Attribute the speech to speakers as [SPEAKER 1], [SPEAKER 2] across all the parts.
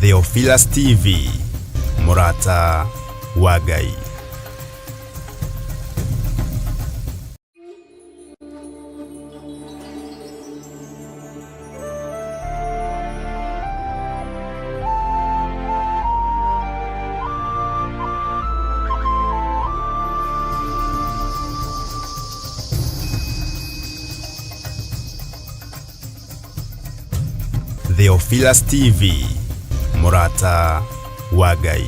[SPEAKER 1] Theophilus TV, Mũrata wa Ngai. Theophilus TV, Mũrata wa Ngai.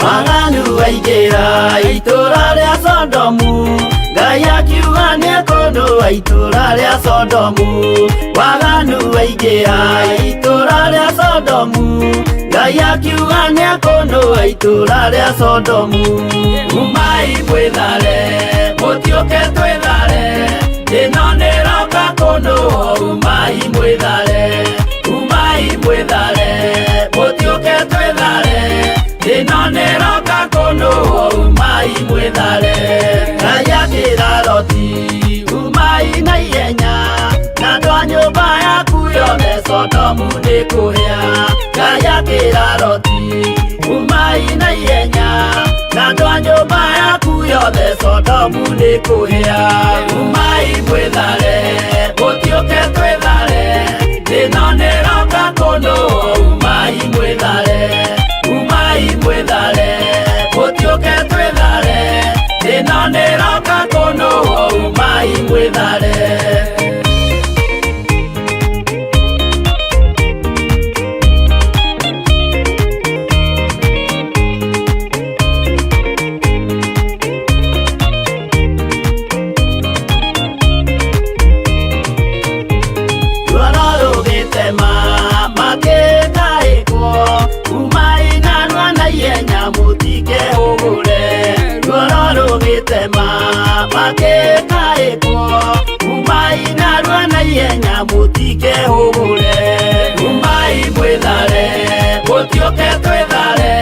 [SPEAKER 2] Waganu waingĩra itũra rĩa Sodomu, Ngai akiuga nĩekũnũa itũra rĩa Sodomu. Waganu waingĩra itũra rĩa Sodomu, Ngai akiuga nĩekũnũa itũra rĩa Sodomu. Umai mwĩthare, mũtiũke twĩthare, ĩno nĩroka kũnũo. Umai mwĩthare, umai mwĩthare, mũtiũke twĩthare, ĩno nĩroka kũnũo. Umai mwĩthare. Ngai akĩra Loti, umai na ihenya, na andũ a nyũmba yaku yothe, Sodomu nĩ kũhĩa. Ngai akĩra Loti, umai na ihenya, na andũ a nyũmba yaku yothe, Sodomu nĩ kũhĩa. Umai mwĩthare, mũtiũke twĩthare, ĩno nĩroka kũnũo. Umai mwĩthare, umai mwĩthare, mũtiũke twĩthare, ĩno nĩroka kũnũo. Umai mwĩthare. Ruoro rũgĩtema makĩtaĩkwo, umai narua na ihenya mũtikehũgũre. Ruoro rũgĩtema makĩtaĩkwo, umai narua na ihenya mũtikehũgũre. Umai mwĩthare, mũtiũke twĩthare,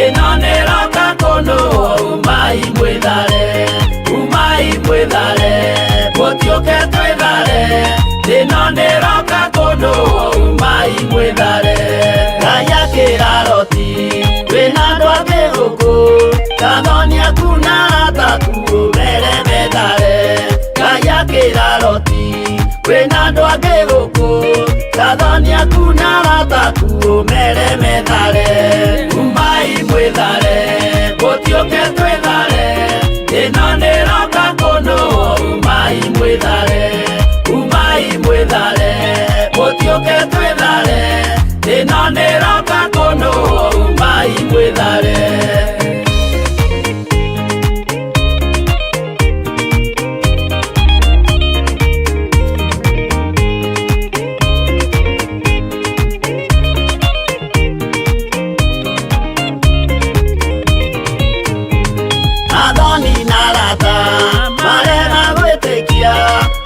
[SPEAKER 2] ĩno nĩroka kũnũo. Umai mwĩthare, umai mwĩthare, mũtiũke twĩthare, ĩno nĩroka kũnũo. Umai mwĩthare. Ngai akĩra Loti, wĩna andũ angĩ gũkũ, kathoni aku na arata aku ũmere methare. Ngai akĩra Loti, wĩna andũ angĩ gũkũ, kathoni aku na arata aku ũmere methare. Umai mwĩthare, mũtiũke twĩthare, ĩno nĩroka kũnũo. Umai mwĩthare, umai mwĩthare, mũtiũke twĩthare, ĩno nĩroka kũnũo. Umai mwĩthare. Athoni na arata marega gwĩtĩkia,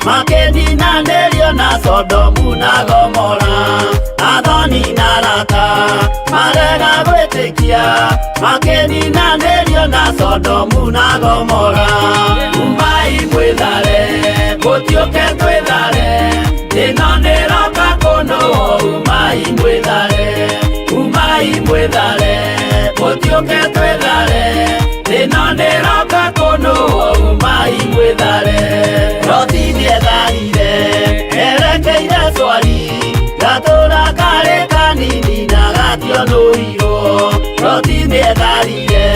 [SPEAKER 2] makĩninanĩrio na Sodomu na Gomora. Athoni na arata marega gwĩtĩkia, makĩninanĩrio na Sodomu na Gomora. Umai mwĩthare, mũtiũke twĩthare, ĩno nĩroka kũnũo. Umai mwĩthare, umai mwĩthare, mũtiũke twĩthare, ĩno nĩroka kũnũo. Umai mwĩthare. Loti nĩetharire erekeire Swari, gatũra karĩ kanini na gationũirwo. Loti nĩetharire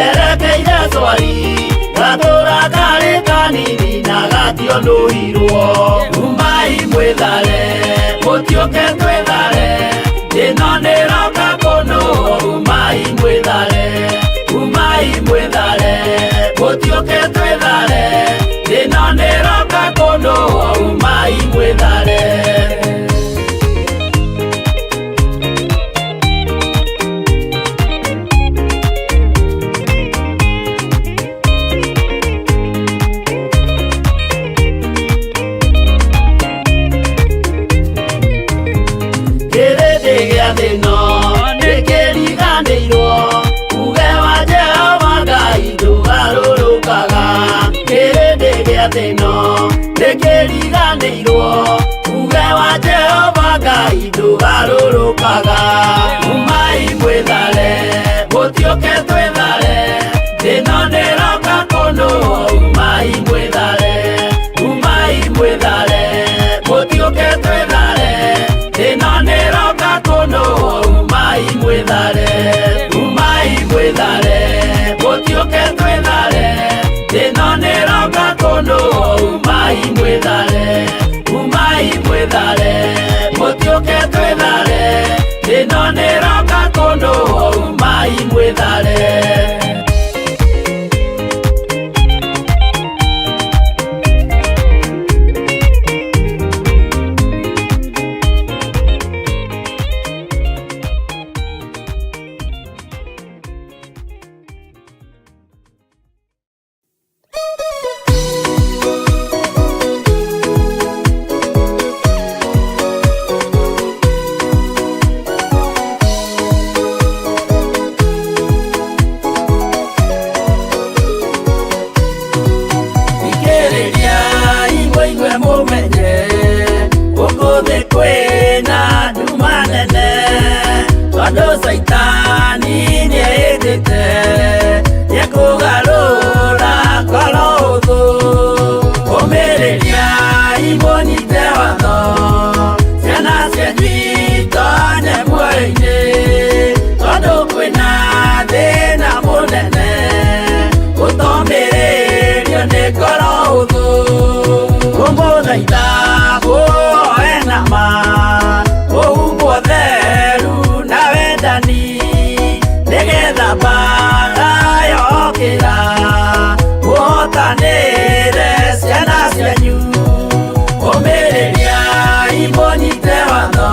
[SPEAKER 2] erekeire Swari, gatũra karĩ kanini na gationũirwo. Umai mwĩthare, mũtiũke twĩthare, ĩno nĩroka kũnũo. Umai mwĩthare, umai mwĩthare, mũtiũke twĩthare, ĩno nĩroka kũnũo. Umai mwĩthare. Kĩrĩndĩ Kĩrĩndĩ gĩa thĩ ĩno nĩkĩriganĩirwo uge wa Jehova Ngai ndũgarũrũkaga. Umai mwĩthare, mũtiũke twĩthare, thĩno nĩroka kũnũhwo. Umai mwĩthare, umai mwĩthare, mũtiũke twĩthare, thĩno nĩroka kũnũhwo. Umai mwĩthare, umai mwĩthare, mũtiũke twĩthare, thĩno nĩroka kũnũhwo. Umai mwĩthare, umai mwĩthare, mũtiũke twĩthare, thĩno nĩroka kũnũhwo. Umai mwĩthare. Thikĩrĩria imũigue mũmenye gũkũ thĩ kwĩna nduma nene, tondũ caitani nĩehĩtĩte nĩekũgarũra ngoro hũthũ. Ũmĩrĩria imũnyite watho, ciana cianyu itonye muoyo-inĩ, tondũ kwĩna thĩna mũnene gũtomĩrĩrio nĩ ngoro hũthũ. Kũmũthaitha mũhoe na ma, mũhumbwo theru na wendani, nĩgetha mbaara yokĩra mũhotanĩre ciana cianyu. Ũmĩrĩria imũnyite watho,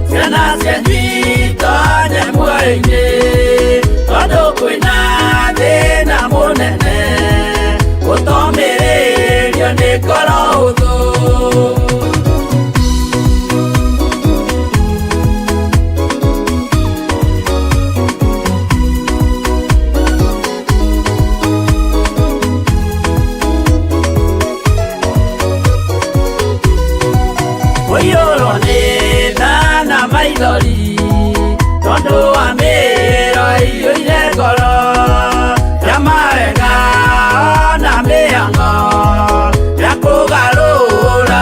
[SPEAKER 2] ciana cianyu itonye muoyo-inĩ, tondũ kwĩna thĩna mũnene gũtomĩrĩrio nĩ ngoro hũthũ. Kũiyũrwo nĩ tha na maithori, tondũ wa mĩĩro ĩiyũire ngoro ya mawega na mĩhang'o ya kũgarũra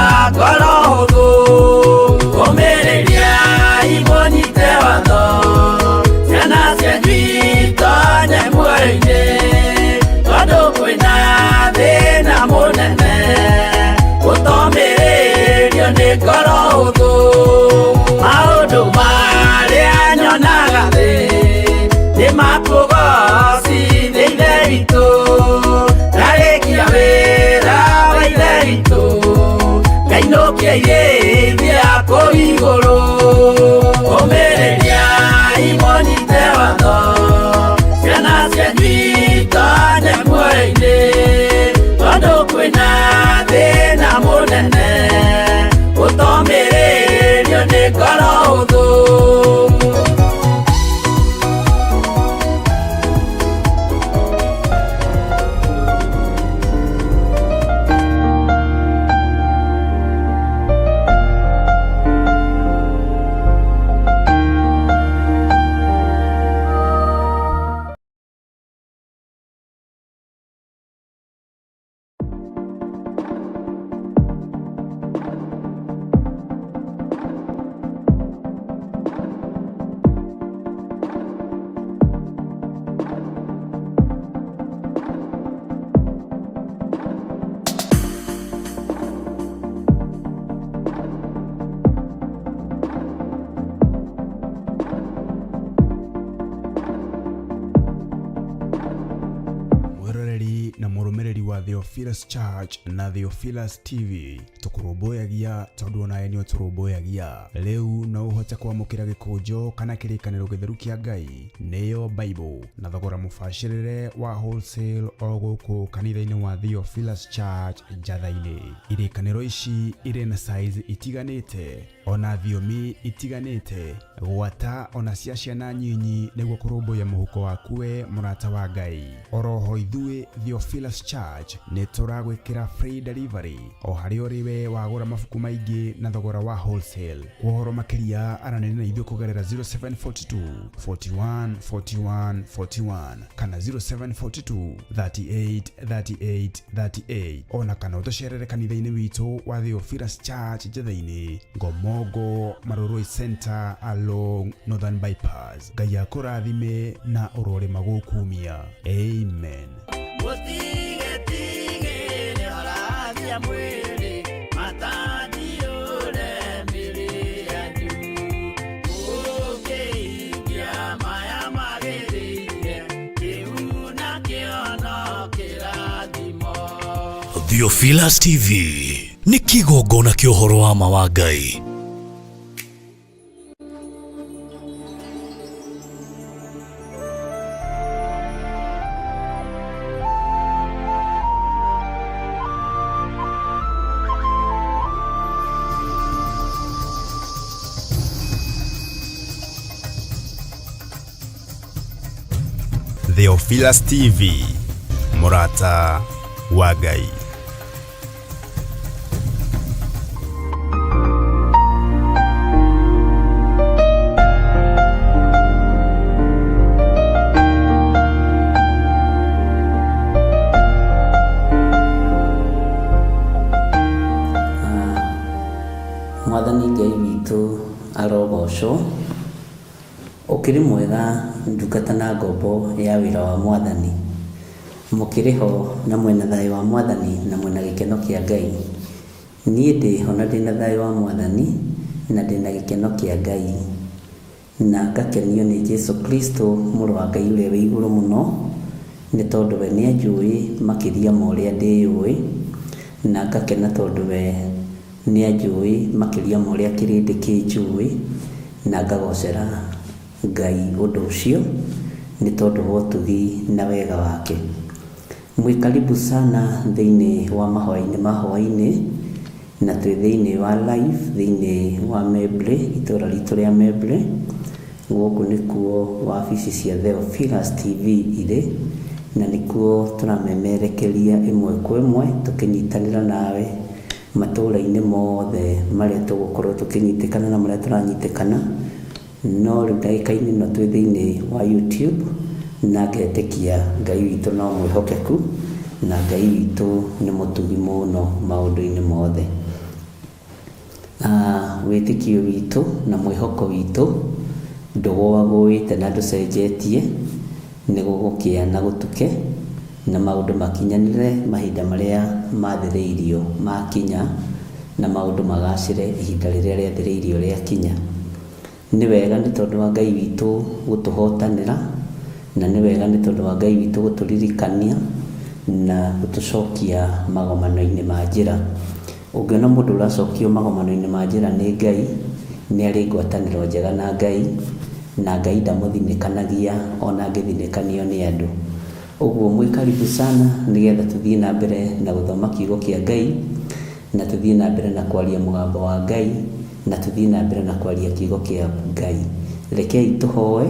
[SPEAKER 1] Theophilus Church na Theophilus TV. Tũkũrũmbũyagia tondũ onawe nĩ ũtũrũmbũyagia. Rĩu no ũhote kwamũkĩra gĩkũnjo kana kĩrĩkanĩro gĩtheru kĩa Ngai nĩyo Bible na thogora mũbacĩrĩre wa wholesale o gũkũ kanitha-inĩ wa Theophilus Church Njatha-inĩ. Irĩkanĩro ici irĩ na size itiganĩte ona thiomi itiganĩte gwata ona cia ciana nyinyi nĩguo kũrũmbũiya mũhuko waku we mũrata wa Ngai. Oroho ithuĩ Theophilus Church nĩ tũragwĩkĩra free delivery o harĩa ũrĩ we wagũra mabuku maingĩ na thogora wa wholesale. Kwa ũhoro makĩria aranĩria na ithuĩ kũgerera 0742 41 41 41 kana 0742 38 38 38 ona kana ũtũcerere kanitha-inĩ witũ wa Theophilus Church Njatha-inĩ, Ngomongo Marurui Center along Northern Bypass. Ngai akũrathime na ũrorĩma gũkumia. Amen.
[SPEAKER 2] Mũtigetigĩre orathia mwĩrĩ matandiũre mĩrĩ yanyu mũngĩikia maya magĩrĩire kĩu nakĩo no kĩrathimo.
[SPEAKER 3] Theophilus TV nĩ kĩgongona kĩa ũhoro wa ma wa Ngai.
[SPEAKER 1] Theophilus TV, mũrata wa Ngai.
[SPEAKER 4] Mwathani Ngai witũ arogocwo. Ũkĩrĩ mwega ndungata na ngombo ya wĩra wa Mwathani. Mũkĩrĩ ho na mwĩna thayũ wa Mwathani na mwĩna gĩkeno kĩa Ngai. Niĩ ndĩho na ndĩna thayũ wa Mwathani na ndĩna gĩkeno kĩa Ngai. Na ngakenio nĩ Jesu Kristo mũrũ wa Ngai ũrĩa wĩ igũrũ mũno, nĩ tondũ we nĩ anjũĩ makĩria ma ũrĩa ndĩyũĩ, na ngakena tondũ we nĩ anjũĩ makĩria ma ũrĩa kĩrĩndĩ kĩnjũĩ, na ngagocera Ngai ũndũ ũcio nĩ tondũ wa ũtugi na wega wake. Mwĩ karibu sana thĩinĩ wa mahoya-inĩ ma hwaĩ-inĩ, na twĩ thĩinĩ wa live thĩinĩ wa Membley, itũra ritũ rĩa Membley. Gũkũ nĩkuo wabici cia Theophilus TV irĩ, na nĩkuo tũramemerekeria ĩmwe kwa ĩmwe tũkĩnyitanĩra nawe matũra-inĩ mothe marĩa tũgũkorwo tũkĩnyitĩkana na marĩa tũranyitĩkana. No rĩu ndagĩka-inĩ ĩno twĩ thĩinĩ wa YouTube, na ngetĩkia Ngai witũ no mwĩhokeku, na Ngai witũ nĩ mũtugi mũno maũndũ-inĩ mothe. Wĩtĩkio witũ na mwĩhoko witũ ndũgũagũĩte na ndũcenjetie, nĩ gũgũkĩa na gũtuke, na maũndũ makinyanĩre mahinda marĩa mathĩrĩirio makinya, na maũndũ magacĩre ihinda rĩrĩa rĩathĩrĩirio rĩakinya. Nĩ wega nĩ tondũ wa Ngai witũ gũtũhotanĩra, na nĩ wega nĩ tondũ wa Ngai witũ gũtũririkania na gũtũcokia magomano-inĩ ma njĩra. Ũngĩona mũndũ ũracokio magomano-inĩ ma njĩra nĩ Ngai, nĩ arĩ ngwatanĩro njega na Ngai, na Ngai ndamũthinĩkanagia ona angĩthinĩkanio nĩ andũ. Ũguo mwĩ karibu sana nĩgetha tũthiĩ na mbere na gũthoma kiugo kĩa Ngai, na tũthiĩ na mbere na kwaria mũgambo wa Ngai, na tũthiĩ na mbere na kwaria kiugo kĩa Ngai. Rekei tũhoe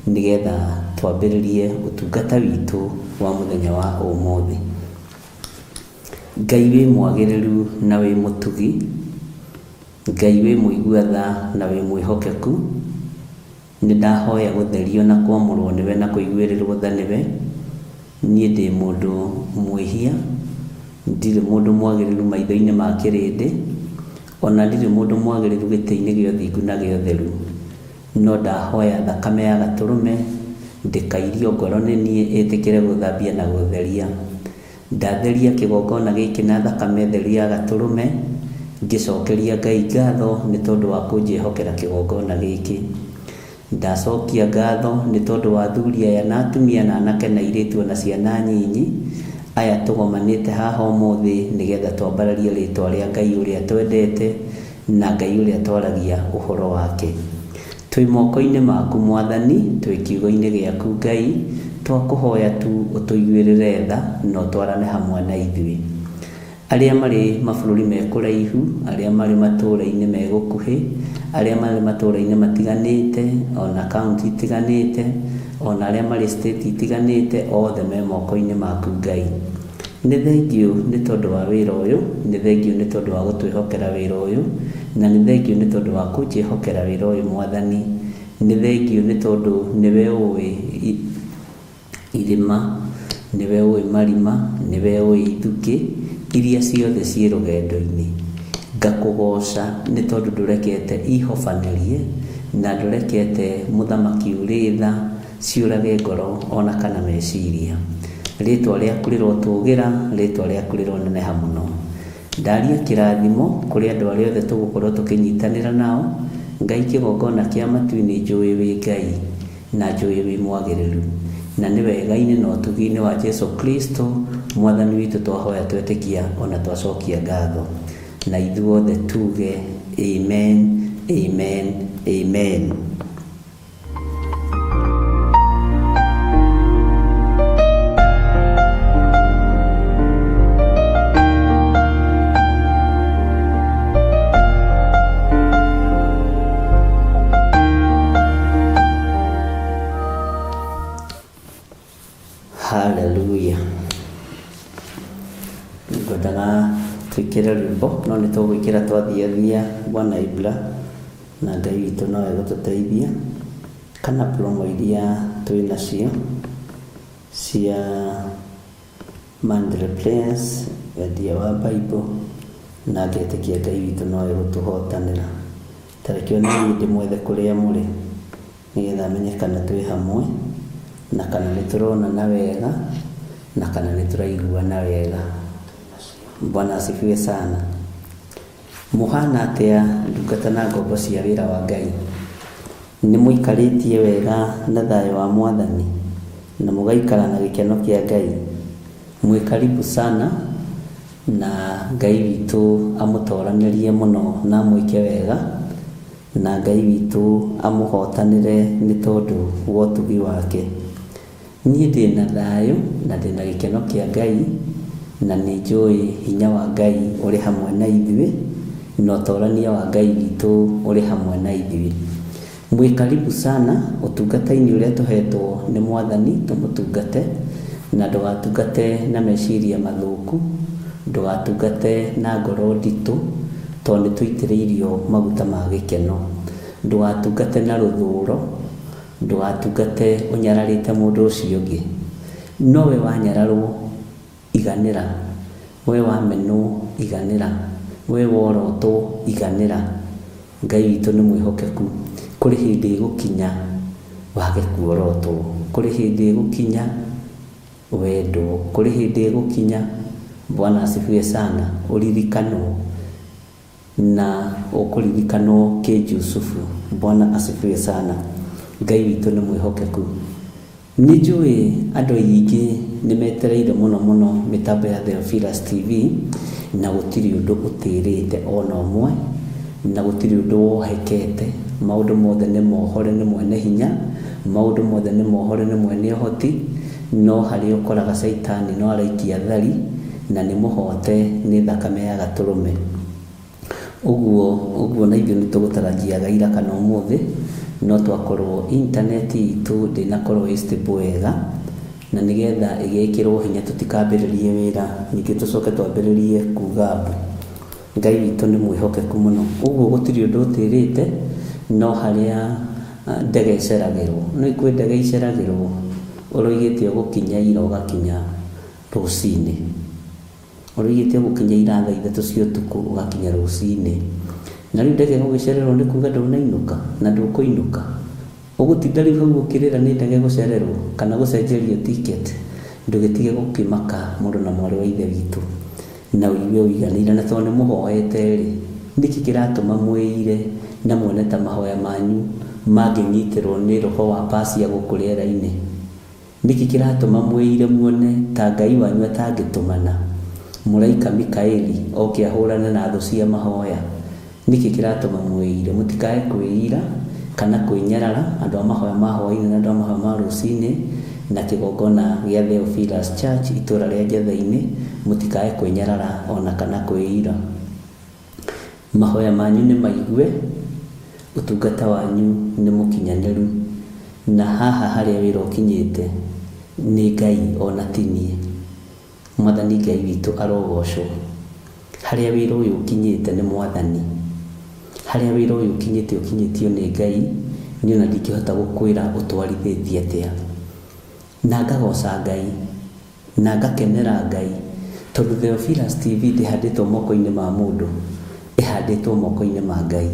[SPEAKER 4] nĩgetha twambĩrĩrie ũtungata witũ wa mũthenya wa ũmũthĩ. Ngai wĩ mwagĩrĩru na wĩ mũtugi, Ngai wĩ mũigua tha na wĩ mwĩhokeku, nĩ ndahoya gũtherio na kwamũrwo nĩwe na kũiguĩrĩrwo tha nĩwe. Niĩ ndĩ mũndũ mwĩhia, ndirĩ mũndũ mwagĩrĩru maitho-inĩ ma kĩrĩndĩ, ona ndirĩ mũndũ mwagĩrĩru gĩtĩ-inĩ gĩa ũthingu na gĩa ũtheru. No ndahoya thakame ya gatũrũme ndĩkairio ngoro nĩ niĩ ĩtĩkĩre gũthambia na gũtheria. Ndatheria kĩgongona gĩkĩ na thakame theru ya gatũrũme, ngĩcokeria Ngai ngatho nĩ tondũ wa kũnjĩhokera kĩgongona gĩkĩ. Ndacokia ngatho nĩ tondũ wa athuri aya na atumia na anake na airĩtu ona ciana nyinyi, Aya tũgomanĩte haha ũmũthĩ nĩgetha twambararie rĩtwa rĩa Ngai ũrĩa twendete na Ngai ũrĩa twaragia ũhoro wake. Twĩ moko-inĩ maku Mwathani, twĩ kiugo-inĩ gĩaku Ngai, twakũhoya tu ũtũiguĩrĩre tha na ũtwarane hamwe na ithuĩ. Arĩa marĩ mabũrũri me kũraihu, arĩa marĩ matũũra-inĩ me gũkuhĩ, arĩa marĩ matũũra-inĩ matiganĩte, ona kaũntĩ itiganĩte, ona arĩa marĩ state itiganĩte, othe me moko-inĩ maku Ngai. Nĩ thengiũ nĩ tondũ wa wĩra ũyũ, nĩ thengiũ nĩ tondũ wa gũtwĩhokera wĩra ũyũ, na nĩ thengiũ nĩ tondũ wa kũnjĩhokera wĩra ũyũ Mwathani. Nĩ thengiũ nĩ tondũ nĩwe ũĩ irĩma, nĩwe ũĩ marima, nĩwe ũĩ ithukĩ iria ciothe ciĩ rũgendo-inĩ. Ngakũgoca nĩ tondũ ndũrekete ihobanĩrie na ndũrekete mũthamaki ũrĩ tha ciũrage ngoro ona kana meciria. Rĩtwa rĩaku rĩrotũgĩra, rĩtwa rĩaku rĩroneneha mũno. Ndaria kĩrathimo kũrĩ andũ arĩa othe tũgũkorwo tũkĩnyitanĩra nao. Ngai kĩgongona kĩa matu-inĩ njũĩ wĩ Ngai na njũĩ wĩ mwagĩrĩru. Na nĩ wega-inĩ na ũtugi-inĩ wa Jesu Kristo Mwathani witũ twahoya twetĩkia ona twacokia ngatho. Na ithuothe tuge amen, amen, amen. Hallelujah. Ngwendaga twĩkĩre rwĩmbo no nĩ tũgwĩkĩra twathiathia Bwana Ibra na Ngai witũ no egũtũteithia kana promo iria twĩ nacio cia Monthly Prayers, wendia wa Bible na ngetĩkia Ngai witũ no egũtũhotanĩra. Ta reke ona niĩ ndĩmwethe kũrĩa mũrĩ nĩgetha menye kana twĩ hamwe na kana nĩ tũronana wega na kana nĩ tũraiguana wega. Bwana asifiwe sana. Mũhana atĩa ndungata na ngombo cia wĩra wa Ngai? Nĩ mũikarĩtie wega na thayũ wa Mwathani na mũgaikara na gĩkeno kĩa Ngai? Mwĩ karibu sana na Ngai witũ amũtoranĩrie mũno na amwĩke wega na Ngai witũ amũhotanĩre nĩ tondũ wa ũtugi wake. Niĩ ndĩna thayũ na ndĩna gĩkeno kĩa Ngai na nĩ njũĩ hinya wa Ngai ũrĩ hamwe na ithuĩ na ũtorania wa Ngai witũ ũrĩ hamwe na ithuĩ. Mwĩ karibu sana ũtungata-inĩ ũrĩa tũhetwo nĩ Mwathani tũmũtungate na ndũgatungate na meciria mathũku, ndũgatungate na ngoro nditũ tondũ nĩ tũitĩrĩirio maguta ma gĩkeno. Ndũgatungate na rũthũro, ndũgatungate ũnyararĩte mũndũ ũcio ũngĩ. No we wanyararwo iganĩra, we wamenwo iganĩra, we worotwo iganĩra. Ngai witũ nĩ mwĩhokeku. Kũrĩ hĩndĩ ĩgũkinya wage kuorotwo, kũrĩ hĩndĩ ĩgũkinya wendwo, kũrĩ hĩndĩ ĩgũkinya Bwana asifiwe sana ũririkanwo na ũkũririkanwo kĩ Jusufu. Bwana asifiwe sana. Ngai witũ nĩ mwĩhokeku. Nĩ njũĩ andũ aingĩ nĩ metereire mũno mũno mĩtambo ya Theophilus TV na gũtirĩ ũndũ ũtĩrĩte ona ũmwe na gũtirĩ ũndũ wohekete. Maũndũ mothe nĩ mohore nĩ mwene hinya, maũndũ mothe nĩ mohore nĩ mwene ũhoti, no harĩa ũkoraga caitani no araikia thari na nĩ mũhote nĩ thakame ya gatũrũme. Ũguo ũguo na ithuĩ nĩ tũgũtarajiaga ira kana ũmũthĩ, no twakorwo intaneti itũ ndĩnakorwo ĩ stable wega, na nĩgetha ĩgĩkĩrwo hinya tũtikambĩrĩrie wĩra ningĩ tũcoke twambĩrĩrie kuga mbu. Ngai witũ nĩ mwĩhokeku mũno. Ũguo gũtirĩ ũndũ ũtĩrĩte, no harĩa ndege ĩceragĩrwo. Nĩ kwĩ ndege iceragĩrwo, ũroigĩte ũgũkinya ira ũgakinya rũcinĩ. Ũroigĩte ũgũkinya ira thaa 3 cia ũtukũ ũgakinya rũcinĩ. Na rĩu ndege ĩgũgĩcererwo nĩ kuga ndũnainũka na ndũkũinũka. Ũgũtinda rĩu hau ũkĩrĩra nĩ ndege gũcererwo kana gũcenjerio ticket. Ndũgĩtige gũkĩmaka mũrũ na mwarĩ wa ithe witũ na ũigue ũiganĩire na tondũ nĩ mũhoete rĩ, nĩkĩ kĩratũma mwĩire na muone ta mahoya manyu mangĩnyitĩrwo nĩ roho wa Pasia gũkũ rĩera-inĩ? Nĩkĩ kĩratũma mwĩire muone ta Ngai wanyu atangĩtũmana mũraika Mikaeli oke ahũrane na thũ cia mahoya? Nĩkĩ kĩratũma mwĩire? Mũtikae kwĩira kana kwĩnyarara andũ a mahoya ma hwaĩ-inĩ na andũ a mahoya ma rũcinĩ na kĩgongona gĩa Theophilus Church itũra rĩa Njetha-inĩ, mũtikae kwĩnyarara ona kana kwĩira. Mahoya manyu nĩ maigue, ũtungata wanyu nĩ mũkinyanĩru, na haha harĩa wĩra ũkinyĩte nĩ Ngai ona ti niĩ. Mwathani Ngai witũ arogocwo. Harĩa wĩra ũyũ ũkinyĩte nĩ Mwathani. Harĩa wĩra ũyũ ũkinyĩte ũkinyĩtio nĩ Ngai, niĩ ona ndingĩhota gũkwĩra ũtwarithĩtie atĩa. Na ngagoca Ngai, na ngakenera Ngai, tondũ Theophilus TV ndĩhandĩtwo moko-inĩ ma mũndũ, ĩhandĩtwo moko-inĩ ma Ngai.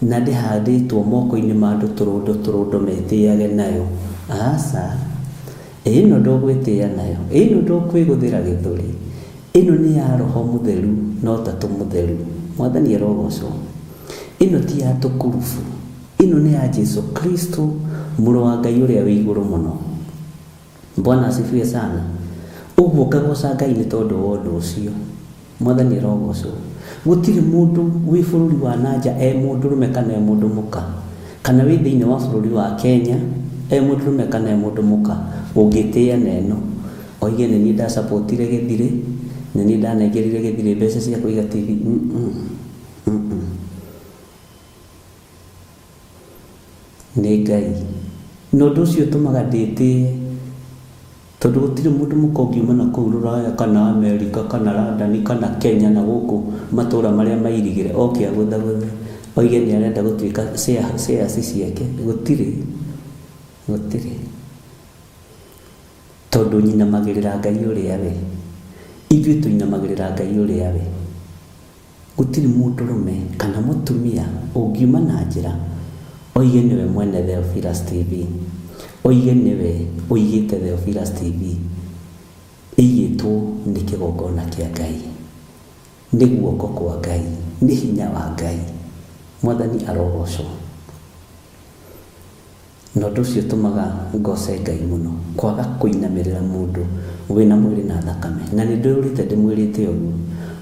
[SPEAKER 4] Na ndĩhandĩtwo moko-inĩ ma andũ tũrũndo tũrũndo metĩage nayo. Aca. Ĩno ndũgwĩtĩa nayo, ĩno ndũkwĩgũthĩra gĩthũri, ĩno nĩ ya Roho Mũtheru na Ũtatũ Mũtheru. Mwathani arogocwo. Ĩno ti ya tũkurubu, ĩno nĩ ya Jesu Kristo, mũrũ wa Ngai ũrĩa wĩ igũrũ mũno. Bwana asifiwe sana. Ũguo ngagoca Ngai nĩ tondũ wa ũndũ ũcio. Mwathani arogocwo. Gũtirĩ mũndũ wĩ bũrũri wa nanja e mũndũrũme kana e mũndũ mũka, kana wĩ thĩinĩ wa bũrũri wa Kenya e mũndũrũme kana e mũndũ mũka ũngĩtĩĩa na ĩno oige nĩ niĩ ndasapotire gĩthirĩ, nĩ niĩ ndanengerire gĩthirĩ mbeca cia kũiga TV. Nĩ Ngai. Na ũndũ ũcio ũtũmaga ndĩtĩe tondũ gũtirĩ mũndũ mũka ũngiuma na kũu Rũraya kana Amerika kana London kana Kenya na gũkũ matũra marĩa mairigĩre oke agũthagũthe oige nĩ arenda gũtuĩka shares ciake. Gũtirĩ, gũtirĩ. Tondũ nyinamagĩrĩra Ngai ũrĩa we. Ithuĩ tũinamagĩrĩra Ngai ũrĩa we. Gũtirĩ mũndũrũme kana mũtumia ũngiuma na njĩra oige nĩwe mwene Theophilus TV, oige nĩwe ũigĩte Theophilus TV. Ĩigĩtwo nĩ kĩgongona kĩa Ngai, nĩ guoko kwa Ngai, nĩ hinya wa Ngai. Mwathani arogocwo. Na ũndũ ũcio ũtũmaga ngoce Ngai mũno, kwaga kũinamĩrĩra mũndũ wĩna mwĩrĩ na thakame. Na nĩ ndũrĩte ndĩmwĩrĩte ũguo,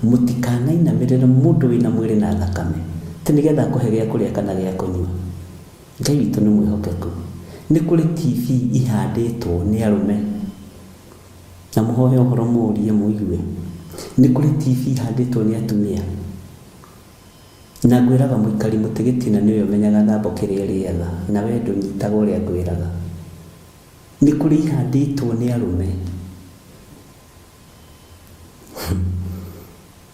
[SPEAKER 4] mũtikanainamĩrĩre mũndũ wĩna mwĩrĩ na thakame, atĩ nĩgetha akũhe gĩa kũrĩa kana gĩa kũnyua. Ngai witũ nĩ mwĩhokeku. Nĩ kũrĩ TV ihandĩtwo nĩ arũme, na mũhoe ũhoro mũũrie mũigue. Nĩ kũrĩ TV ihandĩtwo nĩ atumia. Na ngwĩraga mũikari mũtĩ gĩtina nĩwe ũmenyaga thambo kĩrĩa ĩrĩaga, na we ndũnyitaga ũrĩa ngwĩraga. Nĩ kũrĩ ihandĩtwo nĩ arũme.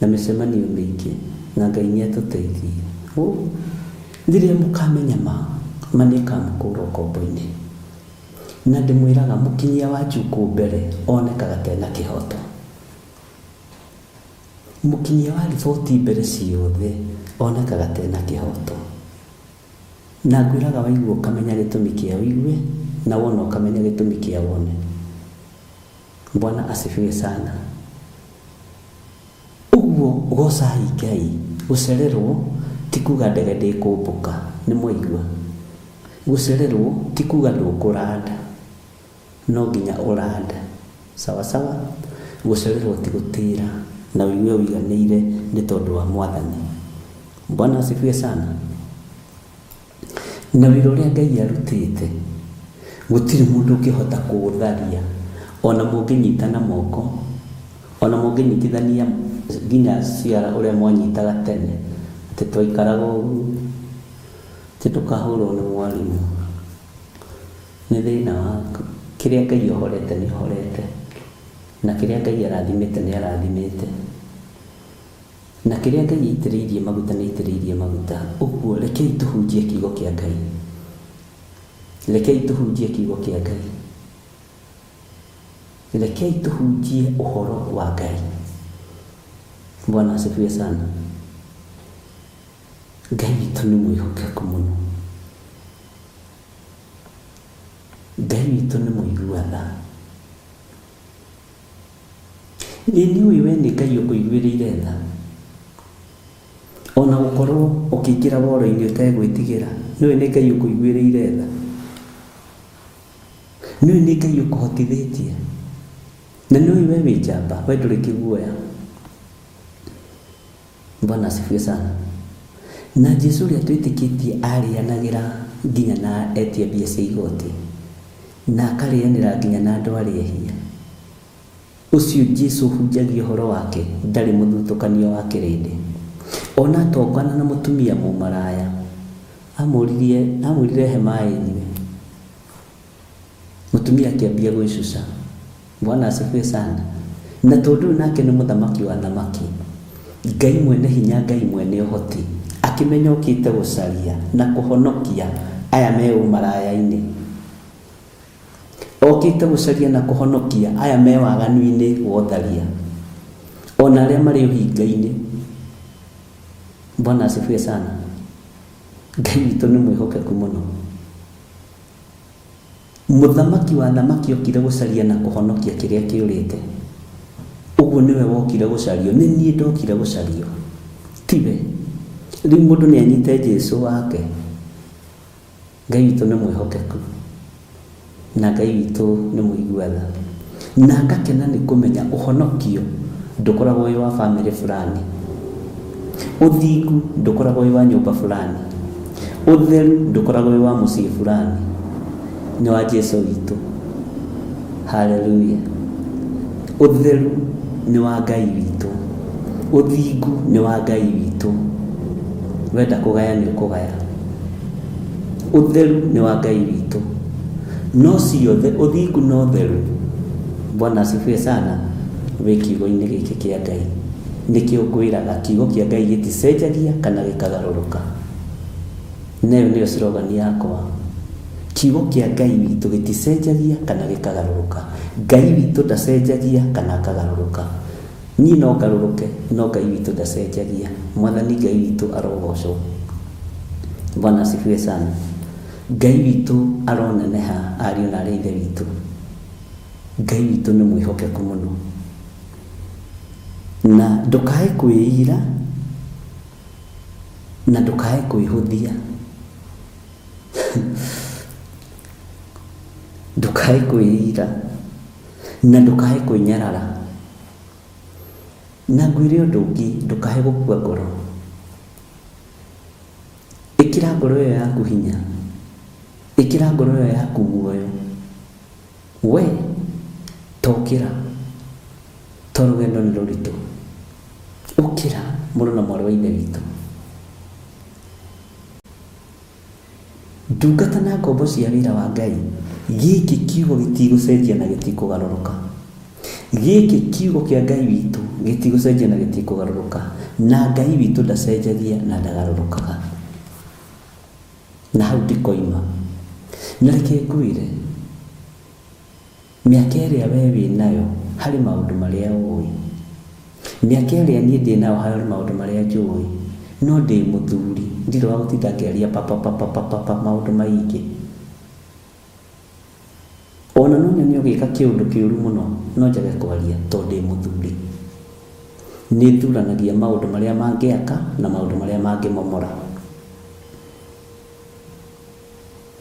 [SPEAKER 4] Na mĩcemanio mĩingĩ, na Ngai nĩ atũteithie. Rĩrĩa mũkamenya ma, ma nĩ ĩkamũkũra ũkombo-inĩ. Na ndĩmwĩraga mũkinyia wa njukũ mbere onekaga ta ena kĩhoto. Mũkinyia wa riboti mbere ciothe onekaga ta ena kĩhoto. Na ngwĩraga waigua ũkamenya gĩtũmi kĩa ũigue, na wona ũkamenya gĩtũmi kĩa wone. Bwana asifiwe sana. Ũguo gocai Ngai, gũcererwo ti kuga ndege ndĩkũmbũka, nĩ mwaigua? Gũcererwo ti kuga ndũkũranda, no nginya ũrande. Sawa sawa? Gũcererwo ti gũtĩra, na ũigue ũiganĩire nĩ tondũ wa Mwathani. Bwana asifiwe sana. Na wĩra ũrĩa Ngai arutĩte, gũtirĩ mũndũ ũngĩhota kũũtharia, ona mũngĩnyitana moko, ona mũngĩnyitithania nginya ciara ũrĩa mwanyitaga tene, atĩ twaikaraga ũguo, atĩ ndũkahũrwo nĩ mwarimũ. Nĩ thĩna waku. Kĩrĩa Ngai ohorete nĩ ohorete, na kĩrĩa Ngai arathimĩte nĩ arathimĩte. Na kĩrĩa Ngai aitĩrĩirie maguta nĩ aitĩrĩirie maguta. Ũguo rekei tũhunjie kiugo kĩa Ngai. Rekei tũhunjie kiugo kĩa Ngai. Rekei tũhunjie ũhoro wa Ngai. Bwana asifiwe sana. Ngai witũ nĩ mwĩhokeku mũno. Ngai witũ nĩ mũigua tha. Ĩ nĩũĩ we nĩ Ngai ũkũiguĩrĩire tha? Ona gũkorwo ũkĩingĩra woro-inĩ ũtegwĩtigĩra, nĩũĩ nĩ Ngai ũkũiguĩrĩire tha? Nĩũĩ nĩ Ngai ũkũhotithĩtie? Na nĩũĩ we wĩ njamba, we ndũrĩ kĩguoya. Bwana asifiwe sana. Na Jesu ũrĩa twĩtĩkĩtie arĩanagĩra nginya na etia mbia cia igoti, na akarĩanĩra nginya na andũ arĩa ehia. Ũcio Jesu ũhunjagia ũhoro wake ndarĩ mũthutũkanio wa kĩrĩndĩ. Ona atongana na mũtumia mũmaraya, amũririe amwĩrire he maĩ nyue. Mũtumia akĩambia gwĩcuca. Bwana asifiwe sana. Na tondũ ũyũ nake nĩ mũthamaki wa thamaki, Ngai mwene hinya, Ngai mwene ũhoti, akĩmenya okĩte gũcaria na kũhonokia aya me ũmaraya-inĩ. Okĩte gũcaria na kũhonokia aya me waganu-inĩ wa ũtharia, ona arĩa marĩ ũhinga-inĩ. Bwana asifiwe sana. Ngai witũ nĩ mwĩhokeku mũno. Mũthamaki wa thamaki okire gũcaria na kũhonokia kĩrĩa kĩũrĩte. Ũguo nĩwe wokire gũcario, nĩ niĩ ndokire gũcario, tiwe. Rĩu mũndũ nĩ anyite Jesu wake. Ngai witũ nĩ mwĩhokeku na Ngai witũ nĩ mũigua tha, na ngakena nĩ kũmenya ũhonokio ndũkoragwo wĩ wa bamĩrĩ fulani, ũthingu ndũkoragwo wĩ wa nyũmba fulani, ũtheru ndũkoragwo wĩ wa mũciĩ fulani, nĩ wa Jesu witũ. Haleluya. Ũtheru nĩ wa Ngai witũ, ũthingu nĩ wa Ngai witũ. Wenda kũgaya nĩ ũkũgaya. Ũtheru nĩ wa Ngai witũ, no ciothe ũthingu na ũtheru, Bwana asifiwe sana, wĩ kiugo-inĩ gĩkĩ kĩa Ngai. Nĩkĩo ngwĩraga kiugo kĩa Ngai gĩticenjagia kana gĩkagarũrũka. Na ĩyo nĩyo slogan yakwa. Kiugo kĩa Ngai witũ gĩticenjagia kana gĩkagarũrũka. Ngai witũ ndacenjagia kana akagarũrũka. Niĩ no ngarũrũke, no Ngai witũ ndacenjagia. Mwathani Ngai witũ arogocwo. Bwana asifiwe sana. Ngai witũ aroneneha, ariũ na arĩ ithe witũ. Ngai witũ nĩ mwĩhokeku mũno. Na ndũkae kwĩira, na ndũkae kwĩhũthia. Ndũkae kwĩira, na ndũkae kwĩnyarara. Na ngwĩre ũndũ ũngĩ, ndũkae gũkua ngoro. Ĩkĩra ngoro ĩyo yaku hinya, ĩkĩra ngoro ĩyo yaku muoyo. We tokĩra, to rũgendo nĩ rũritũ. Ũkĩra mũrũ na mwarĩ wa ithe witũ. Ndungata na ngombo cia wĩra wa Ngai, gĩkĩ kiugo gĩtigũcenjia na gĩtikũgarũrũka. Gĩkĩ kiugo kĩa Ngai witũ gĩtigũcenjia na gĩtikũgarũrũka. Na Ngai witũ ndacenjagia na ndagarũrũkaga. Na hau ndikoima. Na reke ngwĩre, mĩaka ĩrĩa we wĩ nayo harĩ maũndũ marĩa ũĩ, mĩaka ĩrĩa niĩ ndĩ nayo harĩ maũndũ marĩa njũĩ, no ndĩ mũthuri, ndirĩ wa gũtinda ngĩaria papapapapapa maũndũ maingĩ. Ona no nyone ũgĩka kĩũndũ kĩũru mũno, no njage kwaria tondũ ndĩ mũthuri. Nĩ thuranagia maũndũ marĩa mangĩaka na maũndũ marĩa mangĩmomora.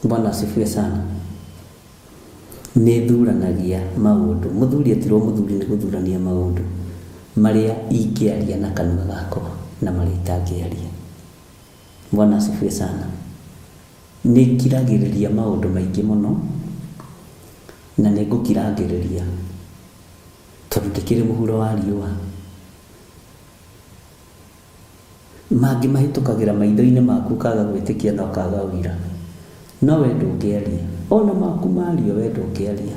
[SPEAKER 4] Bwana asifiwe sana. Nĩ thuranagia maũndũ. Mũthuri etirwo mũthuri nĩ gũthurania maũndũ marĩa ingĩaria na kanua gakwa na marĩa itangĩaria. Bwana asifiwe sana. Nĩ ngiragĩrĩria maũndũ maingĩ mũno, na nĩ ngũkirangĩrĩria tondũ ndĩkĩrĩ mũhuro wa riũa. Mangĩ mahĩtũkagĩra maitho-inĩ maku ũkaga gwĩtĩkia na ũkaga ũira. No we ndũngĩaria. Ona maku mario we ndũngĩaria.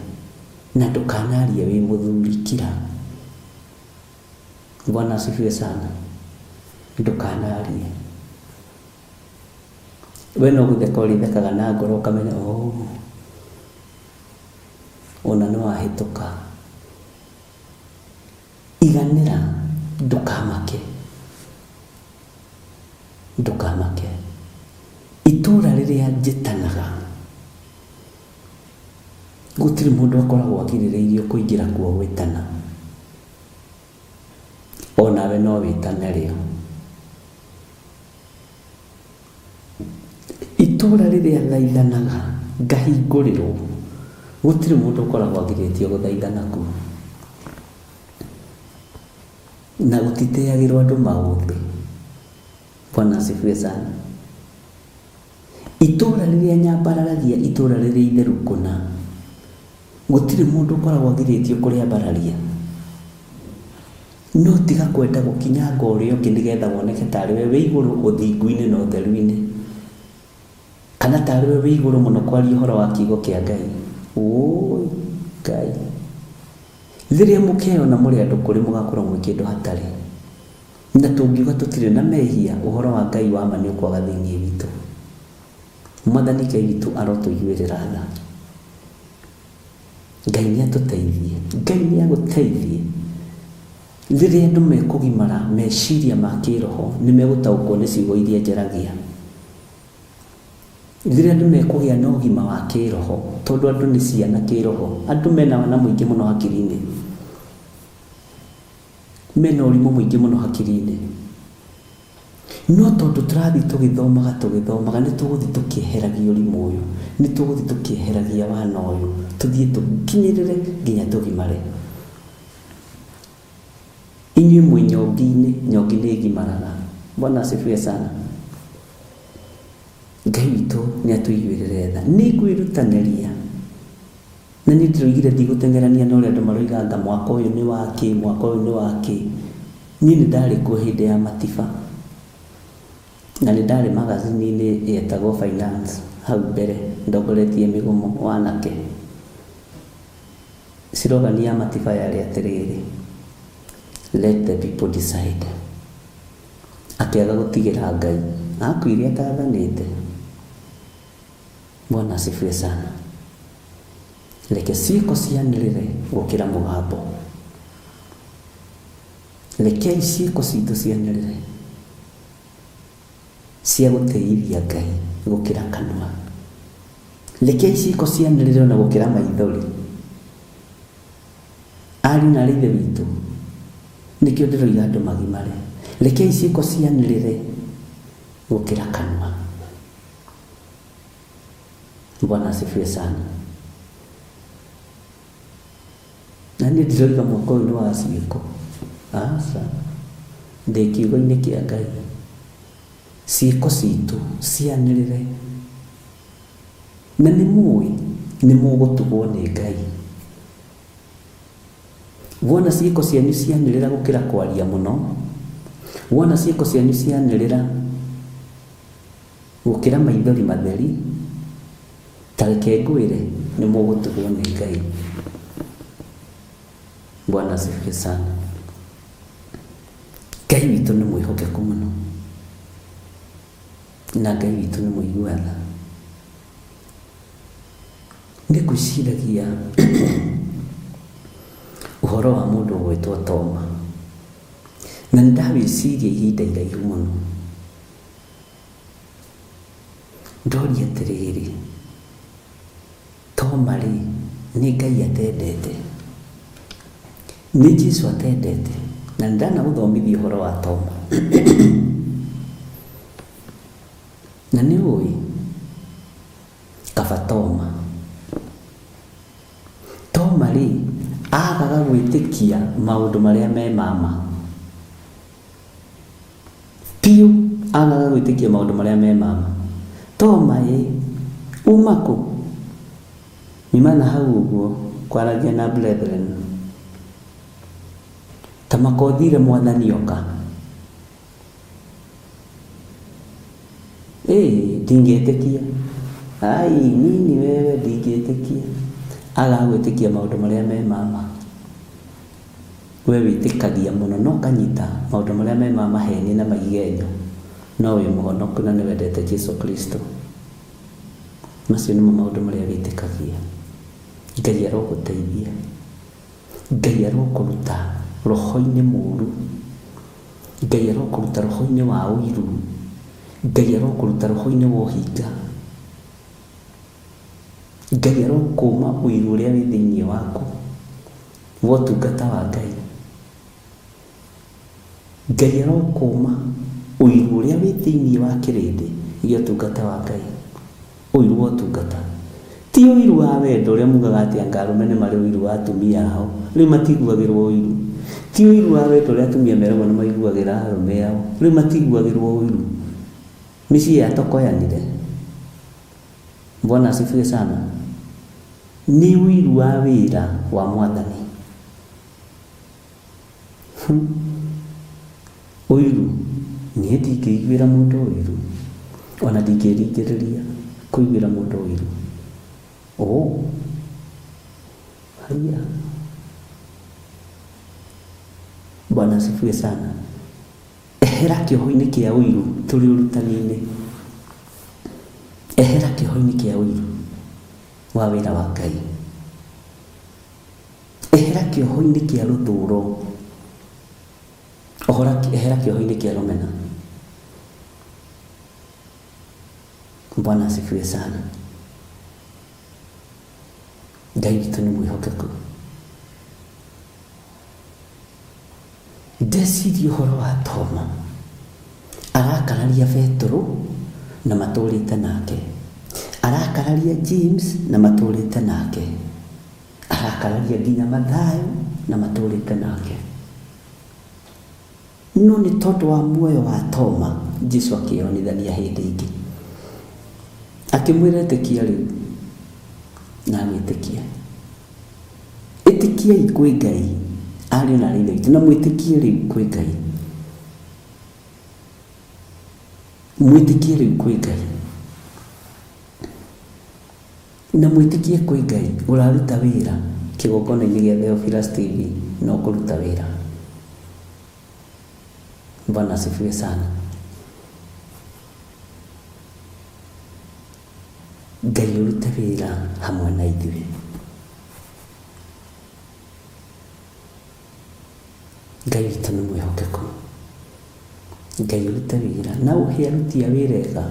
[SPEAKER 4] Na ndũkanarie wĩ mũthuri, kira. Bwana asifiwe sana. Ndũkanarie. We no gũtheka ũrĩthekaga na ngoro ũkamenya, oh, ona nĩ wahĩtũka. Iganĩra, ndũkamake. Ndũkamake. Itũra rĩrĩa njĩtanaga, gũtirĩ mũndũ akoragwo agirĩrĩirio kũingĩra kuo gwĩtana. Onawe no wĩtane rĩo. Itũra rĩrĩa thaithanaga ngahingũrĩrwo, Gũtirĩ mũndũ ũkoragwo agirĩtio gũthaithana kuo. Na gũtiteagĩrwo andũ maũthĩ. Bwana asifiwe sana. Itũra rĩrĩa nyambararagia itũra rĩrĩa itheru kũna, gũtirĩ mũndũ ũkoragwo agirĩtio kũrĩambararia. No tiga kwenda gũkinyanga ũrĩa ũngĩ nĩgetha woneke tarĩ we wĩ igũrũ ũthingu-inĩ na ũtheru-inĩ, kana tarĩ we wĩ igũrũ mũno kwaria ũhoro wa kiugo kĩa Ngai. Ũũi Ngai. Rĩrĩa mũkeyona mũrĩ andũ kũrĩ mũgakorwo mwĩ kĩndũ hatarĩ. Na tũngiuga tũtirĩ na mehia, ũhoro wa Ngai wa ma nĩ ũkwaga thĩinĩ witũ. Mwathani Ngai witũ arotũiguĩrĩra tha. Ngai nĩ atũteithie. Ngai nĩ agũteithie. Rĩrĩa andũ mekũgimara meciria ma kĩroho, nĩ megũtaũkwo nĩ ciugo iria njaragia. Rĩrĩa andũ mekũgĩa na ũgima wa kĩroho, tondũ andũ nĩ ciana kĩroho, andũ mena wana mũingĩ mũno hakiri-inĩ, mena ũrimũ mũingĩ mũno hakiri-inĩ. No tondũ tũrathiĩ tũgĩthomaga tũgĩthomaga, nĩ tũgũthiĩ tũkĩeheragia ũrimũ ũyũ, nĩ tũgũthiĩ tũkĩeheragia wana ũyũ, tũthiĩ tũkinyĩrĩre nginya tũgimare. Inyuĩ mwĩ nyongi-inĩ, nyongi nĩ ĩgimaraga. Bwana asifiwe sana. Ngai witũ nĩ atũiguĩrĩre tha. Nĩ ngwĩrutanĩria. Na niĩ ndĩroigire ndigũteng'erania na ũrĩa andũ maroiga anga mwaka ũyũ nĩ wa kĩ, mwaka ũyũ nĩ wa kĩ. Niĩ nĩ ndarĩ kuo hĩndĩ ya Matiba. Na nĩ ndarĩ magazine-inĩ yetagwo Finance hau mbere ndongoretie mĩgomo wa anake. Slogan ya Matiba yarĩ atĩrĩrĩ, let the people decide. Akĩaga gũtigĩra Ngai. Akuire atathanĩte. Bwana asifiwe sana. Reke ciĩko cianĩrĩre gũkĩra mũgambo. Rekei ciĩko citũ cianĩrĩre cia gũtĩithia Ngai gũkĩra kanua. Rekei ciĩko cianĩrĩre ona gũkĩra maithori. Ariũ na aarĩ a Ithe witũ, nĩkĩo ndĩroiga andũ magimare. Rekei ciĩko cianĩrĩre gũkĩra kanua. Bwana asifiwe sana. Na niĩ ndiroiga mwaka ũyũ nĩ wa ciĩko. Aca. Ndĩ kiugo-inĩ kĩa Ngai. Ciĩko citũ cianĩrĩre. Na nĩ mũĩ nĩ mũgũtugwo nĩ Ngai. Wona ciĩko cianyu cianĩrĩra gũkĩra kwaria mũno, wona ciĩko cianyu cianĩrĩra gũkĩra maithori matheri, ta reke ngwĩre nĩ mũgũtugwo nĩ Ngai. Bwana asifiwe sana. Ngai witũ nĩ mwĩhokeku mũno, na Ngai witũ nĩ mũigua tha. Nĩ ngwĩciragia ũhoro wa mũndũ ũgwĩtwo Toma, na nĩ ndawĩciria ihinda iraihu mũno. Ndoria atĩrĩrĩ, Toma rĩ, nĩ Ngai atendete? Nĩ Jesu atendete? Na nĩ ndanagũthomithia ũhoro wa Toma. Na nĩ ũĩ, kaba Toma. Toma rĩ, agaga gwĩtĩkia maũndũ marĩa me ma ma. Biũ agaga gwĩtĩkia maũndũ marĩa me ma ma. Toma ĩ, uma kũ? Nyuma na hau ũguo kwaragia na brethren. Ta makothire mwathani oka. Ĩĩ ndingĩtĩkia. Ai nini wewe ndingĩtĩkia. Agaga gwĩtĩkia maũndũ marĩa me ma ma. We wĩtĩkagia mũno na ũkanyita maũndũ marĩa me ma maheni na ma igenyo, no wĩ mũhonoku na nĩ wendete Jesu Kristo. Macio nĩmo maũndũ marĩa wĩtĩkagia. Ngai arogũteithia. Ngai arokũruta roho-inĩ mũũru. Ngai arokũruta roho-inĩ wa ũiru. Ngai arokũruta roho-inĩ wa ũhinga. Ngai arokũma ũiru ũrĩa wĩ thĩinĩ waku wa ũtungata wa Ngai. Ngai arokũma ũiru ũrĩa wĩ thĩinĩ wa kĩrĩndĩ gĩa ũtungata wa Ngai. Ũiru wa ũtungata. Ti ũiru wa wendo ũrĩa mugaga atĩ anga arũme nĩ marĩ ũiru wa atumia ao, rĩu matiguagĩrwo ũiru. Ti ũiru wa wendo ũrĩa atumia meragwo nĩ maiguagĩra arũme ao, rĩu matiguagĩrwo ũiru. Mĩciĩ yatokoyanire. Bwana asifiwe sana. Nĩ ũiru wa wĩra wa Mwathani. Ũiru, niĩ ndingĩiguĩra mũndũ ũiru, ona ndingĩringĩrĩria kũiguĩra mũndũ ũiru. Oh, haya. Bwana asifiwe sana. Ehera kĩoho-inĩ kĩa ũiru tũrĩ ũrutani-inĩ. Ehera kĩoho-inĩ kĩa ũiru wa wĩra wa Ngai. Ehera kĩoho-inĩ kĩa rũthũro. Ohora, ehera kĩoho-inĩ kĩa rũmena. Bwana asifiwe sana. Ngai witũ nĩ mwĩhokeku. Ndeciria ũhoro wa Toma arakararia Petero na matũrĩte nake, arakararia James na matũrĩte nake, arakararia nginya Mathayo na matũrĩte nake. No nĩ tondũ wa muoyo wa Toma, Jesu akĩyonithania hĩndĩ ĩngĩ, akĩmwĩra ĩtĩkia rĩu, na agĩtĩkia. Ĩtĩkiai kwĩ Ngai, ariũ na aarĩ a Ithe witũ, na mwĩtĩkie rĩu kwĩ Ngai. Mwĩtĩkie rĩu kwĩ Ngai. Na mwĩtĩkie kwĩ Ngai, ũraruta wĩra kĩgongona-inĩ gĩa Theophilus TV, no kũruta wĩra. Bwana asifiwe sana. Ngai ũrute wĩra hamwe na ithuĩ. Ngai witũ nĩ mwĩhokeku. Ngai ũrute wĩra na ũhe aruti a wĩra ega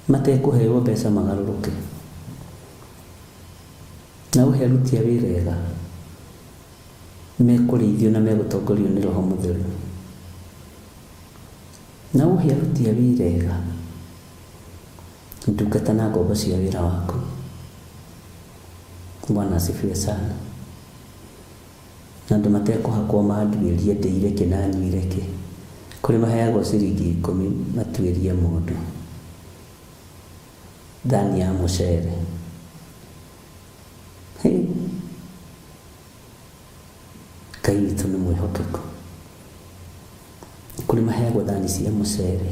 [SPEAKER 4] matekũheo mbeca magarũrũke. Na ũhe aruti a wĩra ega mekũrĩithio na megũtongorio nĩ Roho Mũtheru. Na ũhe aruti a wĩra ega ndungata na ngombo cia wĩra waku. Bwana asifiwe sana. Na andũ matekũhakwo manduĩrie ndĩire kĩ na nyuire kĩ. Kũrĩ maheagwo ciringi 10 matuĩrie mũndũ thani ya mũcere. Hey. Ngai witũ nĩ mwĩhokeku. Kũrĩ maheagwo thani cia mũcere,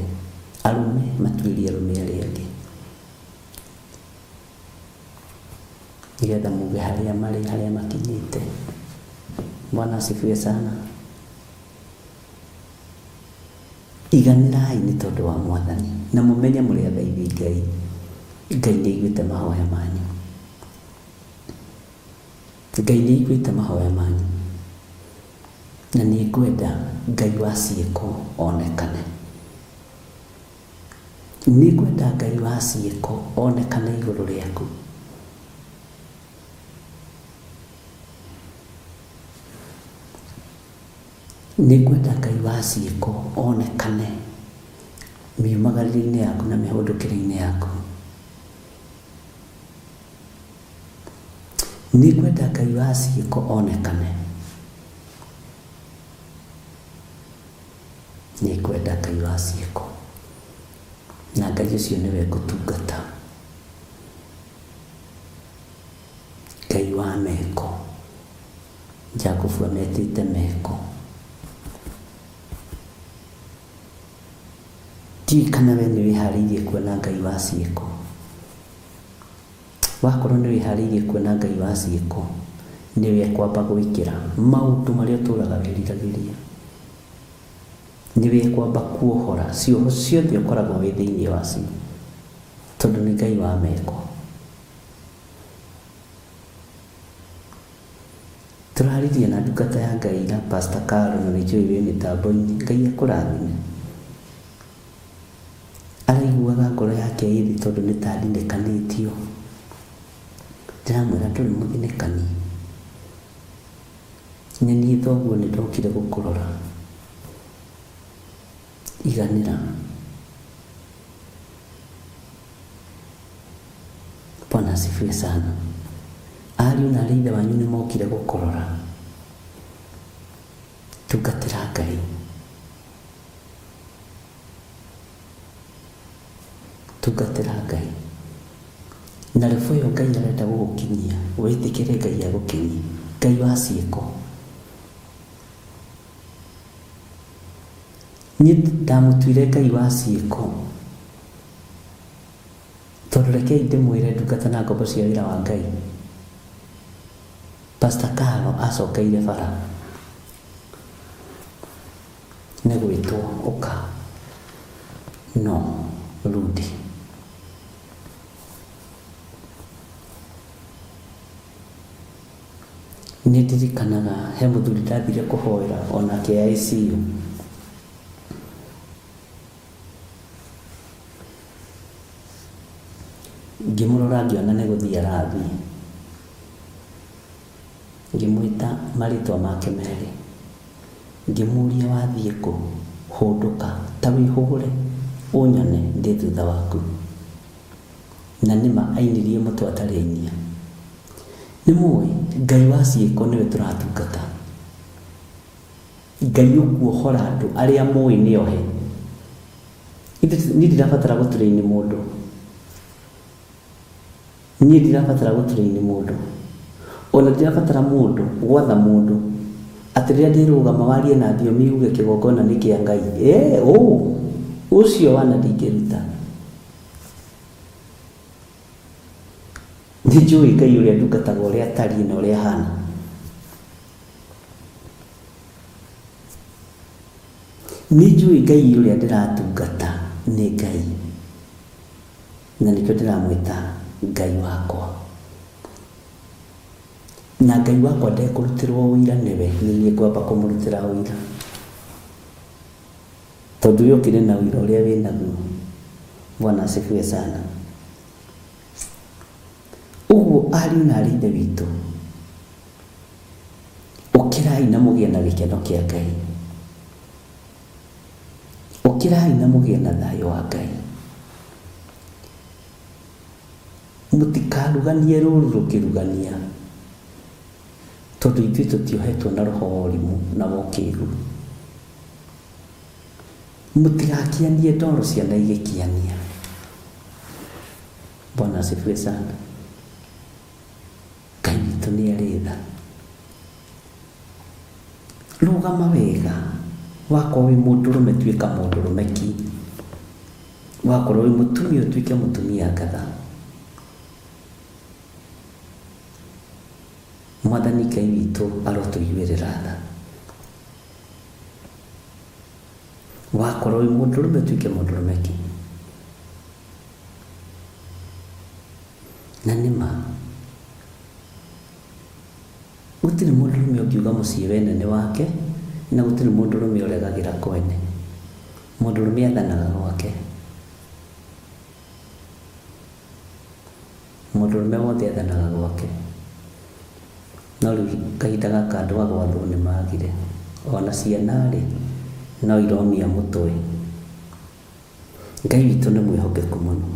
[SPEAKER 4] arũme matuĩrie arũme arĩa angĩ, nĩgetha muge harĩa marĩ, harĩa makinyĩte. Bwana asifiwe sana. Iganĩrai nĩ tondũ wa Mwathani, na mũmenye mũrĩ athaithi Ngai. Ngai nĩ aiguĩte mahoya manyu. Ngai nĩ aiguĩte mahoya manyu. Na nĩ ngwenda Ngai wa ciĩko onekane. Nĩ ngwenda Ngai wa ciĩko onekane igũrũ rĩaku. Nĩ ngwenda Ngai wa ciĩko onekane miumagarĩre-inĩ yaku na mĩhũndũkĩre-inĩ yaku. Nĩ ngwenda Ngai wa ciĩko onekane. Nĩ ngwenda Ngai wa ciĩko. Na Ngai ũcio nĩwe ngũtungata. Ngai wa meko. Jakubu ametĩte meko. Ndiũĩ kana we nĩ wĩharĩirie kuona Ngai wa ciĩko. Wakorwo nĩ wĩharĩirie kuona Ngai wa ciĩko, nĩwe ekwamba gwĩkĩra maũndũ marĩa ũtũraga wĩriragĩria. Nĩwe ekwamba kuohora cioho ciothe ũkoragwo wĩ thĩinĩ wacio, tondũ nĩ Ngai wa meko. Tũraririe na ndungata ya Ngai na Pastor Carol, na nĩ njũĩ wĩ mĩtambo-inĩ. Ngai akũrathime. Araiguaga ngoro yake ĩ thĩ tondũ nĩ ta ndinĩkanĩtio. Ndĩramwĩra ndũrĩ mũthinĩkani. Nĩ niĩ thoguo nĩ ndokire gũkũrora. Iganĩra. Bwana asifiwe sana. Ariũ na arĩ ithe wanyu nĩ mokire gũkũrora. Tungatĩra Ngai. Tungatĩra Ngai. Na rĩbũ ĩyo Ngai arenda gũgũkinyia, wĩtĩkĩre Ngai agũkinyie. Ngai wa ciĩko. Niĩ ndamũtuire Ngai wa ciĩko. Tondũ rekei ndĩmwĩre ndungata na ngombo cia wĩra wa Ngai. Pastor Carlo acokeire bara nĩ gwĩtwo ũka no rudi. Nĩ ndirikanaga he mũthuri ndathire kũhoera onake ICU. Ngĩmũrora ngĩona nĩ gũthiĩ arathiĩ. Ngĩmwĩta marĩtwa make merĩ. Ngĩmũria wathiĩ kũ? Hũndũka, ta wĩhũgũre ũnyone ndĩ thutha waku. Na nĩma ainirie mũtwe atarĩ ainia. Nĩ mũĩ Ngai wa ciĩko nĩwe tũratungata. Ngai ũkuohora andũ arĩa mũĩ nĩ ohe. Niĩ ndirabatara gũtũraini mũndũ. Niĩ ndirabatara gũtũraini mũndũ. Ona ndirabatara mũndũ gwatha mũndũ atĩ rĩrĩa ndĩrũgama warie na thiomi uge kĩgongona nĩ kĩa Ngai. Ĩ, ũ, ũcio wana ndingĩruta. Nĩ njũĩ Ngai ũrĩa ndungataga ũrĩa atariĩ na ũrĩa ahana. Nĩ njũĩ Ngai ũrĩa ndĩratungata nĩ Ngai. Na nĩkĩo ndĩramwĩta Ngai wakwa. Na Ngai wakwa ndekũrutĩrwo ũira nĩwe, nĩ niĩ ngwamba kũmũrutĩra ũira. Tondũ we ũkĩrĩ na ũira ũrĩa wĩ naguo. Bwana asifiwe sana. Ũguo ariũ na arĩ ithe witũ, ũkĩrai na mũgĩe na gĩkeno kĩa Ngai. Ũkĩrai na mũgĩe na thayũ wa Ngai. Mũtikaruganie rũru rũkĩrugania, tondũ ithuĩ tũtiohetwo na roho wa ũrimũ na wa ũkĩgu. Mũtigakianie ndoro ciana igĩkiania. Bwana asifiwe sana. Ngai witũ nĩ arĩ tha. Rũgama wega, wakorwo wĩ mũndũrũme tuĩka mũndũrũme ki, wakorwo wĩ mũtumia ũtuĩke mũtumia ngatha. Mwathani Ngai witũ arotũiguĩrĩra tha. Wakorwo wĩ mũndũrũme ũtuĩke mũndũrũme ki. Na nĩ ma, gũtirĩ mũndũrũme ũngiuga mũciĩ wene nĩ wake, na gũtirĩ mũndũrũme ũregagĩra kwene. Mũndũrũme athanaga gwake. Mũndũrũme wothe athanaga gwake. No rĩu kahinda gaka andũ a gwathwo nĩ magire. Ona ciana-rĩ, no iromia mũtwe. Ngai witũ nĩ mwĩhokeku mũno.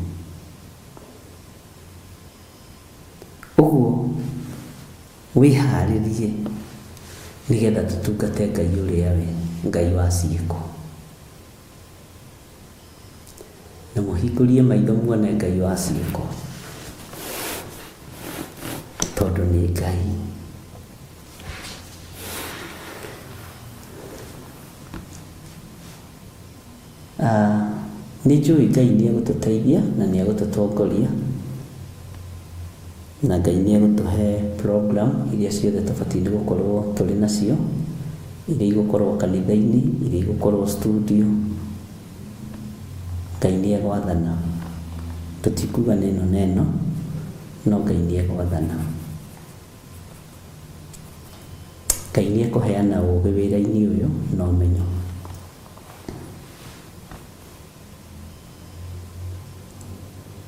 [SPEAKER 4] Ũguo wĩharĩrie nĩgetha tũtungate Ngai ũrĩa we Ngai wa ciĩko. Na mũhingũrie maitho muone Ngai wa ciĩko, tondũ nĩ Ngai. Nĩ njũĩ Ngai nĩ egũtũteithia na nĩ egũtũtongoria, na Ngai nĩ egũtũhe program iria ciothe tũbatiĩ nĩ gũkorwo tũrĩ nacio, iria igũkorwo kanitha-inĩ, iria igũkorwo studio. Ngai nĩ egwathana. Tũtikuga nĩ ĩno na ĩno, no Ngai nĩ egwathana. Ngai nĩ ekũheana ũgĩ wĩra-inĩ ũyũ na ũmenyo.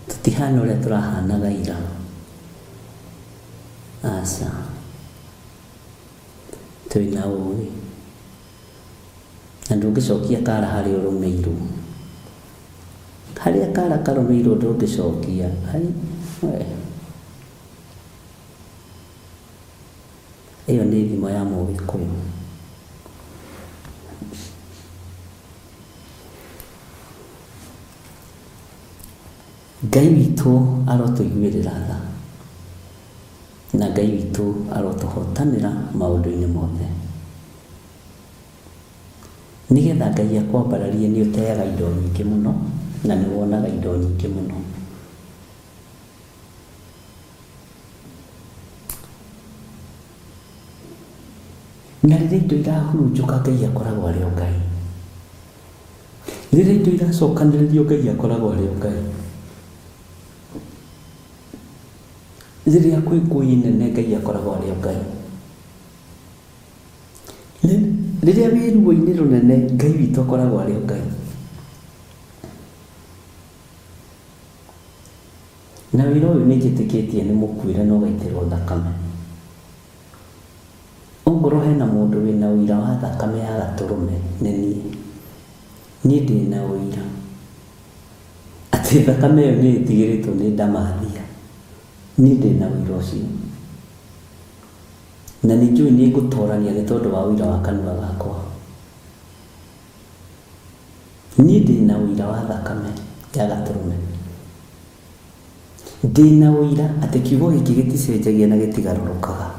[SPEAKER 4] Tũtihana ũrĩa tũrahanaga ira. Aca. Twĩna ũgĩ. Na ndũngĩcokia kara harĩa ũrũmĩirwo. Harĩa kara karũmĩirwo ndũngĩcokia. Ai, we. Ĩyo nĩ thimo ya Mũgĩkũyũ. Ngai witũ arotũiguĩrĩra tha, na Ngai witũ arotũhotanĩra maũndũ-inĩ mothe. Nĩgetha Ngai akwambararie nĩ ũteaga indo nyingĩ mũno, na nĩ wonaga indo nyingĩ mũno. Na rĩrĩa indo irahurunjũka Ngai akoragwo arĩ o Ngai. Rĩrĩa indo iracokanĩrĩrio Ngai akoragwo arĩ o Ngai. Rĩrĩa kwĩ ngũĩ nene Ngai akoragwo arĩ o Ngai. Rĩrĩa wĩ ruo-inĩ rũnene Ngai witũ akoragwo arĩ o Ngai. Na wĩra ũyũ nĩ njĩtĩkĩtie nĩ mũkuĩre na ũgaitĩrwo thakame. Ongorwo hena mũndũ wĩna ũira wa thakame ya gatũrũme nĩ niĩ. Niĩ ndĩna ũira atĩ thakame ĩyo nĩ ĩtigĩrĩtwo nĩ ndamathia. Niĩ ndĩna ũira ũcio. Na nĩ njũĩ nĩ ngũtorania nĩ tondũ wa ũira wa kanua gakwa. Niĩ ndĩna ũira wa thakame ya gatũrũme. Ndĩna ũira atĩ kiugo gĩkĩ gĩticenjagia na gĩtigarũrũkaga.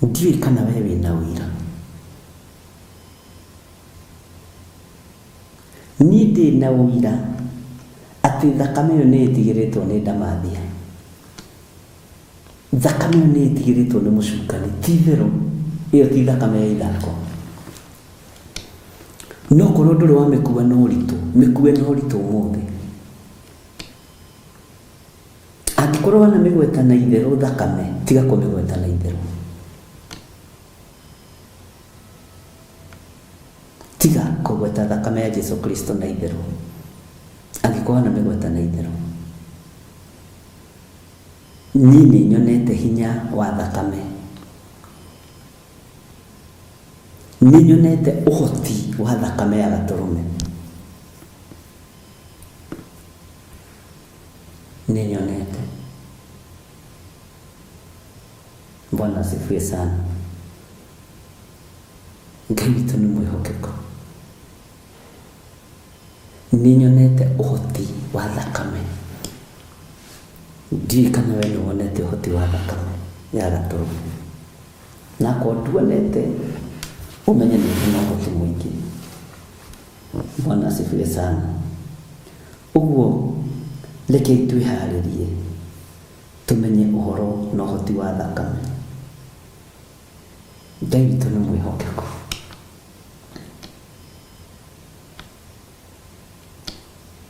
[SPEAKER 4] Ndiũĩ kana we wĩna ũira. Niĩ ndĩna ũira atĩ thakame ĩyo nĩ ĩtigĩrĩtwo nĩ ndamathia. Thakame ĩyo nĩ ĩtigĩrĩtwo nĩ mũcukani. Ti itherũ, ĩyo ti thakame ya ithako. No korwo ndũrĩ wamĩkua na ũritũ, mĩkue na ũritũ ũmũthĩ. Angĩkorwo wanamĩgweta na itherũ thakame, tiga kũmĩgweta na itherũ. Tiga kũgweta thakame ya Jesu Kristo na itherũ. Angĩkorwo wanamĩgweta na itherũ. Niĩ nĩ nyonete hinya wa thakame. Nĩ nyonete ũhoti wa thakame ya gatũrũme. Nĩ nyonete. Bwana asifiwe sana. Ngai witũ nĩ mwĩhokeku. Nĩ nyonete ũhoti wa thakame. Ndiũĩ kana we nĩ wonete ũhoti wa thakame ya gatũrũme. Na akorwo nduonete, ũmenye nĩ ũrĩ na ũhoti mũingĩ. Bwana asifiwe sana. Ũguo rekei twĩharĩrie tũmenye ũhoro na ũhoti wa thakame. Ngai witũ nĩ mwĩhokeku.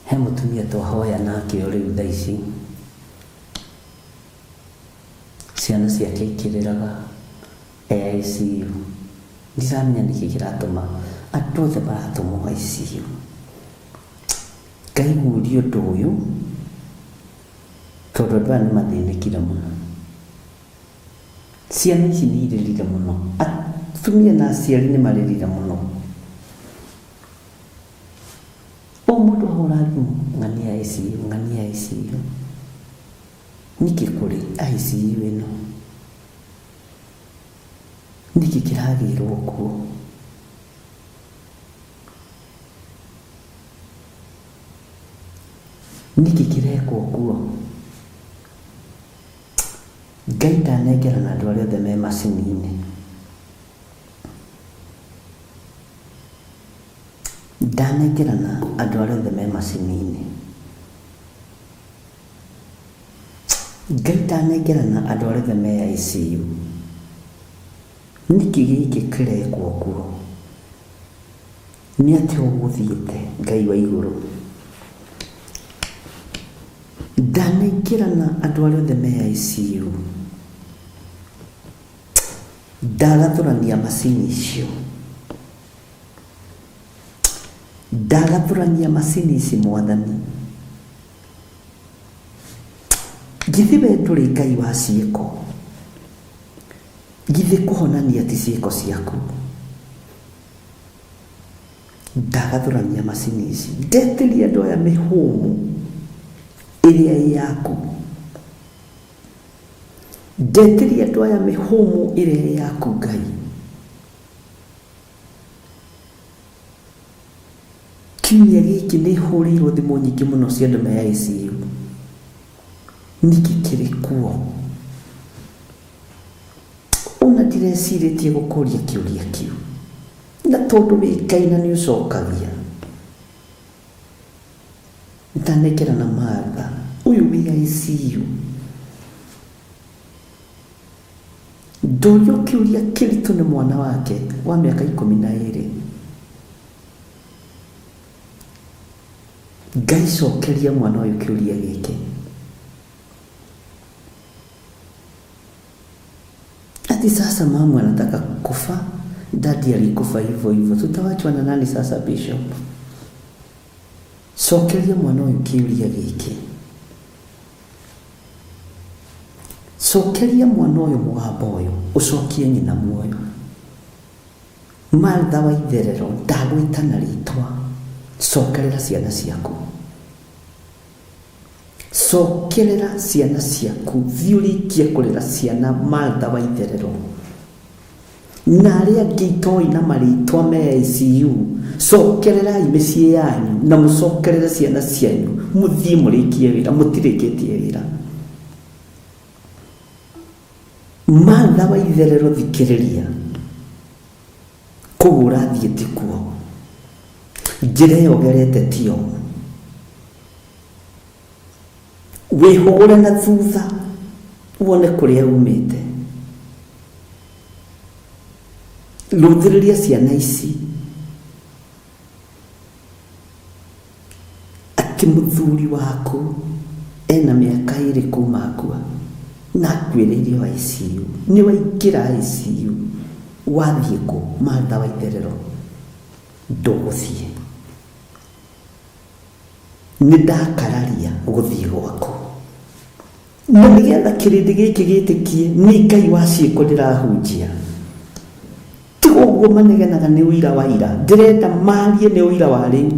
[SPEAKER 4] He mũtumia twahoya nake o rĩu thaa ici, ciana ciake ikĩrĩraga e ICU. Ndiramenya nĩkĩ kĩratũma andũ othe maratũmwo ICU. Ngai guũria ũndũ ũyũ tondũ andũ aya nĩ mathĩnĩkire mũno. Ciana ici nĩ irĩrire mũno, atumia na aciari nĩ marĩrire mũno. O mũndũ ahũra thimũ, ng'ania ICU, ng'ania ICU. Nĩkĩ kũrĩ ICU ĩno? Nĩkĩ kĩragĩrwo kuo? Nĩkĩ kĩrekwo kuo? Ngai ndanengerana andũ arĩa othe me macini-inĩ. Ndanengerana andũ arĩa othe me macini-inĩ. Ngai ndanengerana andũ arĩa othe me ICU. Nĩkĩ gĩkĩ kĩrekwo kuo? Nĩ atĩa ũgũthiĩte Ngai wa igũrũ? Ndanengerana andũ arĩa othe me ICU. Ndagathũrania macini icio. Ndagathũrania macini ici Mwathani. Githĩ we ndũrĩ Ngai wa ciĩko? Githĩ kũhonania ti ciĩko ciaku? Ndagathũrania macini ici. Ndetĩria andũ aya mĩhũmũ ĩrĩa ĩ yaku. Ndetĩria andũ aya mĩhũmũ ĩrĩa ĩrĩ yaku Ngai. Kiumia gĩkĩ nĩ hũrĩirwo thimũ nyingĩ mũno cia andũ me ICU. Nĩkĩ kĩrĩ kuo? Ona ndirecirĩtie gũkũria kĩũria kĩu. Na tondũ wĩ Ngai na nĩ ũcokagia. Ndanengera na Martha ũyũ wĩ ICU. Ndorio kĩũria kĩritũ nĩ mwana wake wa mĩaka 12. Ngai cokeria mwana ũyũ kĩũria gĩkĩ. Ati sasa mama anataka kufa, dadi alikufa hivyo hivyo, tutawachwa na nani sasa bishop? Cokeria mwana ũyũ kĩũria gĩkĩ. Cokeria mwana ũyũ mũgambo ũyũ, ũcokie nyina muoyo. Martha wa itherero, ndagwĩta na rĩtwa. Cokerera ciana ciaku. Cokerera ciana ciaku, thiĩ ũrĩkie kũrera ciana Martha wa itherero. Na arĩa angĩ itoĩ na marĩtwa me ICU, cokererai mĩciĩ yanyu na mũcokerere ciana cianyu, mũthiĩ mũrĩkie wĩra, mũtirĩkĩtie wĩra. Martha wa itherero thikĩrĩria, kũu ũrathiĩ ti kuo, njĩra ĩyo ũgerete tiyo, wĩhũgũre na thutha wone kũrĩa umĩte. Rũthĩrĩria ciana ici atĩ mũthuri waku ena mĩaka 2 kuma akua na akuĩrĩire o ICU. Nĩ waingĩra ICU, wathiĩ kũ? Martha wa itherero, ndũgũthiĩ. Nĩ ndakararia gũthiĩ gwaku. Na nĩgetha kĩrĩndĩ gĩkĩ gĩtĩkie nĩ Ngai wa ciĩko ndĩrahunjia. Ti ũguo manegenaga nĩ ũira wa ira. Ndĩrenda marie nĩ ũira wa rĩu.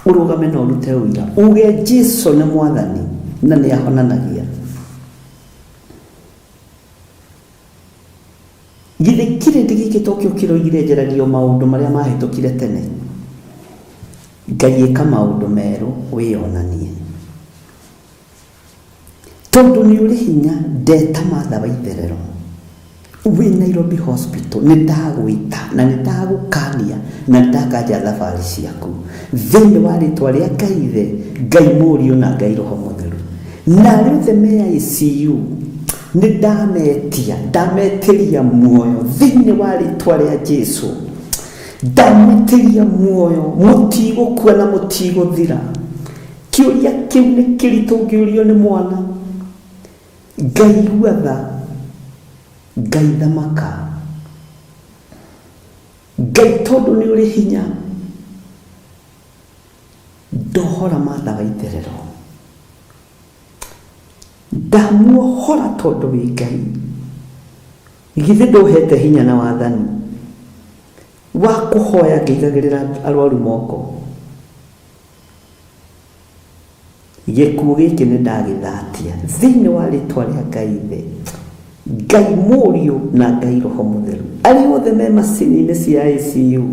[SPEAKER 4] Ũrũgame na ũrute ũira. Uge Jesu nĩ mwathani na nĩ ahonanagia. Githĩ kĩrĩndĩ gĩkĩ tokĩo kĩroigire njaragio maũndũ marĩa mahĩtũkire tene. Ngai ĩka maũndũ merũ wĩyonanie. Tondũ nĩ ũrĩ hinya, ndeta Martha wa itherero. Wĩ Nairobi Hospital, nĩ ndagwĩta na nĩ ndagũkania na nĩ ndakanja thabarĩ ciaku. Thĩinĩ wa rĩtwa rĩa Ngai Ithe, Ngai Mũriũ na Ngai Roho Mũtheru. Na arĩa othe me ICU, nĩ ndametia, ndametĩria muoyo thĩinĩ wa rĩtwa rĩa Jesu. Ndamwĩtĩria muoyo, mũtigũkua na mũtigũthira. Kĩũria kĩu nĩ kĩritũ ũngĩũrio nĩ mwana. Ngai igua tha, Ngai thamaka, Ngai tondũ nĩ ũrĩ hinya, ndohora Martha wa itherero. Ndamuohora tondũ wĩ Ngai. Githĩ ndũhete hinya na wathani wa kũhoya ngĩigagĩrĩra arwaru moko. Gĩkuũ gĩkĩ nĩ ndagĩthatia thĩinĩ wa rĩtwa rĩa Ngai Ithe, Ngai Mũriũ na Ngai Roho Mũtheru. Arĩa othe me macini-inĩ cia ICU,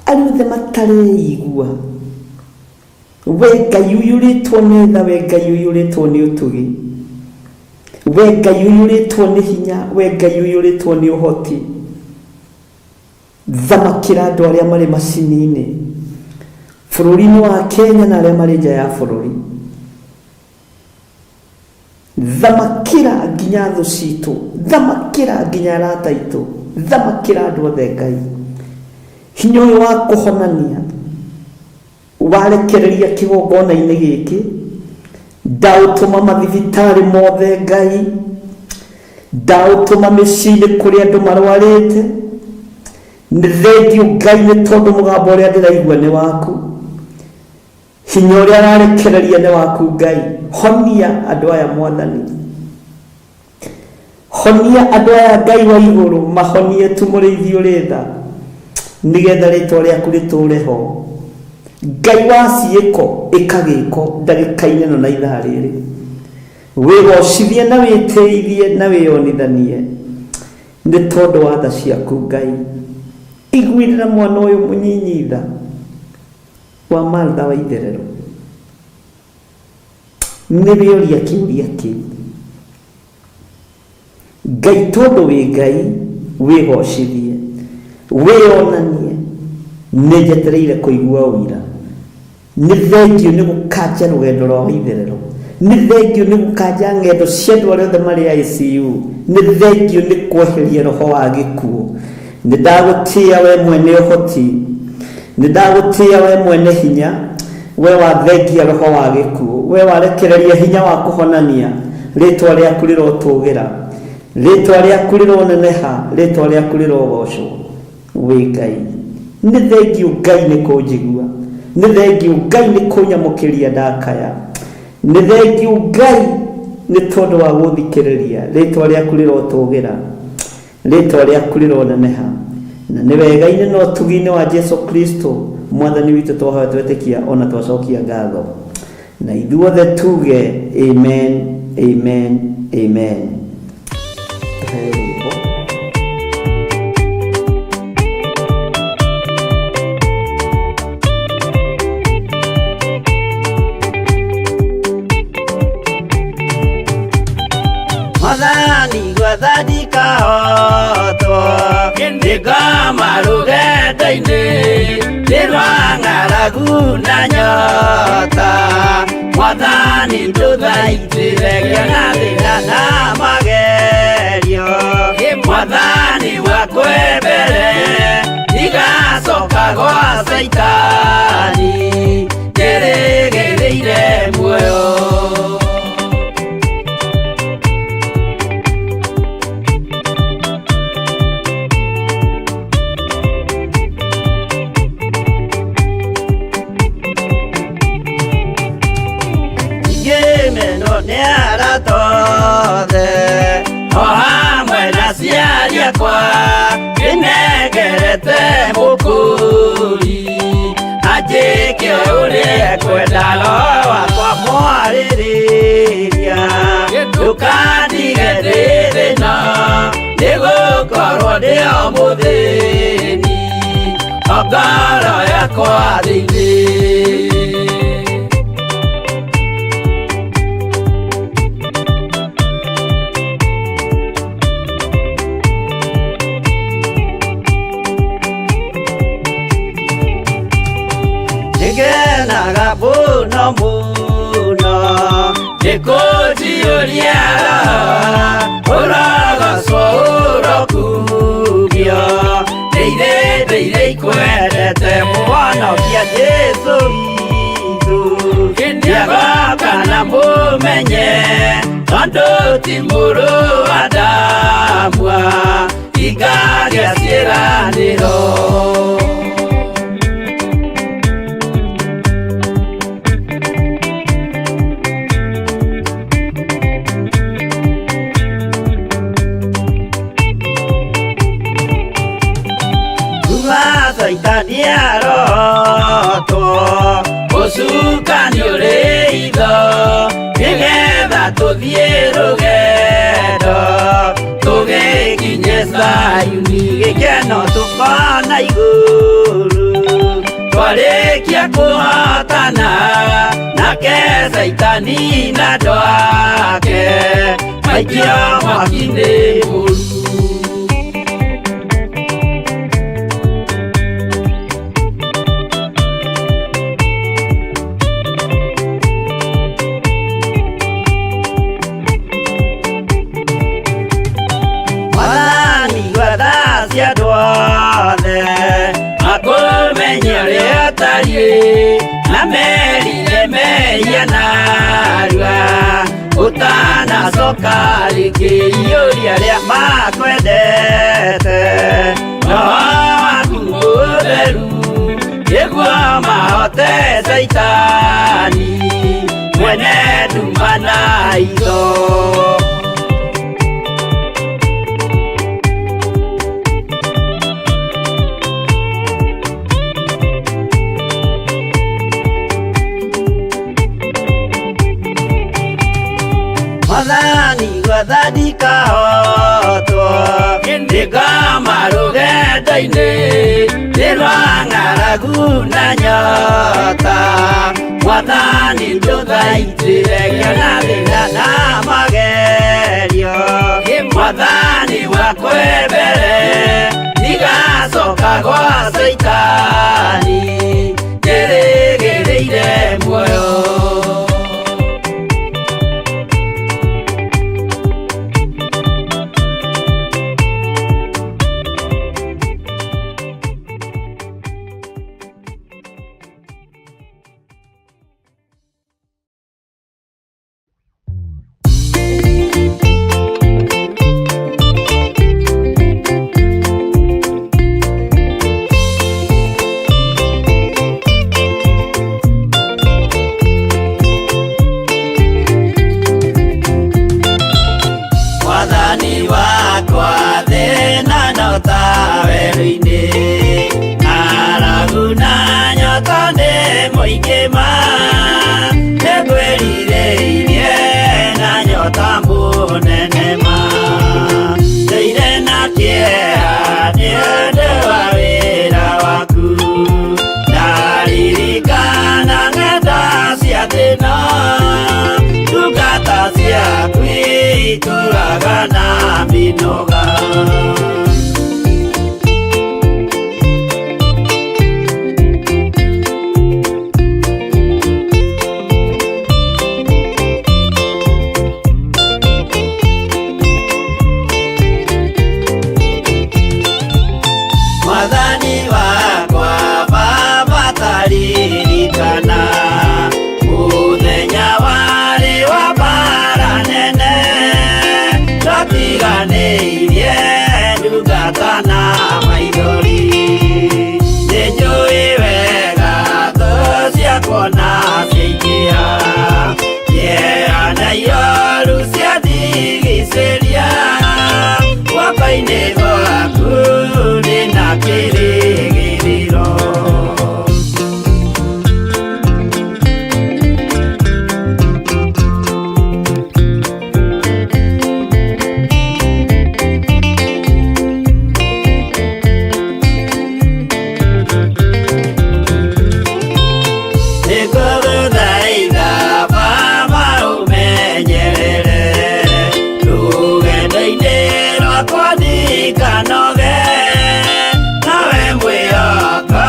[SPEAKER 4] arĩa othe matareigua, we Ngai ũiyũrĩtwo nĩ tha, we Ngai ũiyũrĩtwo nĩ ũtugi, we Ngai ũiyũrĩtwo nĩ hinya, we Ngai ũiyũrĩtwo nĩ ũhoti, thamakĩra andũ arĩa marĩ macini-inĩ bũrũri-inĩ wa Kenya na arĩa marĩ nja ya bũrũri. Thamakĩra nginya thũ citũ, thamakĩra nginya arata aitũ, thamakĩra andũ othe Ngai. Hinya ũyũ wa kũhonania warekereria kĩgongona-inĩ gĩkĩ, ndaũtũma mathibitarĩ mothe Ngai, ndaũtũma mĩciĩ-inĩ kũrĩa andũ marwarĩte. Nĩ thengiũ Ngai nĩ tondũ mũgambo ũrĩa ndĩraigua nĩ waku, hinya ũrĩa ararekereria nĩ waku Ngai. Honia andũ aya Mwathani, honia andũ aya Ngai wa igũrũ, mahonie tu mũrĩithi ũrĩ tha, nĩgetha rĩtwa rĩaku rĩtũre ho. Ngai wa ciĩko, ĩka gĩko ndagĩka-inĩ ĩno na ithaa rĩrĩ. Wĩgocithie na wĩtĩithie na wĩyonithanie nĩ tondũ wa tha ciaku Ngai. Iguĩrĩra mwana ũyũ mũnyinyi tha wa Martha wa itherero. Nĩ wĩũria kĩũria kĩu. Ngai tondũ wĩ Ngai wĩgocithie wĩyonanie nĩ njetereire kũigua ũira. Nĩ thengio nĩ gũkanja rũgendo rwa waitherero. Nĩ thengio nĩ gũkanja ng'endo cia andũ arĩa othe marĩ ICU. Nĩ thengio nĩ kweheria roho wa gĩkuũ. Nĩ ndagũtĩĩa we mwene ũhoti. Nĩ ndagũtĩĩa we mwene hinya. We wathengia roho wa gĩkuũ. We warekereria hinya wa kũhonania. Rĩtwa rĩaku rĩrotũgĩra. Rĩtwa rĩaku rĩroneneha. Rĩtwa rĩaku rĩrogocwo. Wĩ Ngai. Nĩ thengio Ngai nĩ kũnjigua. Nĩ thengio Ngai nĩ kũnyamũkĩria ndakaya. Nĩ thengio Ngai nĩ tondũ wa gũthikĩrĩria. Rĩtwa rĩaku rĩrotũgĩra. Rĩtwa rĩaku rĩroneneha. Na nĩ wega-inĩ na ũtugi-inĩ wa Jesu Kristo mwathani witũ twahoya twetĩkia ona twacokia ngatho. Na ithuothe tuge amen, amen, amen. Tũheo rwĩmbo.
[SPEAKER 2] Mwathani gwetha ndikahotwo nĩngoma rũgendo-inĩ nĩ rwa ng'aragu na nyota. Mwathani ndũthaitĩre ngĩona thĩna na magerio. Mwathani wakwe mbere ndigacoka gwa Caitani njĩrĩgĩrĩire muoyo. Ngĩmenwo nĩ arata othe o hamwe na aciari akwa ndĩnengerete mũkũri anjĩke ũrĩa ekwenda roho wakwa mwarĩrĩria ndũkandige ndĩ thĩna nĩgũkorwo ndĩ o mũthĩni o ngoro yakwa thĩinĩ. Nĩngenaga mũno mũno nĩkũnjiyũria roho ũrogocwo ũrokumio ndĩire ndĩire ikwendete mũhonokia Jesũ witũ nĩagoka na mũmenye tondũ ti mũrũ wa Adamu ingagĩa ciĩranĩro. Kuma Caitani arotwo ũcukani ũrĩ itho nĩgetha tũthiĩ rũgendo tũgĩkinye Zayuni gĩkeno tũkona igũrũ twarĩkia kũhotana nake Caitani na andũ ake maikio mwaki-inĩ mũru. Mwathani gwetha cia andũ othe makũmenye ũrĩa ũtariĩ na merire mehia narua ũtanacoka rĩngĩ iyũria arĩa makwendete roho waku mũtheru nĩguo mahote Caitani mwene nduma na itho. Ndĩraigua tha ndikahotwo Ndĩkoma rũgendo-inĩ Nĩ rwa ng'aragu na nyota Mwathani ndũthaitĩre ngĩona thĩna na magerio Mwathani wakwe mbere Ndigacoka gwa Caitani Njĩrĩgĩrĩire muoyo. Mwathani wakwa thĩna no ta werũ-inĩ ng'aragu na nyota nĩ mũingĩ ma nĩngwĩrirĩirie na nyota mũnene ma ndũire na kĩeha nĩ ũndũ wa wĩra waku ndaririkana ng'enda cia thĩna ndungata ciaku itũraga na mĩnoga. Mwathani wakwa Baba taririkana mũthenya warĩ wa mbara nene twatiganĩirie ndungata na maithori nĩnjũĩ wega thũ ciakwa na ciaingĩha kĩeha na ioru ciandigicĩria guoko-inĩ gwaku ndĩna kĩrĩgĩrĩro. Nĩngũgũthaitha Baba ũmenyerere rũgendo-inĩ rwakwa ndikanoge nawe mwĩhoka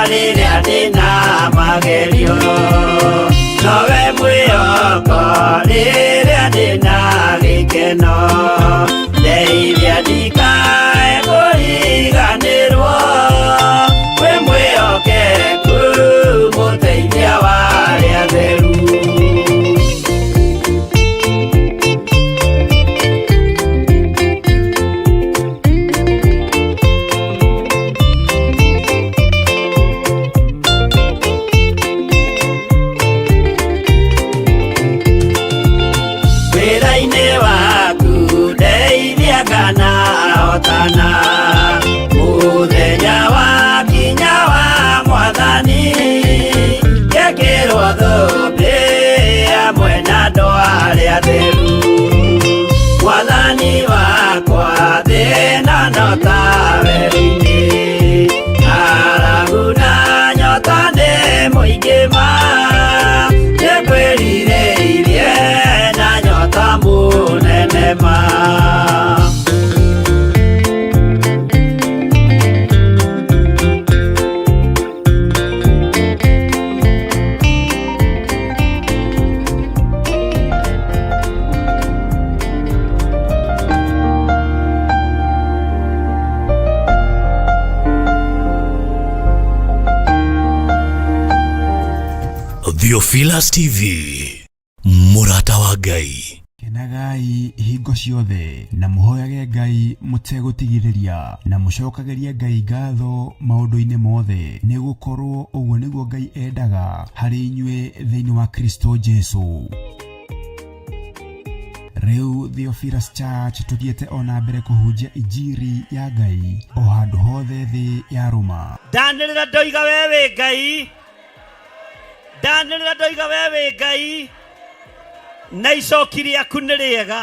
[SPEAKER 2] rĩrĩa ndĩna magerio nowe mwĩhoko rĩrĩa ndĩna gĩkeno ndeithia ndikae kũriganĩrwo wĩ mwĩhokeku mũteithia wa arĩa atheru. Wĩra-inĩ waku ndeithia kana hotana mũthenya wa kinya wa mwathani ngekĩrwo thũmbĩ hamwe na andũ arĩa atheru mwathani wakwa thĩna no ta werũ-inĩ ng'aragu na nyota nĩ mũingĩ ma nĩngwĩrirĩirie na nyota mũnene ma.
[SPEAKER 3] Theophilus TV, mũrata wa Ngai.
[SPEAKER 1] Kenagai hingo ciothe na mũhoyage Ngai mũtegũtigithĩria na mũcokagĩrie Ngai ngatho maũndũ-inĩ mothe nĩ gũkorwo ũguo nĩguo Ngai endaga harĩ inyuĩ thĩinĩ wa Kristo Jesu. Rĩu Theophilus Church tũthiĩte ona mbere kũhunjia injiri ya Ngai o handũ hothe thĩ ya rũma.
[SPEAKER 2] Ndanĩrĩra ndoiga we wĩ Ngai ndanĩrĩra ndoiga we wĩ Ngai na icoki rĩaku nĩ rĩega.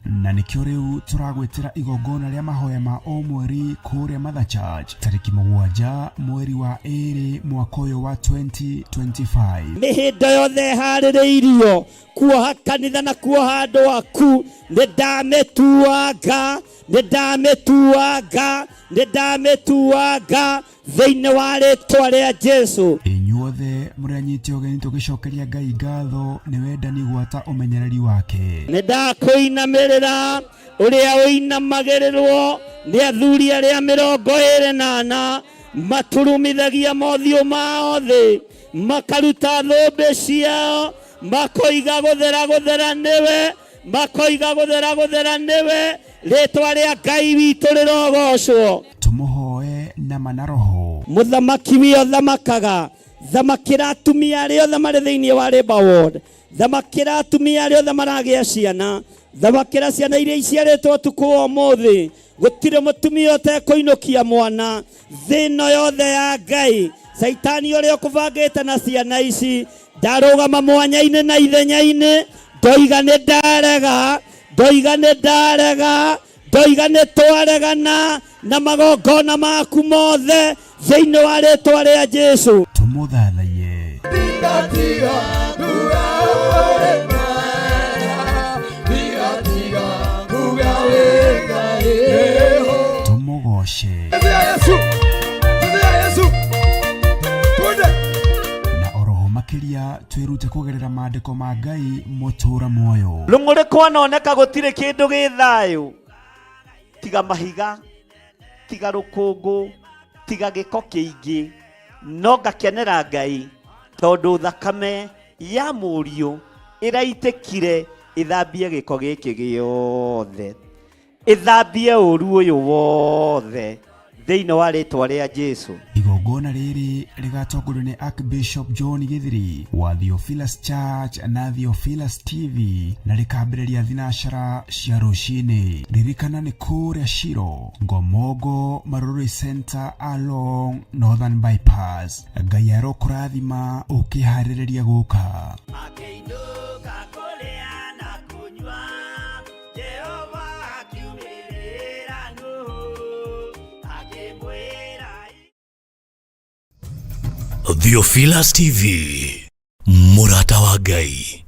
[SPEAKER 1] Na nĩkĩo rĩu tũragwĩtĩra igongona rĩa mahoya ma o mweri kũrĩa Mother Church tarĩki 7 mweri wa 2 mwaka ũyũ wa 2025.
[SPEAKER 2] Mĩhĩndo yothe ĩharĩrĩirio kuoha kanitha na kuoha andũ aku, nĩ ndamĩtuanga, nĩ ndamĩtuanga, nĩ ndamĩtuanga thĩinĩ wa rĩtwa rĩa Jesu.
[SPEAKER 1] Inyuothe mũrĩ anyiti ũgeni tũgĩcokeria Ngai ngatho nĩ wendani gwata ũmenyereri wake.
[SPEAKER 2] Nĩ ndakũinamĩrĩra ũrĩa ũinamagĩrĩrwo nĩ athuri arĩa 24 maturumithagia mothiũ mao thĩ, makaruta thũmbĩ ciao, makoiga gũthera gũthera nĩwe, makoiga gũthera gũthera nĩwe, rĩtwa rĩa Ngai witũ rĩrogocwo.
[SPEAKER 1] Tũmũhoe na ma na roho.
[SPEAKER 2] Mũthamaki wio thamakaga, thamakĩra atumia arĩa othe marĩ thĩinĩ wa Labour Ward, thamakĩra atumia arĩa othe maragĩa ciana, thamakĩra ciana iria iciarĩtwo ũtukũ wa ũmũthĩ. Gũtirĩ mũtumia ũtekũinũkia mwana thĩ ĩno yothe ya Ngai. Caitani ũrĩa ũkũbangĩte na ciana ici ndarũgama mwanya-inĩ na ithenya-inĩ, ndoiga nĩ ndarega, ndoiga nĩ ndarega, ndoiga nĩ twaregana na magongona maku mothe thĩinĩ wa rĩtwa rĩa Jesu.
[SPEAKER 1] Tũmũthathaiye. Tũmũgoce. Na oroho makĩria twĩrute kũgerera maandĩko ma Ngai mũtũra muoyo.
[SPEAKER 2] Rũng'ũrĩ kwanoneka gũtirĩ kĩndũ gĩ thayũ tiga mahiga, tiga rũkũngũ, tiga gĩko kĩingĩ, no ngakenera Ngai tondũ thakame ya mũriũ ĩraitĩkire ĩthambie gĩko gĩkĩ gĩothe, ĩthambie ũru ũyũ wothe thĩinĩ wa rĩtwa rĩa Jesu.
[SPEAKER 1] Igongona rĩrĩ rĩgatongorio nĩ Archbishop John Githiri wa Theophilus Church na Theophilus TV na rĩkambĩrĩria thinacara cia rũcinĩ. Ririkana nĩ kũrĩa Shiro, Ngomongo, Marurui Center along Northern Bypass. Ngai arokũrathima ũkĩharĩrĩria gũka.
[SPEAKER 2] Makĩinũka kũrĩa na kũnyua, Jehova akiumĩrĩra Nuhu, akĩmwĩra.
[SPEAKER 3] Theophilus TV, mũrata wa Ngai.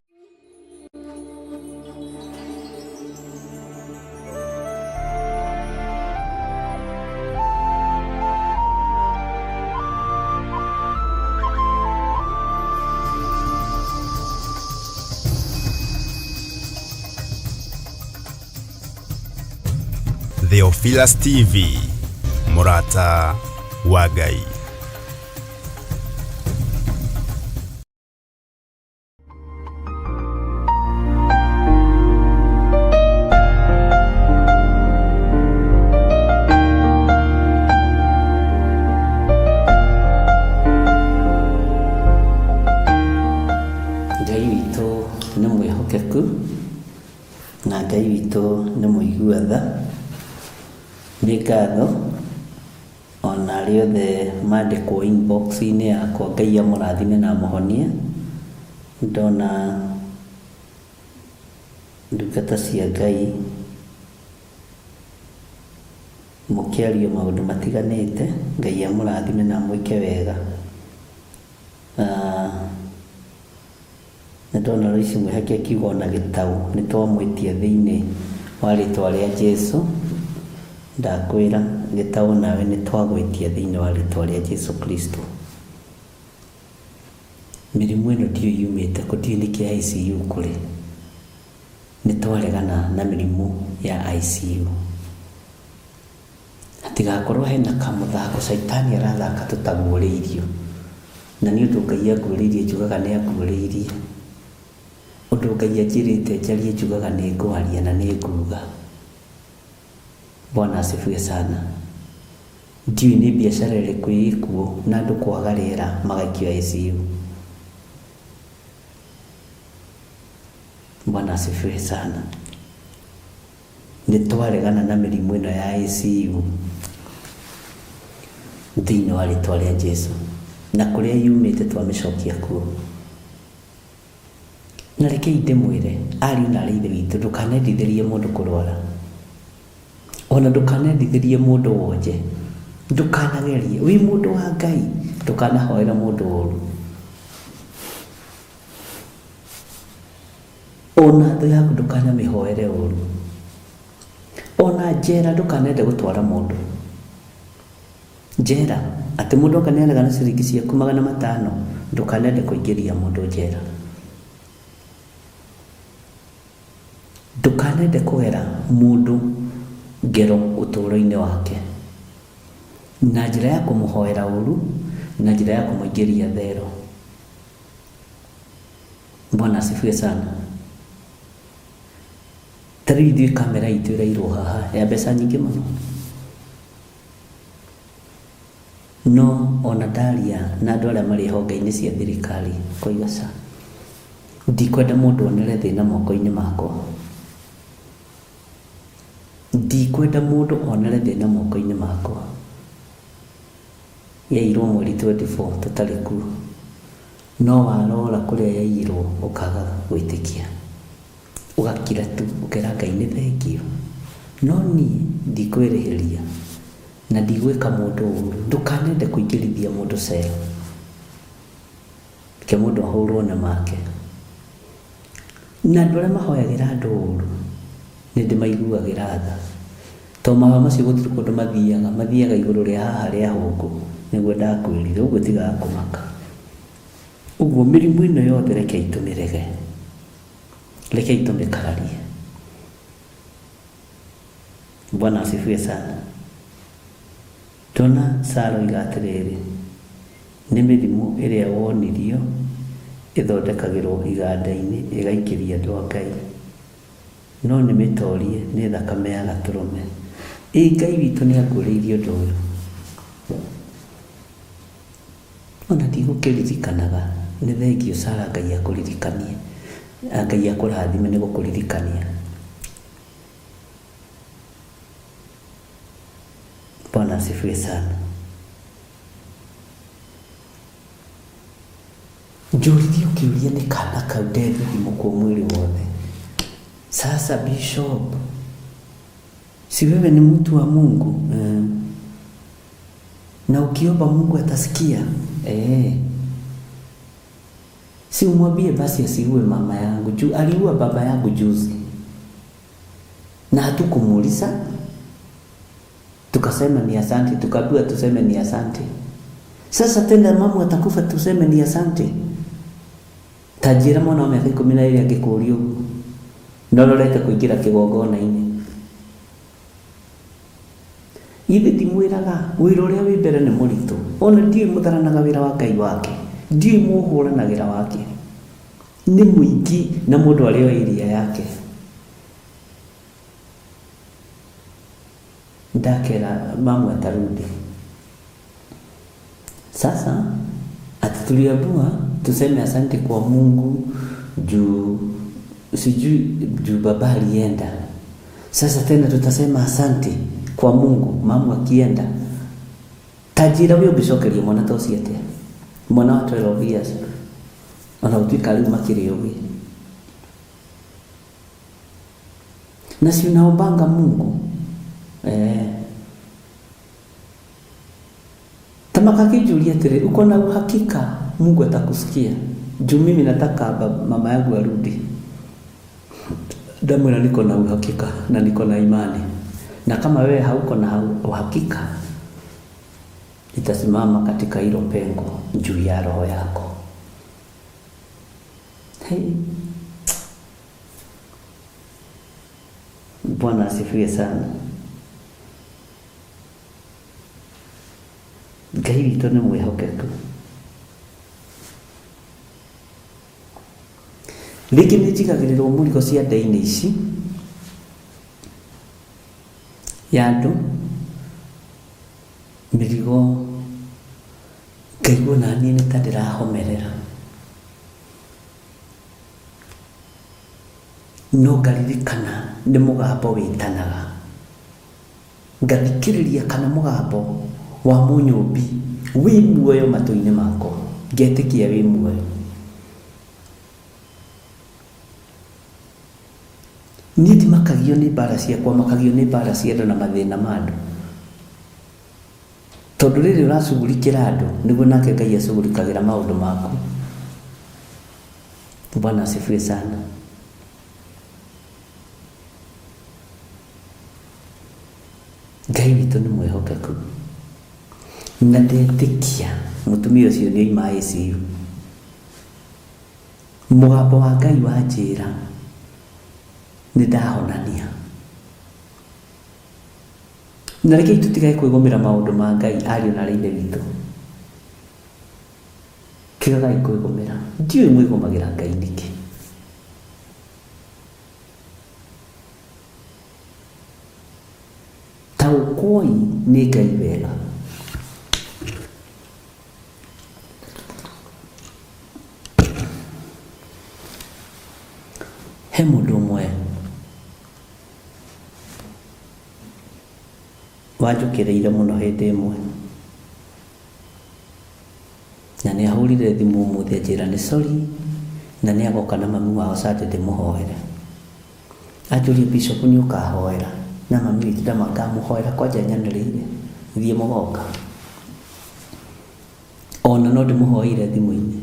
[SPEAKER 1] Theophilus TV, mũrata wa Ngai.
[SPEAKER 4] Ngai witũ nĩ mwĩhokeku na Ngai witũ nĩ mũigua tha. Nĩ ngatho ona arĩa othe mandĩkwo inbox-inĩ yakwa, Ngai amũrathime na amũhonie. Ndona ndungata cia Ngai mũkĩario maũndũ matiganĩte, Ngai amũrathime na amwĩke wega. Nĩ ndona Lois Mwĩhaki akiuga ona gĩtaũ nĩ twamwĩtia thĩinĩ wa rĩtwa rĩa Jesu. Ndakwĩra gĩtaũ nawe nĩ twagwĩtia thĩinĩ wa rĩtwa rĩa Jesu Kristo. Mĩrimũ ĩno ndiũĩ yumĩte kũ, ndiũĩ nĩkĩ ICU kũrĩ. Nĩ twaregana na mĩrimũ ya ICU. Hatigakorwo hena kamũthako caitani arathaka tũtaguũrĩirio. Na nĩ ũndũ Ngai anguũrĩirie njugaga nĩ anguũrĩirie. Ũndũ Ngai anjĩrĩte njarie njugaga nĩ ngwaria na nĩ nguga. Bwana asifiwe sana. Ndiũĩ nĩ biacara ĩrĩkũ ĩkuo na andũ kwaga rĩera magaikio ICU. Bwana asifiwe sana. Nĩ twaregana na mĩrimũ ĩno ya ICU thĩinĩ wa rĩtwa rĩa Jesu. Na kũrĩa yumĩte twamĩcokia kuo. Na rekei ndĩmwĩre, ariũ na aarĩ a Ithe witũ, ndũkanendithĩrie mũndũ kũrwara. Ona ndũkanendithĩrie mũndũ wonje. Ndũkanagerie. Wĩ mũndũ wa Ngai, ndũkanahoere mũndũ ũru. Ona thũ yaku ndũkanamĩhoere ũru. Ona njera ndũkanende gũtwara mũndũ. Njera, atĩ mũndũ oka nĩarega na ciringi ciaku 500, ndũkanende kũingĩria mũndũ njera. Ndũkanende kũgera mũndũ ngero ũtũũro-inĩ wake na njĩra ya kũmũhoera ũru, na njĩra ya kũmũingĩria thero. Bwana asifiwe sana. Ta rĩu ithuĩ kamera itũ ĩrairwo haha ya mbeca nyingĩ mũno. No ona ndaria na andũ arĩa marĩ honge-inĩ cia thirikari ngoiga ca, ndikwenda mũndũ onere thĩna moko-inĩ makwa. Ndikwenda mũndũ onere thĩna moko-inĩ makwa. Yaiyirwo mweri 24 tũtarĩ kuo. No warora kũrĩa yaiyirwo ũkaga gwĩtĩkia. Ũgakira tu ũkera Ngai nĩ thengiũ. No niĩ ndikwĩrĩhĩria na ndigwĩka mũndũ ũru. Ndũkanende kũingĩrithia mũndũ cell. Reke mũndũ ahũrwo na make. Na andũ arĩa mahoyagĩra andũ ũru nĩ ndĩmaiguagĩra tha. Tondũ mahoya macio gũtirĩ kũndũ mathiaga, mathiaga igũrũ rĩa haha rĩa hũngũ, nĩguo ndakwĩrire, ũguo tigaga kũmaka. Ũguo mĩrimũ ĩno yothe rekei tũmĩrege, rekei tũmĩkararie. Bwana asifiwe sana. Ndona Sarah oiga atĩrĩrĩ, nĩ mĩrimũ ĩrĩa wonirio ĩthondekagĩrwo iganda-inĩ ĩgaikĩria andũ a Ngai. No nĩ mĩtorie nĩ thakame ya gatũrũme. Ĩ Ngai witũ nĩ anguũrĩirie ũndũ ũyũ. Ona ndigũkĩririkanaga. Nĩ thengiũ Sarah Ngai akũririkanie. Ngai akũrathime nĩ gũkũririkania. Bwana asifiwe sana. Njũririo kĩũria nĩ kana kau ndethithimũkwo mwĩrĩ wothe. Sasa Bishop, si wewe ni mtu wa Mungu? Eh. Na ukiomba Mungu atasikia? Eh. Si umwambie basi asiue mama yangu juu aliua baba yangu juzi, na hatukumuuliza, tukasema ni asante, tukaambiwa tuseme ni asante. Sasa tena mama atakufa tuseme ni asante? Ta njĩra mwana wa mĩaka 12 angĩkũria ũguo, na ũrorete kũingĩra kĩgongona-inĩ. Githĩ ndimwĩraga wĩra ũrĩa wĩ mbere nĩ mũritũ, ona ndiũĩ mũtharanaga wĩra wa Ngai wake, ndiũĩ mũhũranagĩra wake, nĩ mũingĩ na mũndũ arĩ o area yake. Ndakera mamu atarudi. Sasa ati tuliambiwa tuseme asante kwa Mungu juu sijui juu baba alienda. Sasa tena tutasema asante kwa Mungu mamu akienda. Ta njĩra we ũngĩcokeria mwana ta ũcio atĩa? Mwana wa 12 years ona gũtuĩka rĩu makĩrĩ ũgĩ. Na si unaombanga Mungu? Eh. Ta makakĩnjũria atĩrĩ, uko na uhakika Mungu atakusikia? Juu mimi nataka mama yangu arudi. Ndamwĩra niko na uhakika na niko na imani. Na kama wewe hauko na uhakika, nitasimama katika hilo pengo juu ya roho yako. Hey. Bwana asifiwe sana. Ngai witũ nĩ mwĩhokeku. Rĩngĩ nĩ njigagĩrĩrwo mũrigo ciande-inĩ ici ya andũ, mĩrigo ngaigua onaniĩ nĩ ta ndĩrahomerera. No ngaririkana nĩ mũgambo wĩtanaga. Ngathikĩrĩria kana mũgambo wa Mũnyũmbi wĩ muoyo matũ-inĩ makwa, ngetĩkia wĩ muoyo. Ndimakagio nĩ mbara ciakwa, makagio nĩ mbara cia andũ na mathĩna ma andũ. Tondũ rĩrĩ ũracugurikĩra andũ, nĩguo nake Ngai acugurikagĩra maũndũ maku. Bwana asifiwe sana. Ngai witũ nĩ mwĩhokeku. Na ndetĩkia mũtumia ũcio nĩ oima ICU. Mũgambo wa Ngai wanjĩra nĩ ndahonania. Na rekei tũtigage kwĩgũmĩra maũndũ ma Ngai ariũ na aarĩ a Ithe witũ. Tigagai kwĩgũmĩra. Ndiũĩ mwĩgũmagĩra Ngai nĩkĩ. Taũkwoi nĩ Ngai wega. He mũndũ ũmwe wanjũkĩrĩire mũno hĩndĩ ĩmwe na nĩ ahũrire thimũ ũmũthĩ anjĩra nĩ sorry na nĩ agoka na mami wao Sunday ndĩmũhoere. Anjũria Bishop nĩ ũkahoera na mami witũ ndamakamũhoera kwanja nyanĩrĩire thiĩ mũgoka. Ona no ndĩmũhoeire thimũ-inĩ.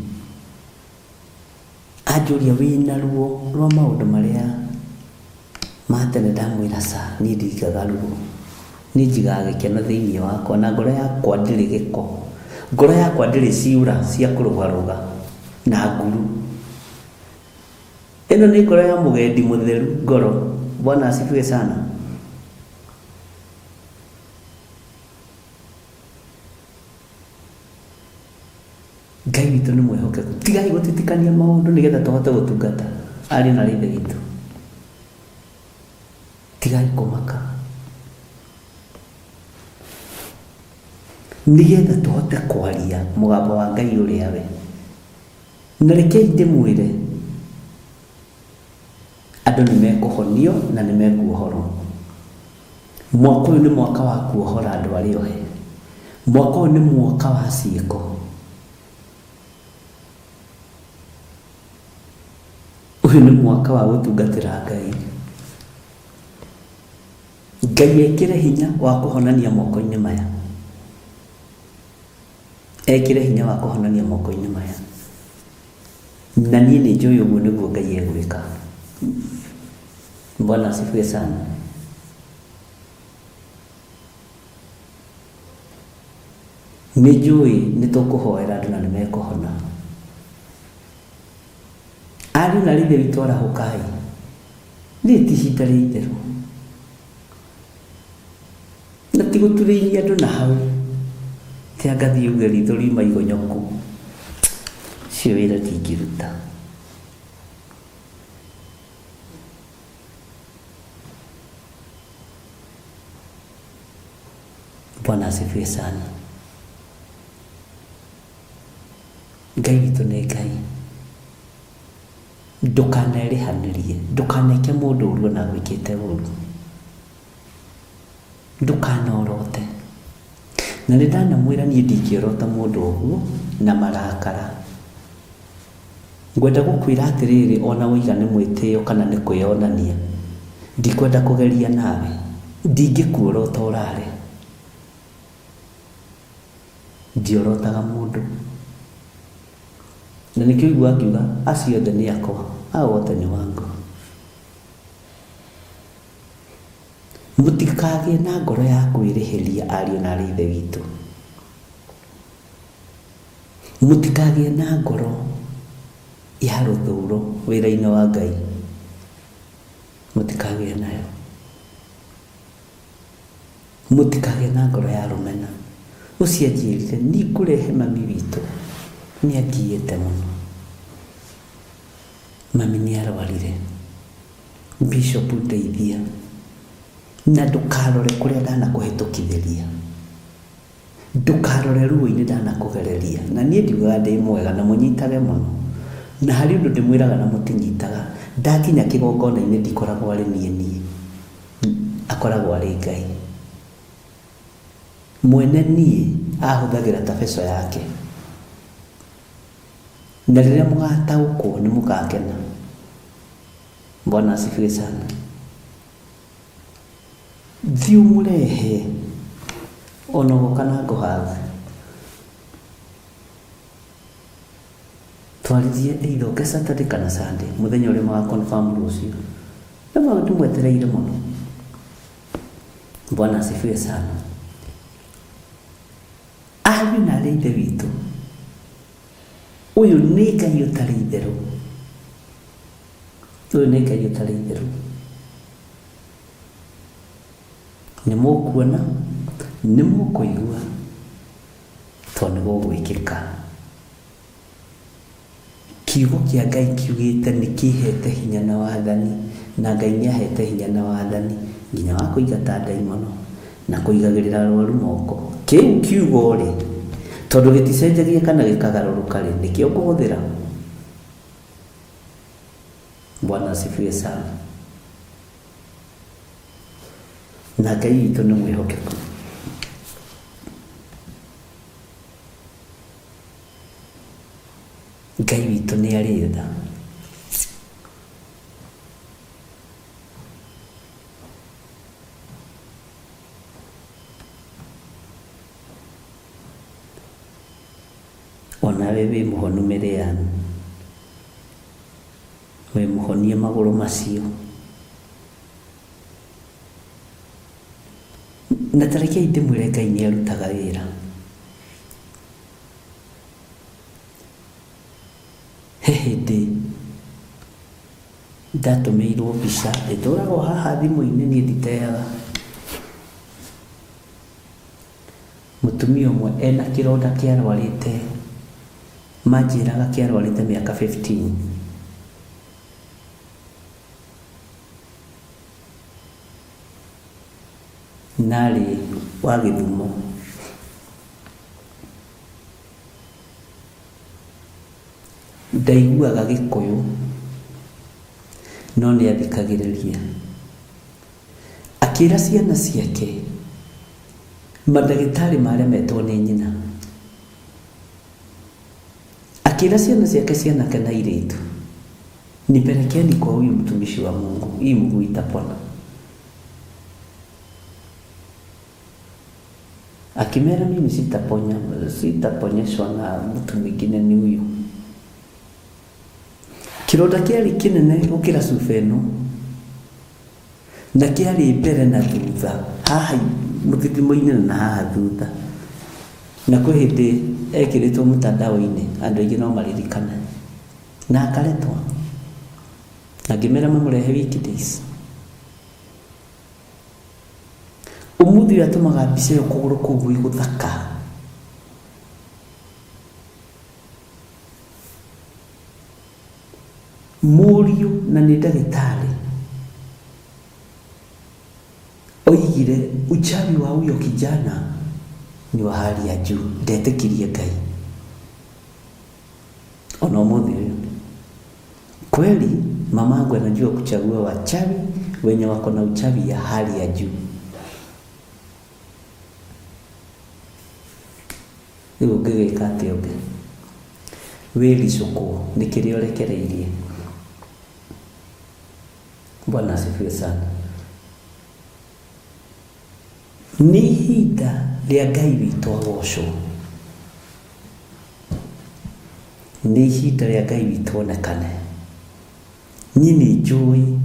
[SPEAKER 4] Anjũria wĩna ruo rwa maũndũ marĩa ma tene ndamwĩra ca niĩ ndingaga ruo. Niĩ njigaga gĩkeno thĩinĩ wakwa na ngoro yakwa ndĩrĩ gĩko. Ngoro yakwa ndĩrĩ ciũra cia kũrũgarũga na nguru. Ĩno nĩ ngoro ya mũgendi mũtheru ngoro. Bwana asifiwe sana. Ngai witũ nĩ mwĩhokeku. Tigai gũtitikania maũndũ nĩgetha tũhote gũtungata ariũ na aarĩ a Ithe witũ. Tigai kũmaka. Nĩgetha tũhote kwaria mũgambo wa Ngai ũrĩa we. Na rekei ndĩmwĩre, andũ nĩ mekũhonio na nĩ mekuohorwo. Mwaka ũyũ nĩ mwaka wa kuohora andũ arĩa ohe. Mwaka ũyũ nĩ mwaka wa ciĩko. Ũyũ nĩ mwaka wa gũtungatĩra Ngai. Ngai ekĩre hinya wa kũhonania moko-inĩ maya. Ekĩre hinya wa kũhonania moko-inĩ maya. Na niĩ nĩ njũĩ ũguo nĩguo Ngai egwĩka. Bwana asifiwe sana. Nĩ njũĩ nĩ tũkũhoera andũ na nĩ mekũhona. Ariũ na aarĩ a Ithe witũ arahũkai. Rĩrĩ ti ihinda rĩa itherũ. Na ti gũturĩirie andũ na hau. Ti anga thiĩ uge ritho riuma igonyoku. Ũcio wĩra ndingĩruta. Bwana asifiwe sana. Ngai witũ nĩ Ngai. Ndũkanerĩhanĩrie, ndũkaneke mũndũ ũru ona agwĩkĩte ũru. Ndũkanorote. Na nĩ ndanamwĩra niĩ ndingĩorota mũndũ ũguo na marakara. Ngwenda gũkwĩra atĩrĩrĩ ona woiga nĩ mwĩtĩo kana nĩ kwĩyonania, ndikwenda kũgeria nawe. Ndingĩkuorota ũrare. Ndiorotaga mũndũ. Na nĩkĩo ũiguaga ngiuga acio othe nĩ akwa, hao wote ni wangu. Mũtikagĩe na ngoro ya kwĩrĩhĩria ariũ na aarĩ a Ithe witũ. Mũtikagĩe na ngoro ya rũthũũro wĩra-inĩ wa Ngai. Mũtikagĩe nayo. Mũtikagĩe na ngoro ya rũmena. Ũcio anjĩrire ningũrehe mami witũ. Nĩ angiĩte mũno. Mami nĩ arwarire. Bishop ndeithia. Na ndũkarore kũrĩa ndanakũhĩtũkithĩria. Ndũkarore ruo-inĩ ndanakũgereria. Na niĩ ndiugaga ndĩ mwega na mũnyitage mũno. Na harĩ ũndũ ndĩmwĩraga na mũtinyitaga. Ndakinya kĩgongona-inĩ ndikoragwo arĩ niĩ niĩ. Akoragwo arĩ Ngai. Mwene niĩ ahũthagĩra ta beco yake. Na rĩrĩa mũgataũkwo nĩ mũgakena. Bwana asifiwe sana. Thiĩ ũmũrehe ona ũgoka na ngũhathe. Twarĩrie either ũke Saturday kana Sunday, mũthenya ũrĩa maga confirm rũciũ. Ndĩmwetereire mũno. Bwana asifiwe sana. Ariũ na arĩ ithe witũ, ũyũ nĩ Ngai ũtarĩ itherũ. Ũyũ nĩ Ngai ũtarĩ itherũ. Nĩ mũkuona, nĩ mũkũigua, tondũ nĩ gũgwĩkĩka. Kiugo kĩa Ngai kiugĩte nĩ kĩhete hinya na wathani, na Ngai nĩ ahete hinya na wathani nginya wa kũingata ndaimono na kũigagĩrĩra arwaru moko. Kĩu kiugo rĩ, tondũ gĩticenjagia kana gĩkagarũrũka rĩ, nĩkĩo ngũhũthĩra. Bwana asifiwe sana. Na Ngai witũ nĩ mwĩhokeku. Ngai witũ nĩ arĩ tha. Onawe wĩ mũhonu Miriam, wĩ mũhonie magũrũ macio. Na ta rekei ndĩmwĩre Ngai nĩ arutaga wĩra. He hĩndĩ ndatũmĩirwo mbica ĩtũraga o haha thimũ-inĩ niĩ nditeaga. Mũtumia ũmwe ena kĩronda kĩarwarĩte, manjĩraga kĩarwarĩte mĩaka 15. Na arĩ wa Gĩthumo. Ndaiguaga Gĩkũyũ no nĩ athikagĩrĩria. Akĩra ciana ciake mandagĩtarĩ maremetwo nĩ nyina. Akĩra ciana ciake cia anake na airĩtu, nipelekeni kwa huyu mtumishi wa Mungu, hii mguu itapona. Akimera mimi sitaponya, sitaponyeshwa na mtu mwingine ni huyu. Kĩronda kĩarĩ kĩnene gũkĩra cuba ĩno na kĩarĩ mbere na thutha, haha mũthithimo-inĩ na haha thutha. Na kwĩ hĩndĩ ekĩrĩtwo mtandao-inĩ andũ aingĩ no maririkane na akaretwo na ngĩmera mamũrehe weekdays. Ũmũthĩ ũyũ atũmaga mbica ĩyo kũgũrũ kũu gwĩ gũthaka. Mũriũ na nĩ ndagĩtarĩ oigire uchawi wa huyo kijana ni wa hali ya juu. Ndetĩkirie Ngai ona ũmũthĩ ũyũ. Kweli mamangu anajua kuchagua wachawi wenye wako na uchawi ya hali ya juu. Rĩu ũngĩgĩka atĩa ũngĩ? Wĩricũkwo nĩ kĩrĩa ũrekereirie. Bwana asifiwe sana. Nĩ ihinda rĩa Ngai witũ agocwo. Nĩ ihinda rĩa Ngai witũ onekane. Niĩ nĩ njũĩ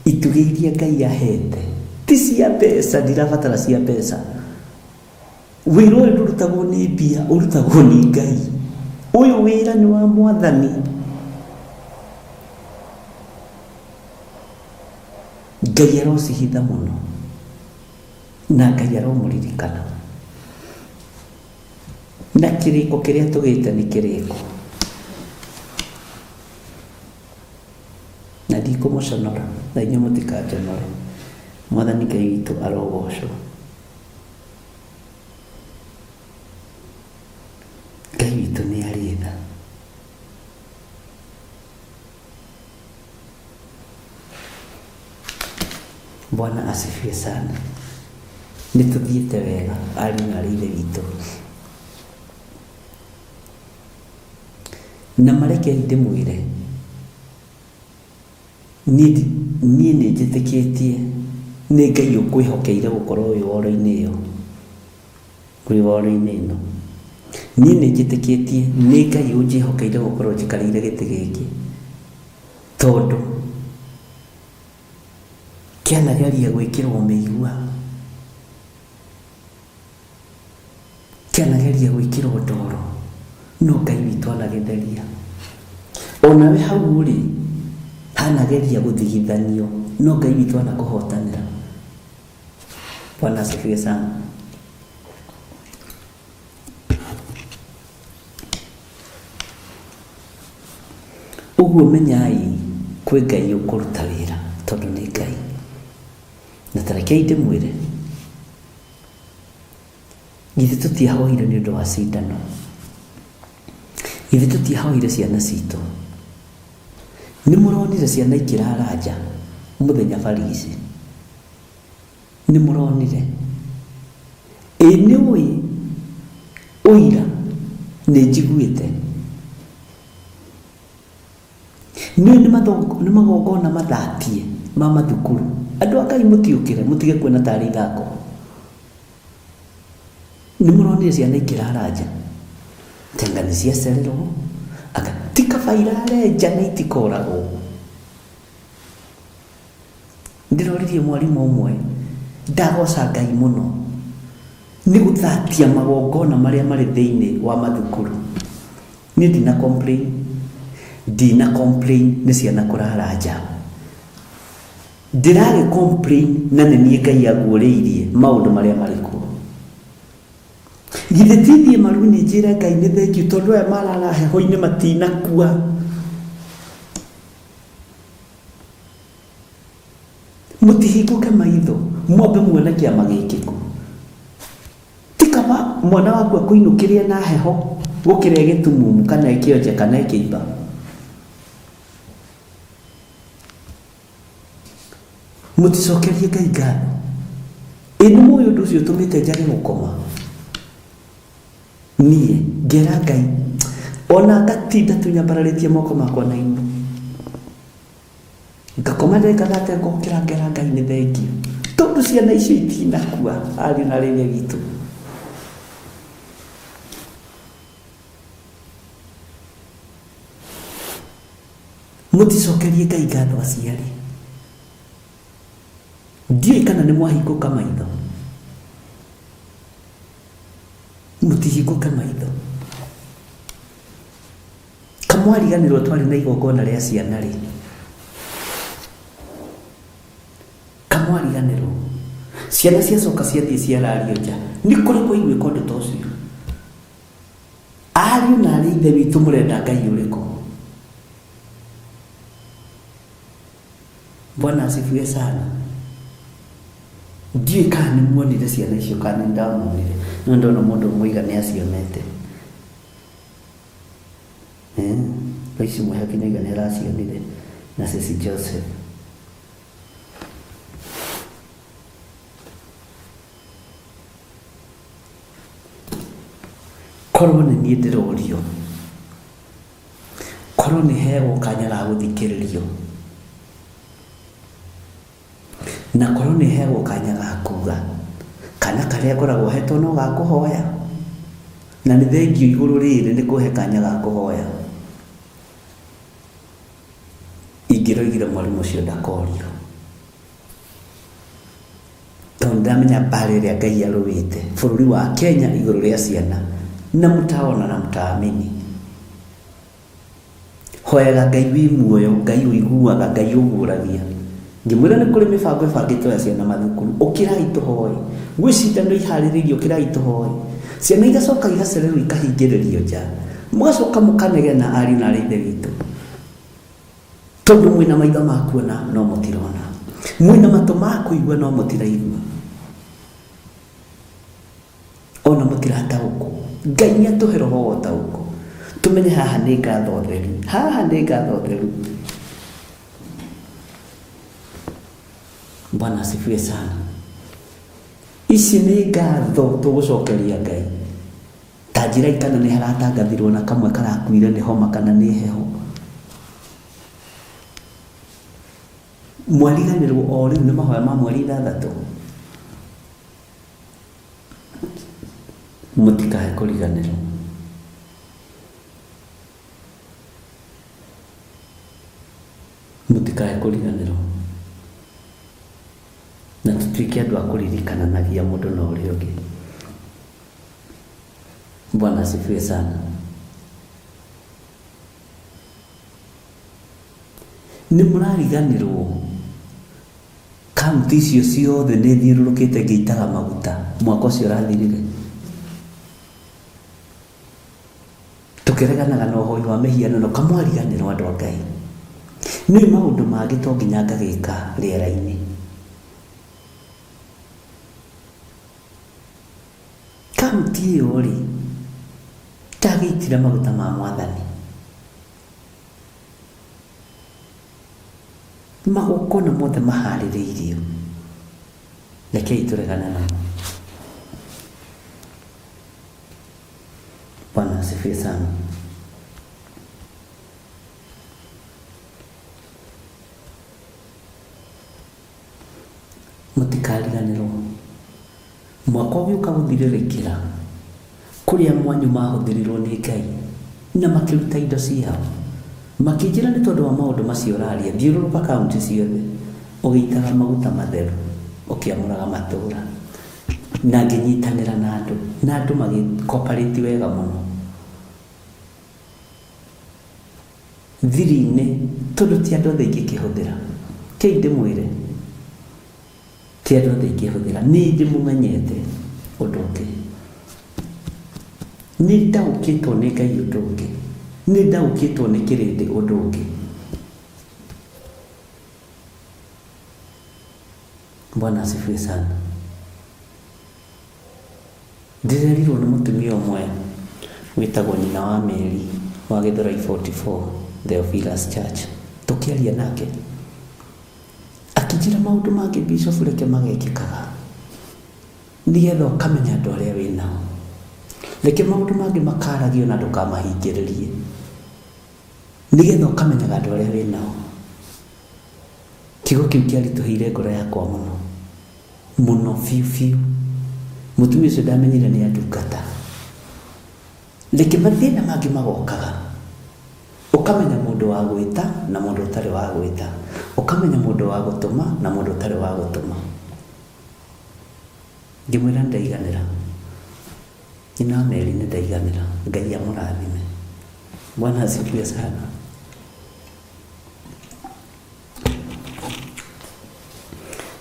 [SPEAKER 4] itugĩ iria Ngai ahete ti cia mbeca, ndirabatara cia mbeca. Wĩra ũyũ ndũrutagwo nĩ mbia, ũrutagwo nĩ Ngai. Ũyũ wĩra nĩ wa Mwathani. Ngai arocihitha mũno na Ngai aromũririkana. Na kĩrĩko kĩrĩa tũgĩte nĩ kĩrĩko. Na ndikũmũconora na inyuĩ mũtikanjonore. Mwathani Ngai witũ arogocwo. Ngai witũ nĩ arĩ tha. Bwana asifiwe sana. Nĩ tũthiĩte wega ariũ na aarĩ a Ithe witũ. Na marekei ndĩmwĩre, niĩ nĩ njĩtĩkĩtie. Nĩ Ngai ũkwĩhokeire gũkorwo wĩ woro-inĩ ĩyo, wĩ woro-inĩ ĩno. Niĩ nĩ njĩtĩkĩtie nĩ Ngai ũnjĩhokeire gũkorwo njikarĩire gĩtĩ gĩkĩ, tondũ kĩanageria gwĩkĩrwo mĩigua, kĩanageria gwĩkĩrwo ndoro, no Ngai witũ anagĩtheria. Onawe hau ũrĩ, hanageria gũthigithanio, no Ngai witũ anakũhotanĩra. Bwana asifiwe sana. Ũguo menyai kwĩ Ngai ũkũruta wĩra tondũ nĩ Ngai. Na ta rekei ndĩmwĩre, githĩ tũtiahoire nĩ ũndũ wa cindano? Githĩ tũtiahoire ciana citũ? Nĩ mũronire ciana ikĩrara nja mũthenya barigici? Nĩ mũronire? Ĩ nĩ ũĩ ũira nĩ njiguĩte. Nĩ ũĩ nĩ magongona mathatie ma mathukuru. Andũ a Ngai mũtiũkĩre mũtige kuona tarĩ ithako. Nĩ mũronire ciana ikĩrara nja? Tenga nĩ ciacererwo. Anga ti kaba irare nja na itikoragwo. Ndĩroririe mwarimũ ũmwe, ndagoca Ngai mũno nĩ gũthatia magongona marĩa marĩ thĩinĩ wa mathukuru. Niĩ ndina complain, ndina complain nĩ ciana kũrara nja. Ndĩragĩ complain na nĩ niĩ Ngai anguũrĩirie maũndũ marĩa marĩ kuo. Githĩ ti thiĩ maru-inĩ njĩre Ngai nĩ thengiũ tondũ aya marara heho-inĩ matinakua. Mũtihingũke maitho mwambe muone kĩama gĩkĩ kũ. Ti kaba mwana waku akũinũkĩrie na heho gũkĩra e gĩtumumu kana e kĩonje kana e kĩimba? Mũticokerie Ngai ngatho. Ĩ nĩ mũĩ ũndũ ũcio ũtũmĩte njage gũkoma? Niĩ ngera Ngai ona ngatinda tu nyambararĩtie moko makwa na igũrũ. Ngakoma ndagĩka thate ngokĩra ngera Ngai nĩ thengiũ tondũ ciana icio itinakua ariũ na arĩ ithe witũ. Mũticokerie Ngai ngatho aciari. Ndiũĩ kana nĩ mwahingũka maitho. Mũtihingũke maitho. Kamwariganĩrwo twarĩ na igongona rĩa ciana rĩ. Kamwariganĩrwo. Ciana ciacoka ciathiĩ ciarario nja. Nĩ kũrĩ kwaiguĩka ũndũ ta ũcio? Ariũ na arĩ ithe witũ mũrenda Ngai ũrĩkũ? Bwana asifiwe sana. Ndiũĩ kana nĩ muonire ciana icio kana nĩ ndamuonire. No ndona mũndũ ũmwe oiga nĩ acionete. Eh, Loisi Mwihaki nĩoiga nĩ aracionire na Ceci Joseph. Korwo nĩ niĩ ndĩrorio, korwo nĩ heagwo kanya ga gũthikĩrĩrio, na korwo nĩ heagwo kanya ga kuga, kanya karĩa ngoragwo hetwo no ga kũhoya, na nĩ thengiũ igũrũ rĩrĩ nĩ kũhe kanya ga kũhoya, ingĩroigire mwarimũ ũcio ndakorio. Tondũ nĩndamenya mbara ĩrĩa Ngai arũĩte bũrũri wa Kenya igũrũ rĩa ciana na mtaona na mtaamini. Hoyaga Ngai wĩ muoyo, Ngai ũiguaga, Ngai ũguũragia. Ngĩmwĩra nĩ kũrĩ mĩbango ĩbangĩtwo ya ciana mathukuru, ũkĩrai tũhoe. Gwĩ cindano iharĩrĩirio, ũkĩrai tũhoe. Ciana igacoka igacererwo ikahingĩrĩrio nja. Mũgacoka mũkanegena ariũ na arĩ ithe witũ. Tondũ mwĩna maitho ma kuona no mũtirona, mwĩna matũ ma kũigua no mũtiraigua, ona mũtirataũkwo. Ngai nĩ atũhe roho wa ũtaũku, tũmenye haha nĩ ngatho theru, haha nĩ ngatho theru. Bwana asifiwe sana. Ici nĩ ngatho tũgũcokeria Ngai. Ta njĩrai kana nĩ haratangathirwo na kamwe karakuire nĩ homa kana nĩ heho. Mwariganĩrwo o rĩu nĩ mahoya ma mweri 6. Mũtikae kũriganĩrwo. Mũtikae kũriganĩrwo. Na tũtuĩke andũ a kũririkananagia mũndũ na ũrĩa ũngĩ. Bwana asifiwe sana. Nĩ mũrariganĩrwo kaunti icio ciothe nĩ thiũrũrũkĩte ngĩitaga maguta mwaka ũcio ũrathirire. Tũkĩreganaga na ũhoi wa mĩhianano kamwariganĩrwo andũ a Ngai. Nĩ maũndũ mangĩ to nginya ngagĩka rĩera-inĩ. Kaunti ĩyo rĩ, ndagĩitire maguta ma mwathani. Magongona mothe maharĩrĩirio. Rekei tũregane namo. Bwana asifiwe sana. Mũtikariganĩrwo mwaka ũgĩũka gũthirĩrĩkĩra kũrĩa mwanyu mahũthĩrirwo nĩ Ngai na makĩruta indo ciao. Makĩnjĩra nĩ tondũ wa maũndũ macio ũraria, thiũrũrũka kaunti ciothe ũgĩitaga maguta matheru ũkĩamũraga matũũra. Na ngĩnyitanĩra na andũ, na andũ magĩ cooperate wega mũno. Thiri-inĩ, tondũ ti andũ othe ingĩkĩhũthĩra. Kei ndĩmwĩre, ti andũ othe ingĩhũthĩra. Nĩ ndĩmũmenyete ũndũ ũngĩ. Nĩ ndaũkĩtwo nĩ Ngai ũndũ ũngĩ. Nĩ ndaũkĩtwo nĩ kĩrĩndĩ ũndũ ũngĩ. Bwana asifiwe sana. Ndĩrerirwo nĩ mũtumia ũmwe wĩtagwo nyina wa Mary wa Gĩthũrai 44 Theophilus Church. Tũkĩaria nake akĩnjĩra maũndũ mangĩ Bishop reke magekĩkaga nĩgetha ũkamenya andũ arĩa wĩ nao. Reke maũndũ mangĩ makaragio na ndũkamahingĩrĩrie nĩgetha ũkamenyaga andũ arĩa wĩ nao. Kiugo kĩu kĩaritũhĩire ngoro yakwa mũno mũno biũ biũ. Mũtumia ũcio ndamenyire nĩ andungata. Reke mathĩna mangĩ magokaga, ũkamenya mũndũ wa gwĩta na mũndũ ũtarĩ wa gwĩta, ũkamenya mũndũ wa gũtũma na mũndũ ũtarĩ wa gũtũma. Ngĩmwĩra nĩ ndaiganĩra. Nyina wa Mary nĩ ndaiganĩra. Ngai amũrathime. Bwana asifiwe sana.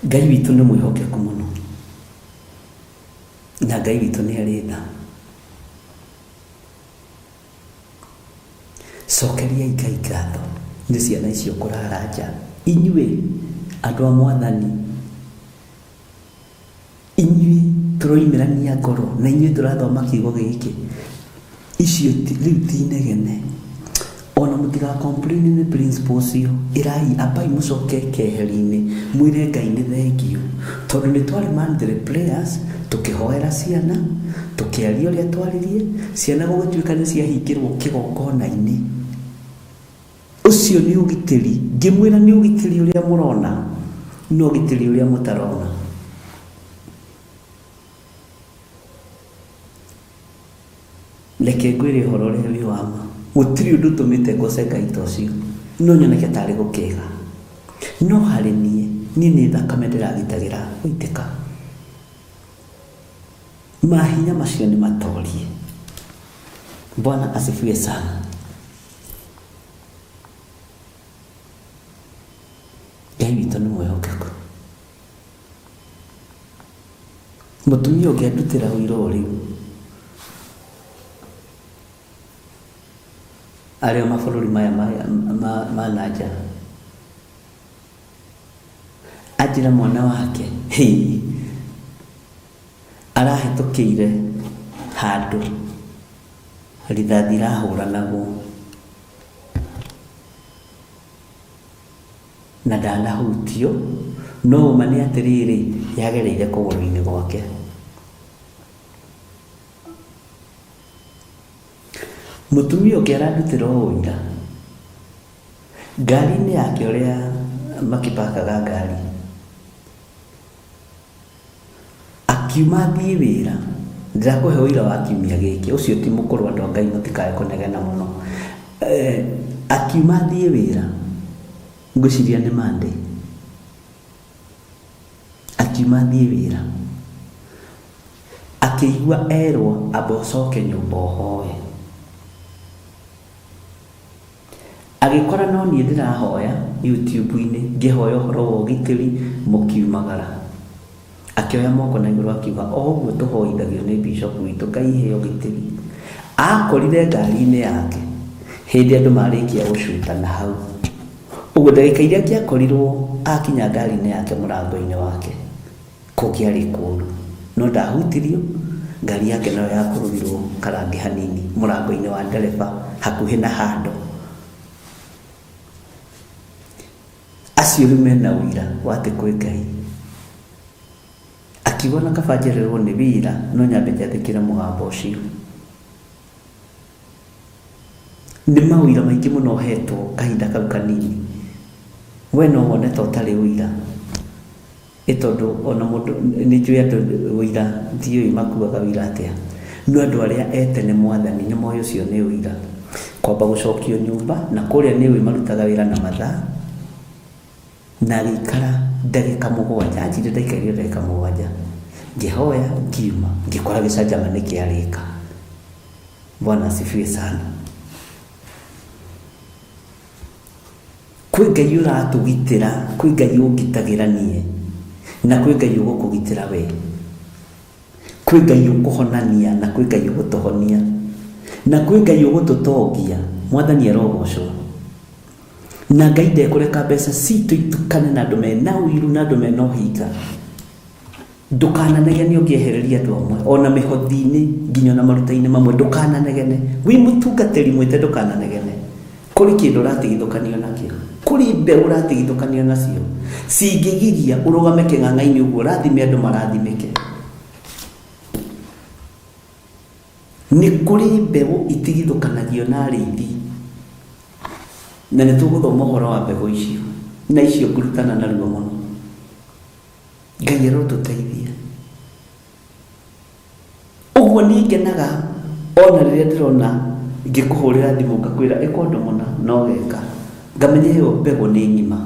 [SPEAKER 4] Ngai witũ nĩ mwĩhokeku mũno. Na Ngai witũ nĩ arĩ tha. Cokeriai Ngai ngatho nĩ ciana icio kũrara nja. Inyuĩ andũ a mwathani, inyuĩ tũroimĩrania ngoro na inyuĩ tũrathoma kiugo gĩkĩ, icio rĩu ti inegene. Ona mũtiga complain nĩ principal ũcio, ĩrai ambai mũcoke keheri-inĩ mwĩre Ngai nĩ thengiũ, tondũ nĩ twarĩ monthly prayers, tũkĩhoera ciana, tũkĩaria ũrĩa twaririe, ciana gũgĩtuĩka nĩ ciahingĩrwo kĩgongona-inĩ. Ũcio nĩ ũgitĩri, ngĩmwĩra nĩ ũgitĩri ũrĩa mũrona, no ũgitĩri ũrĩa mũtarona. Reke ngwĩre ũhoro ũrĩa wĩ wa ma, gũtirĩ ũndũ ũtũmĩte ngoce Ngai ta ũcio, no nyoneke tarĩ gũkĩga. No harĩ niĩ, niĩ nĩ thakame ndĩragitagĩra gũitĩka. Mahinya macio nĩ matorie. Bwana asifiwe sana. Ngai witũ nĩ mwĩhokeku. Mũtumia ũngĩ andutĩra ũira o rĩu arĩ o mabũrũri maya ma na nja, anjĩra mwana wake hĩ, arahĩtũkĩire handũ rithathi irahũranagwo na ndanahutio, no ũma nĩ atĩrĩrĩ, yagereire kũgũrũ-inĩ gwake. Mũtumia ũngĩ arandutĩra o ũira, ngari-inĩ yake ũrĩa makĩpakaga ngari. Akiuma athiĩ wĩra, ndĩrakũhe ũira wa kiumia gĩkĩ, ũcio ti mũkũrũ andũ a Ngai mũtikae kũnegena mũno. Akiuma athiĩ wĩra, ngwĩciria nĩ Monday, akiuma athiĩ wĩra, akĩigua erwo amba ũcoke nyũmba ũhoe. Agĩkora no niĩ ndĩrahoya YouTube-inĩ ngĩhoya ũhoro wa ũgitĩri mũkiumagara. Akĩoya moko na igũrũ akiuga o ũguo tũhoithagio nĩ bishop witũ Ngai he ũgitĩri. Akorire ngari-inĩ yake hĩndĩ andũ marĩkia gũcutana hau. Ũguo ndagĩka iria angĩakorirwo akinya ngari-inĩ yake mũrango-inĩ wake kũngĩarĩ kũũru. No ndahutirio, ngari yake nayo yakũrũrirwo karangi hanini mũrango-inĩ wa ndereba hakuhĩ na handle. Acio rĩu mena ũira wa atĩ kwĩ Ngai. Akiuga ona kaba njererwo nĩ wĩra no nyambe njathĩkĩre mũgambo ũcio. Nĩ maũira maingĩ mũno hetwo kahinda kau kanini. We no wone ta ũtarĩ ũira. Ĩ tondũ ona mũndũ nĩ njũĩ andũ ũira ndiũĩ makuaga ũira atĩa. No andũ arĩa ete nĩ mwathani nĩ moĩ ũcio nĩ ũira. Kwamba gũcokio nyũmba na kũrĩa nĩ ũĩ marutaga wĩra na mathaa. Na agĩikara ndagĩka mũgwanja, anjĩrire ndaikarire ndagĩka mũgwanja. Ngĩhoya ngiuma ngĩkora gĩcanjama nĩ kĩarĩka. Bwana asifiwe sana. Kwĩ Ngai ũratũgitĩra, kwĩ Ngai ũngitagĩra niĩ, na kwĩ Ngai ũgũkũgitĩra we. Kwĩ Ngai ũkũhonania na kwĩ Ngai ũgũtũhonia. Na kwĩ Ngai ũgũtũtongia. Mwathani arogocwo. Na Ngai ndekũreka mbeca citũ itukane na andũ mena ũiru na andũ mena ũhinga. Ndũkananegene ũngĩehereria andũ amwe, o na mĩhothi-inĩ, nginya ona maruta-inĩ mamwe, ndũkananegene. Wĩ mũtungatĩri mwĩte ndũkananegene. Kũrĩ kĩndũ ũratigithũkanio nakĩo. Kũrĩ mbeũ ũratigithũkanio nacio. Cingĩgiria ũrũgame kĩng'ang'a-inĩ ũguo ũrathime andũ marathimĩke. Nĩ kũrĩ mbeũ itigithũkanagio na arĩithi. Na nĩ tũgũthoma ũhoro wa mbegũ icio. Na icio ngũrutana narua mũno. Ngai arotũteithia. Ũguo niĩ ngenaga ona rĩrĩa ndĩrona ngĩkũhũrĩra thimũ ngakwĩra ĩka ũndũ mũna na ũgeka. Ngamenya ĩyo mbegũ nĩ ng'ima.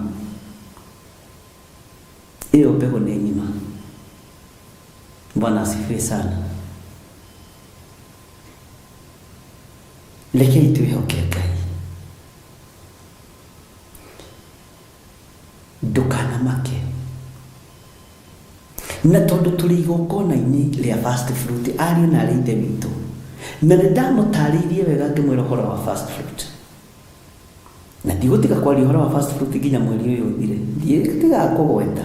[SPEAKER 4] Ĩyo mbegũ nĩ ng'ima. Bwana asifiwe sana. Rekei twĩhoke Ngai. Ndũkanamake. Na tondũ tũrĩ igongona-inĩ rĩa first fruit, ariũ na arĩ ithe witũ, na nĩ ndamũtarĩirie wega ngĩmwĩra ũhoro wa first fruit. Na ndigũtiga kwaria ũhoro wa first fruit nginya mweri ũyũ ũthire. Ndigũtigaga kũgweta.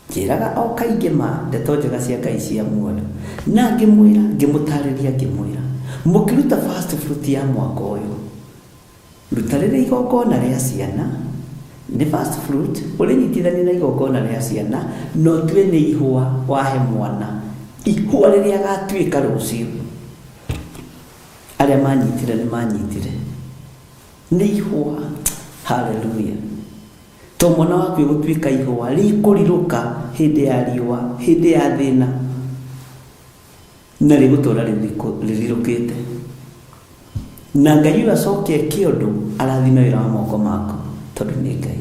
[SPEAKER 4] Njĩraga o kaingĩ ma ndeto njega cia Ngai cia muoyo. Na ngĩmwĩra, ngĩmũtarĩria ngĩmwĩra, mũkĩruta first fruit ya mwaka ũyũ, Ruta rĩrĩ igongona rĩa ciana, nĩ first fruit, ũrĩnyitithanie na igongona rĩa ciana, na ũtue nĩ ihũa wahe mwana. Ihũa rĩrĩa agatuĩka rũciũ. Arĩa manyitire nĩ manyitire. Nĩ ihũa. Hallelujah. To mwana waku egũtuĩka ihũa rĩkũrirũka hĩndĩ ya riũa, hĩndĩ ya thĩna. Na rĩgũtũũra rĩrirũkĩte. Na Ngai ũyũ acoke eke ũndũ arathime wĩra wa moko maku tondũ nĩ Ngai.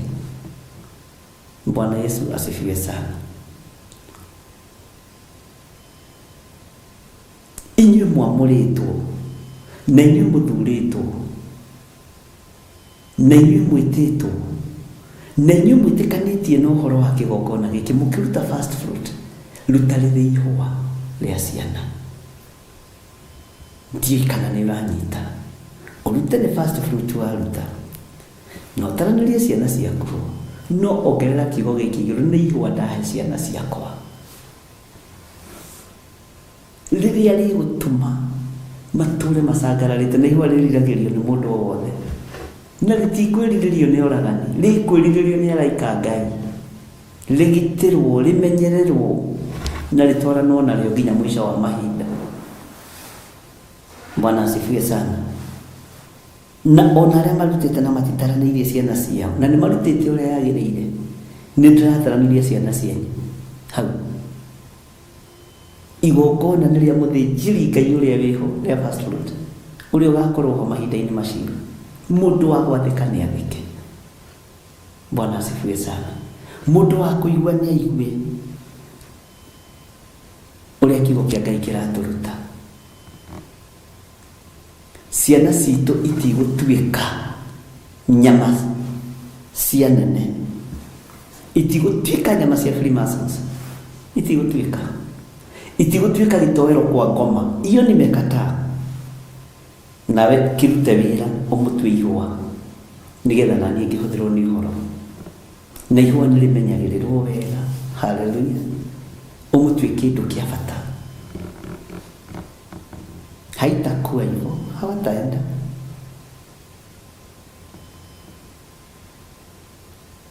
[SPEAKER 4] Bwana Yesu asifiwe sana. Inyuĩ mwamũrĩtwo na inyuĩ mũthurĩtwo Na inyuĩ mwĩtĩtwo, na inyuĩ mwĩtĩkanĩtie na ũhoro wa kĩgongona gĩkĩ, mũkĩruta first fruit, ruta rĩrĩ ihũa rĩa ciana. Ndiũĩ kana nĩ ũranyita. Ũrute nĩ first fruit waruta, na ũtaranĩrie ciana ciaku ho, no ongerera kiugo gĩkĩ igũrũ, nĩ ihũa ndahe ciana ciakwa. Rĩrĩa rĩgũtũma matũũre macangararĩte, na ihũa rĩriragĩrio nĩ mũndũ o wothe, na rĩtikwĩrirĩrio nĩ oragani, rĩkwĩrirĩrio nĩ araika a Ngai, rĩgitĩrwo, rĩmenyererwo, na rĩtwaranwo narĩo nginya mũico wa mahinda. Bwana asifiwe sana. Na ona arĩa marutĩte na matitaranĩirie ciana ciao, na nĩ marutĩte ũrĩa yagĩrĩire, nĩ ndĩrataranĩria ciana cianyu hau. Igongona nĩ rĩa mũthĩnjĩri Ngai ũrĩa wĩho, rĩa first fruit, ũrĩa ũgakorwo ho mahinda-inĩ macio. Mũndũ wa gwathĩka nĩ athĩke. Bwana asifiwe sana. Mũndũ wa kũigua nĩ aigue ũrĩa kiugo kĩa Ngai kĩratũruta. Ciana citũ itigũtuĩka nyama cia nene, itigũtuĩka nyama cia Freemasons, itigũtuĩka, itigũtuĩka gĩtoero kwa ngoma. Iyo nimekataa. Nawe kĩrute wĩra ũmũtue ihũa nĩgetha naniĩ ngĩhũthĩrwo nĩ ũhoro. Na ihũa nĩ rĩmenyagĩrĩrwo wega. Haleluya. Ũmũtue kĩndũ kĩa bata. Haitakuwa hivyo, hawataenda.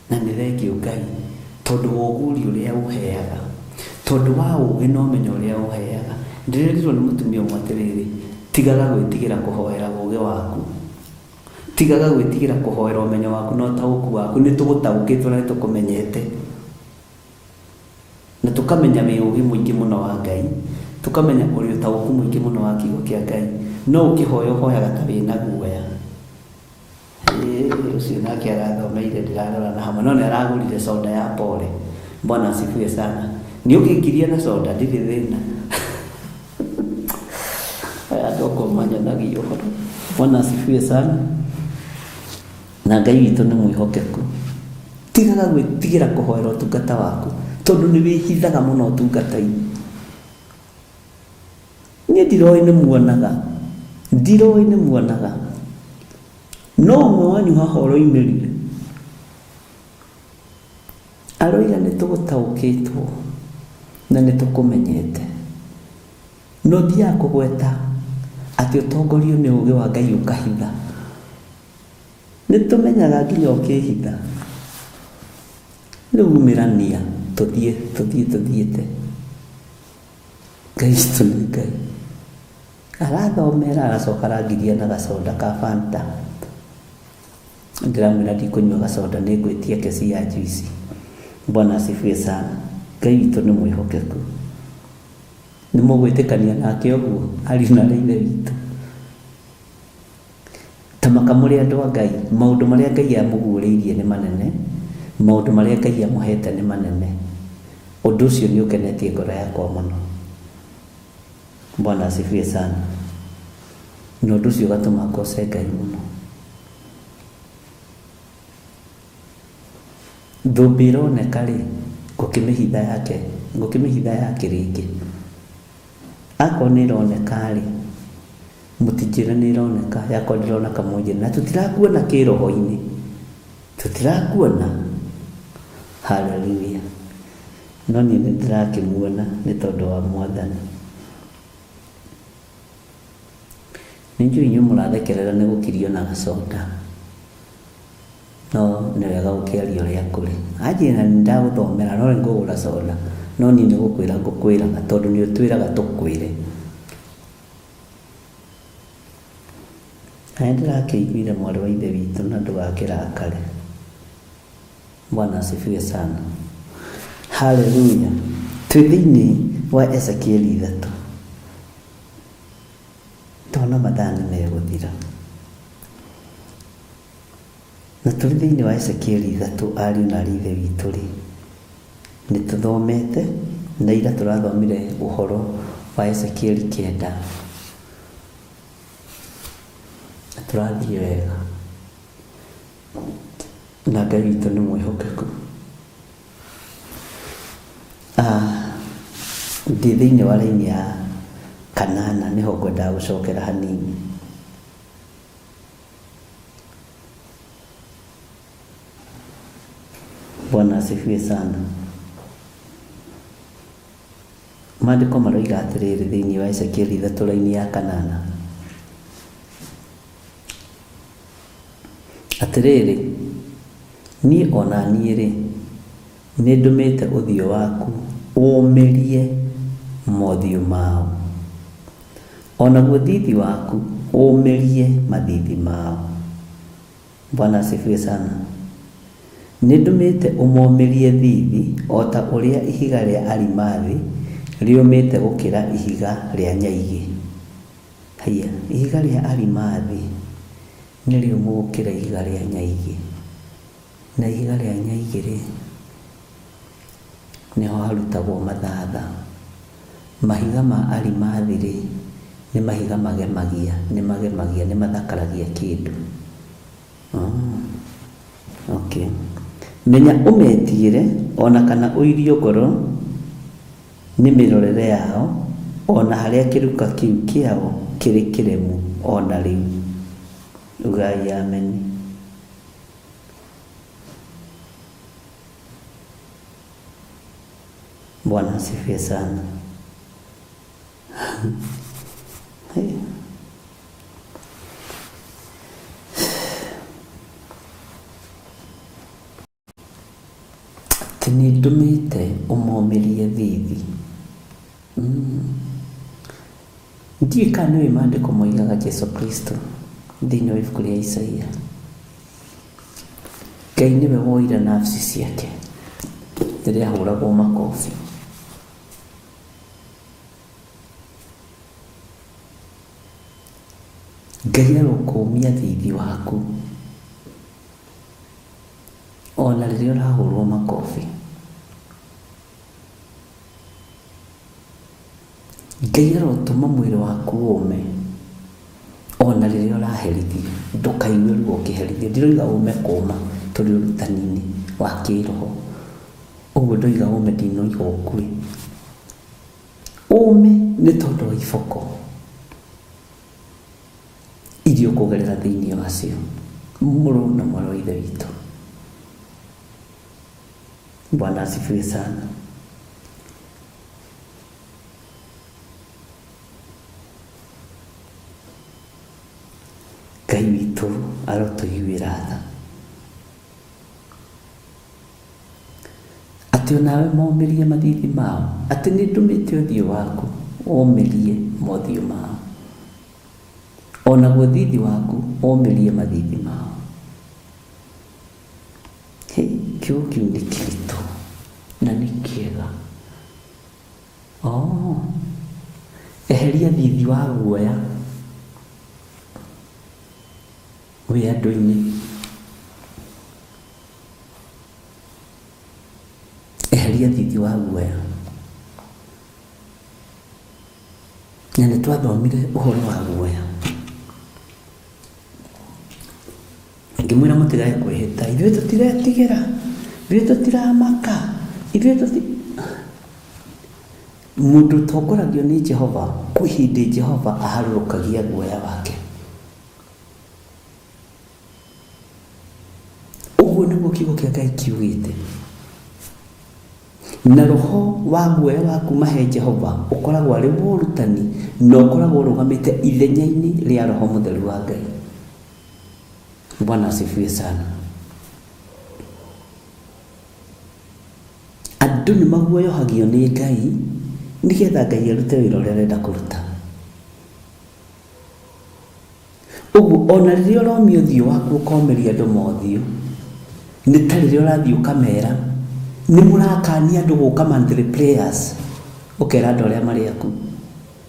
[SPEAKER 4] Na nĩ thengio Ngai tondũ wa ũgũri ũrĩa ũheaga, tondũ wa ũgĩ na ũmenyo ũrĩa ũheaga. Ndĩrerirwo nĩ mũtumia ũmwe atĩrĩrĩ, tigaga gwĩtigĩra kũhoera ũgĩ waku, tigaga gwĩtigĩra kũhoera ũmenyo waku na ũtaũku waku. Nĩ tũgũtaũkĩtwo na nĩ tũkũmenyete, na tũkamenya wĩ ũgĩ mũingĩ mũno wa Ngai, tũkamenya ũrĩ ũtaũku mũingĩ mũno wa kiugo kĩa Ngai. No ũkĩhoya ũhoyaga ta wĩna guoya. Ũcio nake arathomeire ndĩrarora na hamwe, no nĩ aragũrire soda ya pole. Bwana asifiwe sana. Nĩ ũkĩngiria na soda ndirĩ thĩna. Aya andũ akwa manyonagia ũhoro. Bwana asifiwe sana. Na Ngai witũ nĩ mwĩhokeku. Tigaga gwĩtigĩra kũhoera ũtungata waku, tondũ nĩ wĩhithaga mũno ũtungata-inĩ. Niĩ ndiroĩ nĩ muonaga, ndiroĩ nĩ muonaga. No ũmwe wanyu haha ũroimĩrire aroiga nĩ tũgũtaũkĩtwo na nĩ tũkũmenyete. No thiaga kũgweta atĩ ũtongorio nĩ ũgĩ wa Ngai ũkahitha. Nĩ tũmenyaga nginya ũkĩhitha. Rĩu umĩrania tũthiĩ tũthiĩ tũthiĩte. Ngai witũ nĩ Ngai. Arathomera aracoka arangiria na gacoda ka Fanta. Ndĩramwĩra ndikũnyua gacoda, nĩ ngwĩtia kesi ya juice. Bwana asifiwe sana. Ngai witũ nĩ mwĩhokeku. Nĩ mũgwĩtĩkania nake ũguo, ariũ na aarĩ a Ithe witũ? Ta maka mũrĩ andũ a Ngai, maũndũ marĩa Ngai amũguũrĩirie nĩ manene, maũndũ marĩa Ngai amũhete nĩ manene. Ũndũ ũcio nĩ ũkenetie ngoro yakwa mũno. Bwana asifiwe sana. Na ũndũ ũcio ũgatũma ngoce Ngai mũno. Thũmbĩ ĩroneka rĩ, ngũkĩmĩhitha yake, ngũkĩmĩhitha yake rĩngĩ. Akorwo nĩ ĩroneka rĩ, mũtinjĩre nĩ ĩroneka, yakorwo ndĩroneka mũnjĩre. Na tũtirakuona kĩroho-inĩ, tũtirakuona. Haleluya. No niĩ nĩ ndĩrakĩmuona nĩ tondũ wa Mwathani. Nĩ njũĩ inyuĩ mũrathekerera nĩ gũkirio na gacoda. No nĩ wega gũkĩaria ũrĩa kũrĩ. Anjĩra nĩ ndagũthomera no nĩ ngũgũra soda. No niĩ nĩ gũkwĩra ngũkwĩraga tondũ nĩ ũtwĩraga tũkwĩre. Na nĩ ndĩrakĩiguire mwarĩ wa Ithe witũ na ndũgakĩrakare. Bwana asifiwe sana. Haleluya. Twĩ thĩinĩ wa Ezekieli 3. Ndona mathaa nĩ megũthira. Na tũrĩ thĩinĩ wa Ezekieli 3, ariũ na aarĩ a Ithe witũ rĩ, nĩ tũthomete, na ira tũrathomire ũhoro wa Ezekieli 9. Na tũrathiĩ wega. Na Ngai witũ nĩ mwĩhokeku. Ndĩ thĩinĩ wa raini ya kanana nĩho ngwendaga gũcokera hanini. Bwana asifiwe sana. Maandĩko maroiga atĩrĩrĩ thĩinĩ wa Ezekieli 3 raini ya kanana. Atĩrĩrĩ, niĩ o na niĩ rĩ, nĩ ndũmĩte ũthiũ waku ũũmĩrie mothiũ mao, o naguo thiithi waku ũũmĩrie mathiithi mao. Bwana asifiwe sana. Nĩ ndũmĩte ũmomĩrie thiithi o ta ũrĩa ihiga rĩa arimathi rĩũmĩte gũkĩra ihiga rĩa nyaigĩ. Haiya, ihiga rĩa arimathi nĩ rĩũmũ gũkĩra ihiga rĩa nyaigĩ. Na ihiga rĩa nyaigĩ rĩ, nĩho harutagwo mathatha. Mahiga ma arimathi rĩ, nĩ mahiga magemagia, nĩ magemagia, nĩ mathakaragia kĩndũ. Okay. Menya ũmetigĩre o na kana ũirio ngoro nĩ mĩrorere yao, o na harĩa kĩruka kĩu kĩao kĩrĩ kĩremu o na rĩu. Ugai ameni. Bwana asifiwe sana. Hey. Atĩ nĩ ndũmĩte ũmomĩrie thiithi. Ndiũĩ kana nĩũĩ maandĩko moigaga Jesu Kristo thĩinĩ wa ibuku rĩa Isaia. Ngai nĩwe woire nafsi ciake rĩrĩa ahũragwo makobi. Ngai arokũmia thiithi waku ona rĩrĩa ũrahũrwo makobi. Ngai arotũma mwĩrĩ waku ũme ona rĩrĩa ũraherithio. Ndũkaigue ruo ũkĩherithio. Ndiroiga ũme kũma, tũrĩ ũrutani-inĩ wa kĩroho. Ũguo ndoiga ũme ndinoiga ũkue. Ũme nĩ tondũ wa iboko iria ũkũgerera thĩinĩ wacio, mũrũ na mwarĩ wa Ithe witũ. Bwana asifiwe sana. Ngai witũ arotũiguĩra tha. Atĩ o nawe momĩrie mathiithi mao, atĩ nĩ ndũmĩte ũthiũ waku ũmĩrie mothiũ mao, o naguo thiithi waku ũmĩrie mathiithi mao. Hĩ, kiugo kĩu nĩ kĩritũ na nĩ kĩega. Oh, eheria thiithi wa guoya wĩ andũ-inĩ. Eheria thiithi wa guoya. Na nĩ twathomire ũhoro wa guoya. Ngĩmwĩra mũtigage kwĩhĩta, ithuĩ tũtiretigĩra, ithuĩ tũtiramaka, ithuĩ tũti... Mũndũ ũtongoragio nĩ Jehova, kwĩ hĩndĩ Jehova aharũrũkagia guoya wake. Ũguo nĩguo kiugo kĩa Ngai kiugĩte. Na roho wa guoya wa kuuma he Jehova ũkoragwo arĩ wa ũrutani na ũkoragwo ũrũgamĩte ithenya-inĩ rĩa roho mũtheru wa Ngai. Bwana asifiwe sana. Andũ nĩ maguoyohagio nĩ Ngai nĩgetha Ngai arute wĩra ũrĩa arenda kũruta. Ũguo ona rĩrĩa ũromia ũthiũ waku ũkomĩria andũ mothiũ, nĩ ta rĩrĩa ũrathiĩ ũkamera nĩ mũrakania andũ gũka monthly prayers, ũkera andũ arĩa marĩ aku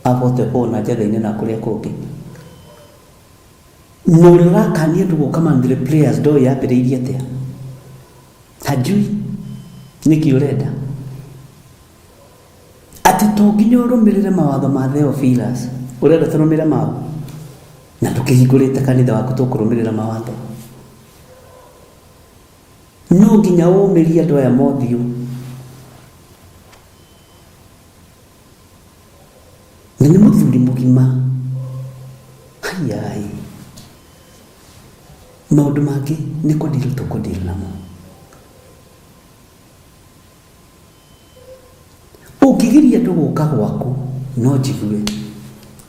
[SPEAKER 4] a 44 na Njatha-inĩ na kũrĩa kũngĩ. Na ũrĩa ũrakania andũ gũka monthly prayers ndoĩ yambĩrĩirie atĩa, hajui nĩkĩ ũrenda. Atĩ to nginya ũrũmĩrĩre mawatho ma Theophilus. Ũrenda tũrũmĩrĩre mao? Na tũkĩhingũrĩte kanitha waku tũkũrũmĩrĩra mawatho? No nginya ũmĩrie andũ aya mothiũ. Na nĩ mũthuri mũgima. Haiyaĩ. Maũndũ mangĩ nĩ kũdeal tũkũdeal namo. Ũngĩgiria andũ gũka gwaku no njigue,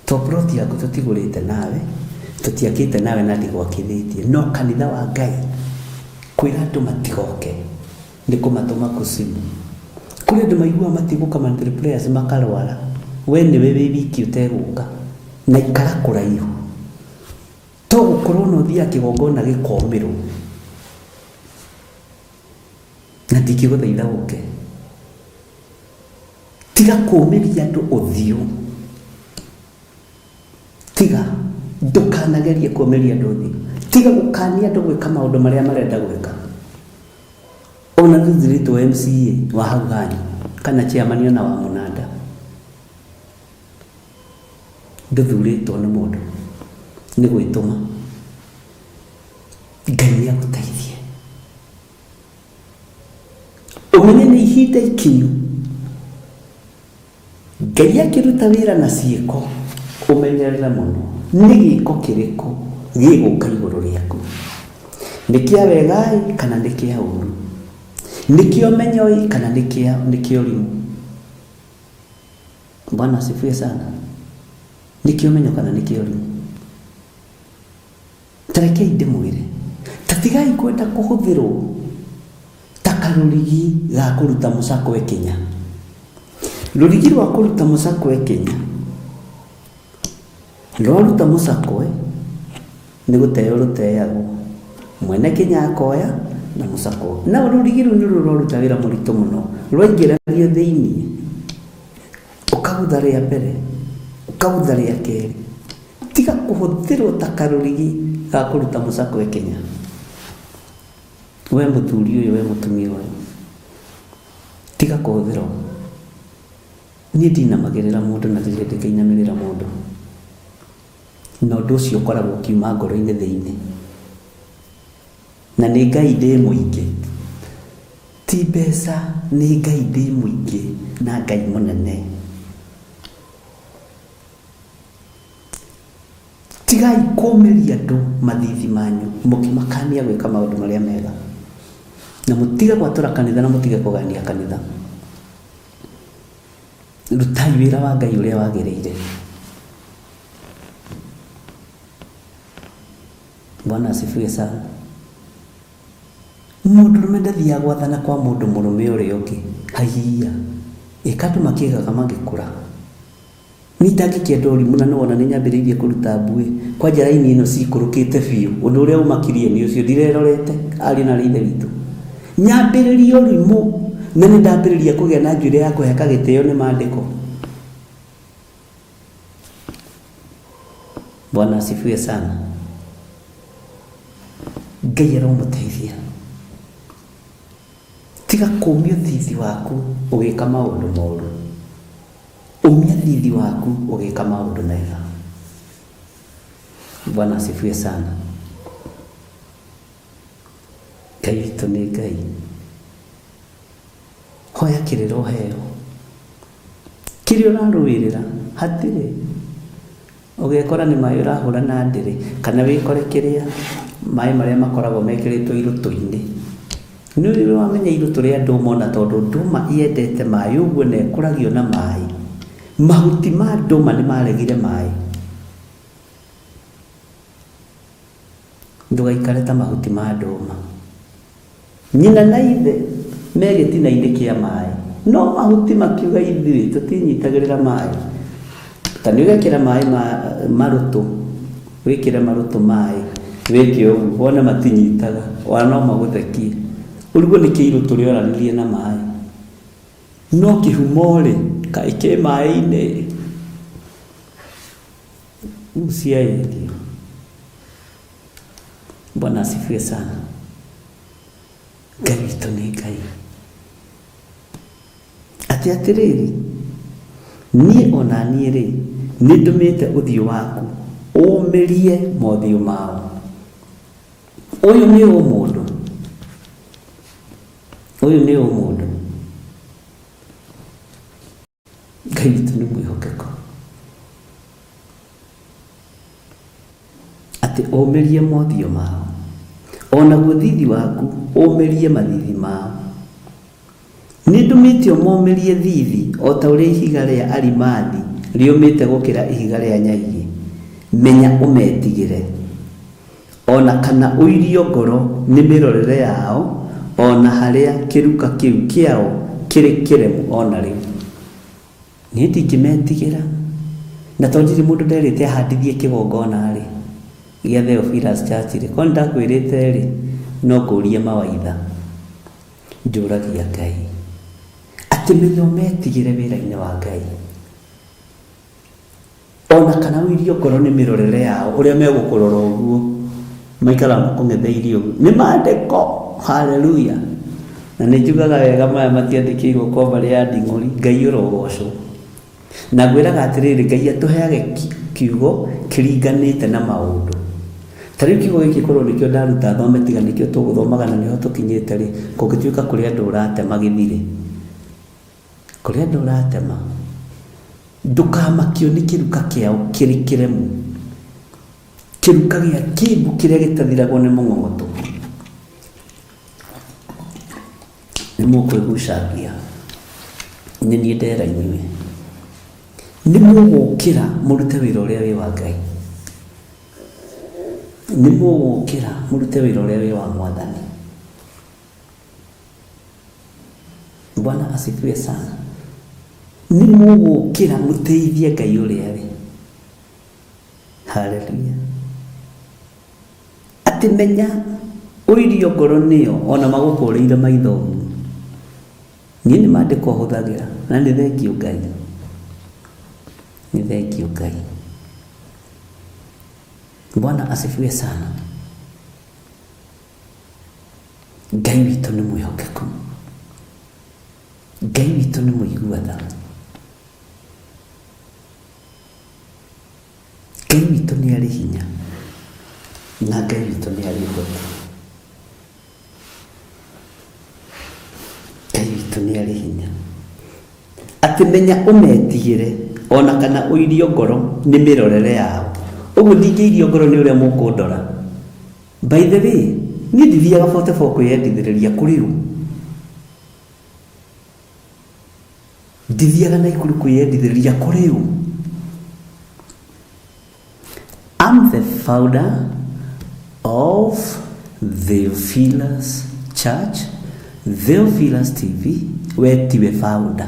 [SPEAKER 4] to plot yaku tũtigũrĩte nawe, tũtiakĩte nawe na ndigwakithĩtie, no kanitha wa Ngai kwĩra andũ matigoke nĩ kũmatũma kuzimu. Kũrĩ andũ maiguaga matigũka monthly prayers makarwara, we nĩwe wĩ wiki ũtegũka na ikara kũraihu. To gũkorwo na ũthiaga kĩgongona gĩkomĩrwo na ndingĩgũthaitha ũke. Tiga kũũmĩria andũ ũthiũ. Tiga, ndũkanagerie kũũmĩria andũ ũthiũ. Tiga gũkania andũ gwĩka maũndũ marĩa marenda gwĩka. Ona ndũthurĩtwo MCA wa hau hanyu kana chairman ona wa mũnanda. Ndũthurĩtwo nĩ mũndũ, nĩ gwĩtũma. Ngai nĩ agũteithie. Ũmenye nĩ ihinda ikinyu Ngai akĩruta wĩra na ciĩko, ũmenyerere mũno nĩ gĩko kĩrĩkũ gĩgũka igũrũ rĩaku. Nĩ kĩa wega-ĩ kana nĩ kĩa ũru? Nĩ kĩa ũmenyo-ĩ kana nĩ kĩa nĩ kĩa ũrimũ? Bwana asifiwe sana. Nĩ kĩa ũmenyo kana nĩ kĩa ũrimũ? Ta rekei ndĩmwĩre, ta tigai kwenda kũhũthĩrwo ta karũrigi ga kũruta mũcakwe kĩnya. Rũrigi rwa kũruta mũcakwe kĩnya, rwaruta mũcakwe nĩ gũteo rũteagwo, mwene kĩnya akoya na mũcakwe. Na rũrigi rũu nĩruo rwaruta wĩra mũritũ mũno, rwaingĩranio thĩiniĩ, ũkagutha rĩa mbere, ũkagutha rĩa kerĩ. Tiga kũhũthĩrwo ta karũrigi ga kũruta mũcakwe kĩnya. We mũthuri ũyũ, we mũtumia ũyũ, tiga kũhũthĩrwo. Niĩ ndinamagĩrĩra mũndũ na ndirĩ hĩndĩ ngainamĩrĩra mũndũ. Na ũndũ ũcio ũkoragwo ũkiuma ngoro-inĩ thĩinĩ. Na nĩ Ngai ndĩ mũingĩ. Ti mbeca, nĩ Ngai ndĩ mũingĩ na Ngai mũnene. Tigai kũũmĩria andũ mathiithi manyu mũkĩmakania gwĩka maũndũ marĩa mega, na mũtige gwatũra kanitha na mũtige kũgania kanitha. Rutai wĩra wa Ngai ũrĩa wagĩrĩire. Bwana asifiwe sana. Mũndũrũme ndathiaga gwathana kwa mũndũ mũrũme ũrĩa ũngĩ. Haiya, ĩka andũ makĩgaga magĩkũra. Niĩ itangĩkĩenda ũrimũ na nĩwona nĩnyambĩrĩirie kũruta mbuĩ, kwanja raini ĩno ciikũrũkĩte biũ, ũndũ ũrĩa ũmakirie nĩ ũcio, ndirerorete ariũ na aarĩ a Ithe witũ. Nyambĩrĩrie ũrimũ na nĩndambĩrĩria kũgĩa na njuĩrĩ ya kũheka gĩtĩo nĩ maandĩko. Bwana asifiwe sana. Ngai aromũteithia. Tiga kũũmia ũthithi waku ũgĩka maũndũ moru. Ũmia thithi waku ũgĩka maũndũ mega. Bwana asifiwe sana. Ngai witũ nĩ Ngai. Hoya kĩrĩra ũheo. Kĩrĩa ũrarũĩrĩra hatirĩ. Ũgekora nĩ maĩ ũrahũra na ndĩrĩ, kana wĩkore kĩrĩa, maĩ marĩa makoragwo mekĩrĩtwo irũtũ-inĩ. Nĩ ũrĩ wamenya irũtũ rĩa ndũma ona tondũ ndũma yendete maĩ ũguo na ĩkũragio na maĩ. Mahuti ma ndũma nĩ maregire maĩ. Ndũgaikare ta mahuti ma ndũma. Nyina na ithe me gĩtina-inĩ kĩa maĩ, no mahuti makiuga ithuĩ tũtinyitagĩrĩra maĩ. Ta nĩ ũgekĩra maĩ ma marũtũ, wĩkĩre marũtũ maĩ, wĩke ũguo, wone matinyitaga, ona no magũthekie. Ũrigwo nĩkĩ irũtũ rĩoranirie na maĩ. No kĩhumo-rĩ, kaĩ kĩ maĩ-inĩ? Usiaĩrio. Bwana asifiwe sana. Ngai witũ nĩ Ngai. Atĩ atĩrĩrĩ, niĩ o na niĩ-rĩ, nĩndũmĩte ũthiũ waku ũũmĩrie mothiũ mao. Ũyũ nĩ ũmũndũ, ũyũ nĩ ũmũndũ. Ngai witũ nĩ mwĩhokeku. Atĩ ũmĩrie mothiũ mao, o naguo thithi waku ũmĩrie mathithi mao. Nĩ ndũmĩte ũmomĩrie thithi o ta ũrĩa ihiga rĩa arimathi rĩũmĩte gũkĩra ihiga rĩa nyaigĩ. Menya ũmetigĩre, o na kana ũirio ngoro nĩ mĩrorere yao, o na harĩa kĩruka kĩu kĩao kĩrĩ kĩremu o na rĩu. Niĩ ndingĩmetigĩra, na tondũ ndirĩ mũndũ nderĩte ahandithie kĩgongona-rĩ, Gĩa Theophilus Church rĩ, korwo nĩndakwĩrĩte rĩ, no ngũrie mawaitha. Njũragia Ngai. Atĩ menya ũmetigĩre wĩra-inĩ wa Ngai. Ona kana ũirio ngoro nĩ mĩrorere yao, ũrĩa megũkũrora ũguo, maikaraga makũng'etheire ũguo. Nĩ maandĩko! Haleluya! Na nĩ njugaga wega maya matiandĩkĩirwo kwa mbarĩ ya nding'ũri, Ngai ũrogocwo. Na ngwĩraga atĩrĩrĩ, Ngai atũheage kiugo kĩringanĩte na maũndũ. Ta rĩu kiugo gĩkĩ korwo nĩkĩo ndaruta thome tiga nĩkĩo tũgũthomaga na nĩho tũkinyĩte rĩ, kũngĩtuĩka kũrĩ andũ ũratema gĩthirĩ. Kũrĩ andũ ũratema. Ndũkamakio nĩ kĩruka kĩao kĩrĩ kĩremu, kĩruka gĩa kĩmbu kĩrĩa gĩtathiragwo nĩ mũng'ong'oto. Nĩ mũkwĩgucangia, nĩ niĩ ndera inyuĩ. Nĩ mũgũkĩra mũrute wĩra ũrĩa wĩ wa Ngai. Nĩ mũgũkĩra mũrute wĩra ũrĩa wĩ wa Mwathani. Bwana asifiwe sana. Nĩ mũgũkĩra mũteithie Ngai ũrĩa arĩ. Haleluya. Atĩ menya ũirio ngoro nĩyo ona magũkũrĩire maitho ũguo. Niĩ nĩ maandĩko hũthagĩra na nĩ thengiũ Ngai. Nĩ thengiũ Ngai. Bwana asifiwe sana. Ngai witũ nĩ mwĩhokeku. Ngai witũ nĩ mũigua tha. Ngai witũ nĩ arĩ hinya na Ngai witũ nĩ arĩ ũhoti. Ngai witũ nĩ arĩ hinya. Atĩ menya ũmetigĩre ona kana ũirio ngoro nĩ mĩrorere yao. Ũguo ndingĩirio ngoro nĩ ũrĩa mũkũndora. By the way, niĩ ndithiaga 44 kwĩyendithĩrĩria kũrĩ ũ? Ndithiaga Naikuru kwĩyendithĩrĩria kũrĩ ũ? I'm the founder of Theophilus Church, Theophilus TV, we tiwe founder.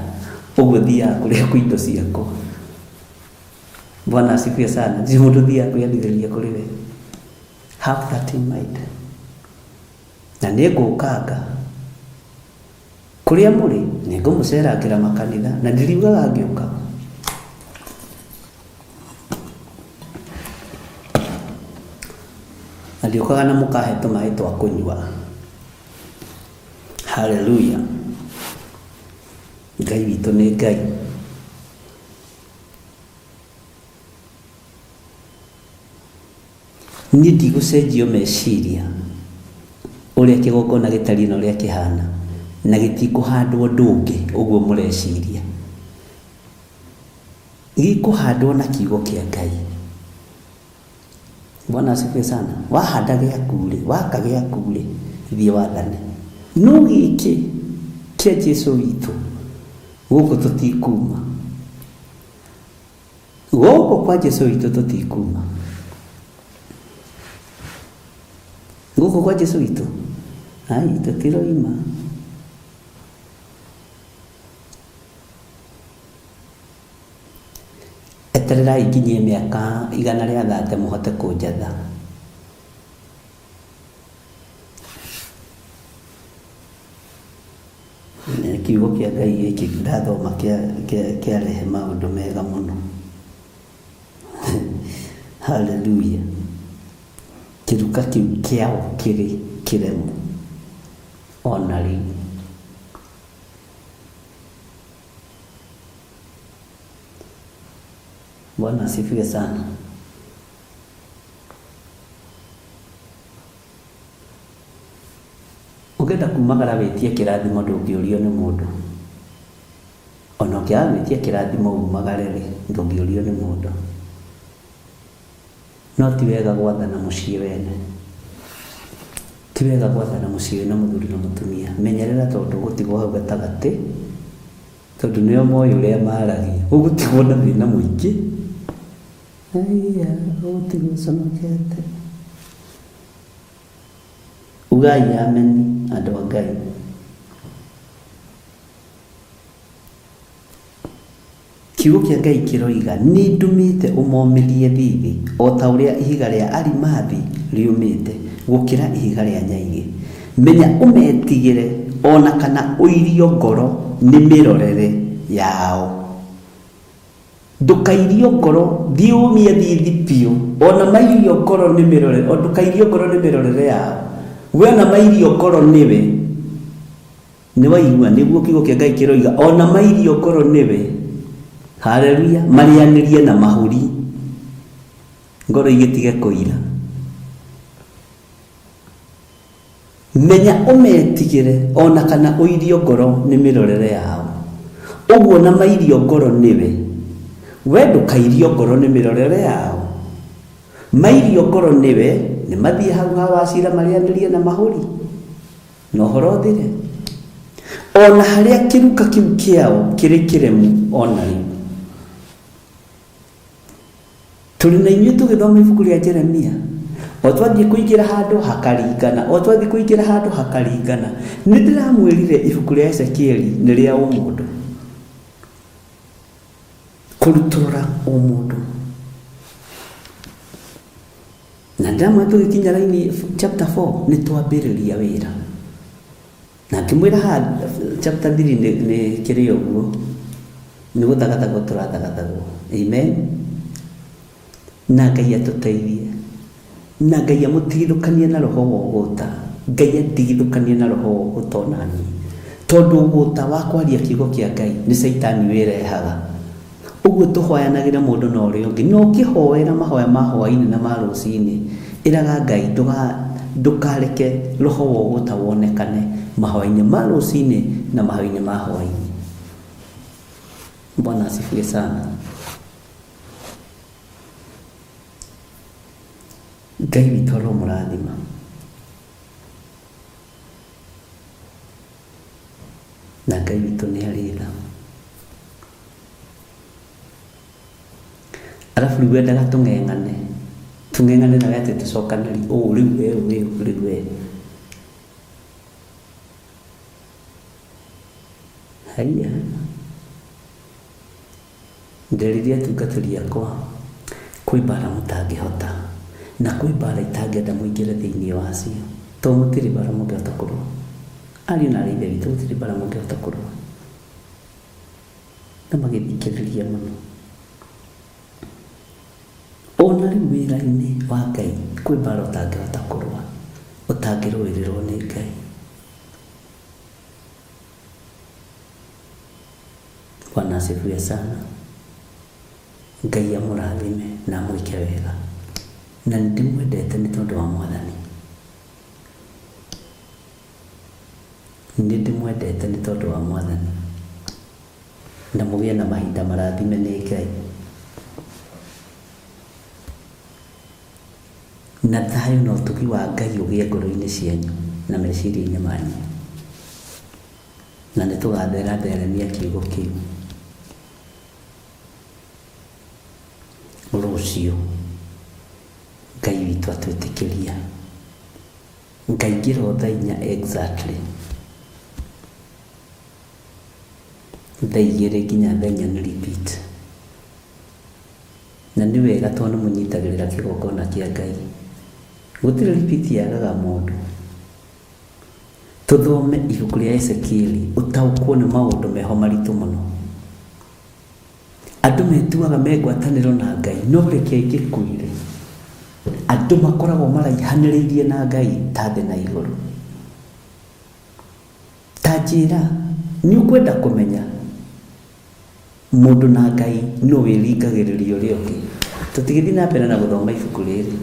[SPEAKER 4] Ũguo thiaga kũrĩa kwĩ indo ciakwa. Bwana asifiwe sana. Ndirĩ mũndũ thiaga kwĩyendithĩrĩria kũrĩ we. Have that in mind. Na nĩ ngũkanga kũrĩa mũrĩ nĩ ngũmũcerangĩra makanitha na ndiriugaga ngĩũka. Na ndiũkaga na mũkahe tũmaĩ twa kũnyua. Haleluya. Ngai witũ nĩ Ngai. Niĩ ndigũcenjio meciria ũrĩa kĩgongona gĩtariĩ na ũrĩa kĩhana, na gĩtikũhandwo ũndũ ũngĩ ũguo mũreciria. Gĩkũhandwo na kiugo kĩa Ngai. Bwana asifiwe sana. Wahanda gĩaku-rĩ, waka gĩaku-rĩ, thiĩ wathane. No gĩkĩ kĩa Jesu witũ, gũkũ tũtikuma. Gũkũ kwa Jesu witũ tũtikuma. Gũkũ kwa Jesu witũ, ai tũtiroima. Etererai nginyie mĩaka 130 mũhote kũnjatha. Kiugo kĩa Ngai gĩkĩ ndathoma kĩarehe maũndũ mega mũno. Haleluya. Kĩruka kĩu kĩao kĩrĩ kĩremu ona rĩu. Bwana asifiwe sana. Ũngĩenda kumagara wĩtie kĩrathimo ndũngĩũrio nĩ mũndũ. Ona ũngĩaga gwĩtia kĩrathimo umagare rĩ, ndũngĩũrio nĩ mũndũ. No ti wega gwathana mũciĩ wene. Ti wega gwathana mũciĩ wĩna mũthuri na mũtumia. Menyerera tondũ ũgũtigwo hau gatagatĩ, tondũ nĩo moĩ ũrĩa maragia. Ũgũtigwo na thĩna mũingĩ. Haiya, ũgũtigwo ũconokete. Ugai ameni andũ a Ngai. Kiugo kĩa Ngai kĩroiga, nĩ ndũmĩte ũmomĩrie thithi o ta ũrĩa ihiga rĩa arimathi rĩũmĩte gũkĩra ihiga rĩa nyaigĩ. Menya ũmetigĩre o na kana ũirio ngoro nĩ mĩrorere yao. Ndũkairio ngoro, thiĩ ũmie thithi biũ, o na mairio ngoro nĩ mĩrorere, o ndũkairio ngoro nĩ mĩrorere yao. We ona mairio ngoro nĩwe. Nĩ waigua, nĩguo kiugo kĩa Ngai kĩroiga, o na mairio ngoro nĩwe. Haleluya, marĩanĩrie na mahũri, ngoro igĩtige kũira. Menya ũmetigĩre o na kana ũirio ngoro nĩ mĩrorere yao. Ũguo na mairio ngoro nĩwe. We ndũkairio ngoro nĩ mĩrorere yao. Mairio ngoro nĩwe, nĩ mathiĩ hau ha Wachira marĩanĩrie na mahũri, na ũhoro ũthire. O na harĩa kĩruka kĩu kĩao kĩrĩ kĩremu o na rĩu. Tũrĩ na inyuĩ tũgĩthoma ibuku rĩa Jeremia. O twathiĩ kũingĩra handũ hakaringana, o twathiĩ kũingĩra handũ hakaringana. Nĩ ndĩramwĩrire ibuku rĩa Ezekieli nĩ rĩa ũmũndũ. Kũrutũrũra ũmũndũ. Na ndĩramwĩra tũgĩkinya raini chapter 4 nĩ twambĩrĩria wĩra. Na ngĩmwĩra haha chapter 3 nĩ kĩrĩ ũguo, nĩ gũthagathagwo tũrathagathagwo. Amen. Na Ngai atũteithie. Na Ngai amũtigithũkanie na roho wa ũgũta. Ngai andigithũkanie na roho wa ũgũta ona niĩ. Tondũ ũgũta wa kwaria kiugo kĩa Ngai nĩ caitani wĩrehaga. Ũguo tũhoyanagĩre mũndũ na ũrĩa ũngĩ. Na ũkĩhoera mahoya ma hwainĩ na ma rũcinĩ, ĩraga Ngai ndũkareke roho wa ũgũta wonekane mahoya-inĩ ma rũcinĩ na mahoya-inĩ ma hwainĩ. Bwana asifiwe sana. Ngai witũ aromũrathima. Na Ngai witũ nĩ arĩ tha. Arabu rĩu wendaga tũng'eng'ane, tũng'eng'ane nawe atĩ tũcokanĩrie, ũũ rĩu we ũũ rĩu we. Haiya. Nderire atungatĩri akwa, kwĩ mbara mũtangĩhota, na kwĩ mbara itangĩenda mũingĩre thĩinĩ wacio, tondũ mũtirĩ mbara mũngĩhota kũrũa. Ariũ na aarĩ a Ithe witũ, gũtirĩ mbara mũngĩhota kũrũa. Na magĩthikĩrĩria mũno. O na rĩu wĩra-inĩ wa Ngai kwĩ mbara ũtangĩhota kũrũa, ũtangĩrũĩrĩrwo nĩ Ngai. Bwana asifiwe sana. Ngai amũrathime na amwĩke wega. Na nĩ ndĩmwendete nĩ tondũ wa Mwathani. Nĩ ndĩmwendete nĩ tondũ wa Mwathani. Na mũgĩe na mahinda marathime nĩ Ngai. Na thayũ na ũtugi wa Ngai ũgĩe ngoro-inĩ cianyu na meciria-inĩ manyu. Na nĩ tũgatheratheremia kiugo kĩu rũciũ Ngai witũ atwĩtĩkĩria. Ngaingĩra o thaa inya exactly. Thaa igĩrĩ nginya thaa inya nĩ repeat. Na nĩ wega tondũ nĩ mũnyitagĩrĩra kĩgongona kĩa Ngai. Gũtirĩ repeat yagaga mũndũ. Tũthome ibuku rĩa Ezekieli ũtaũkwo nĩ maũndũ meho maritũ mũno. Andũ metuaga me ngwatanĩro na Ngai, no reke ngĩkwĩre, andũ makoragwo maraihanĩrĩirie na Ngai ta thĩ na igũrũ. Ta njĩra, nĩ ũkwenda kũmenya mũndũ na Ngai nũ wĩringagĩrĩria ũrĩa ũngĩ? Tũtigĩthiĩ na mbere na gũthoma ibuku rĩrĩ,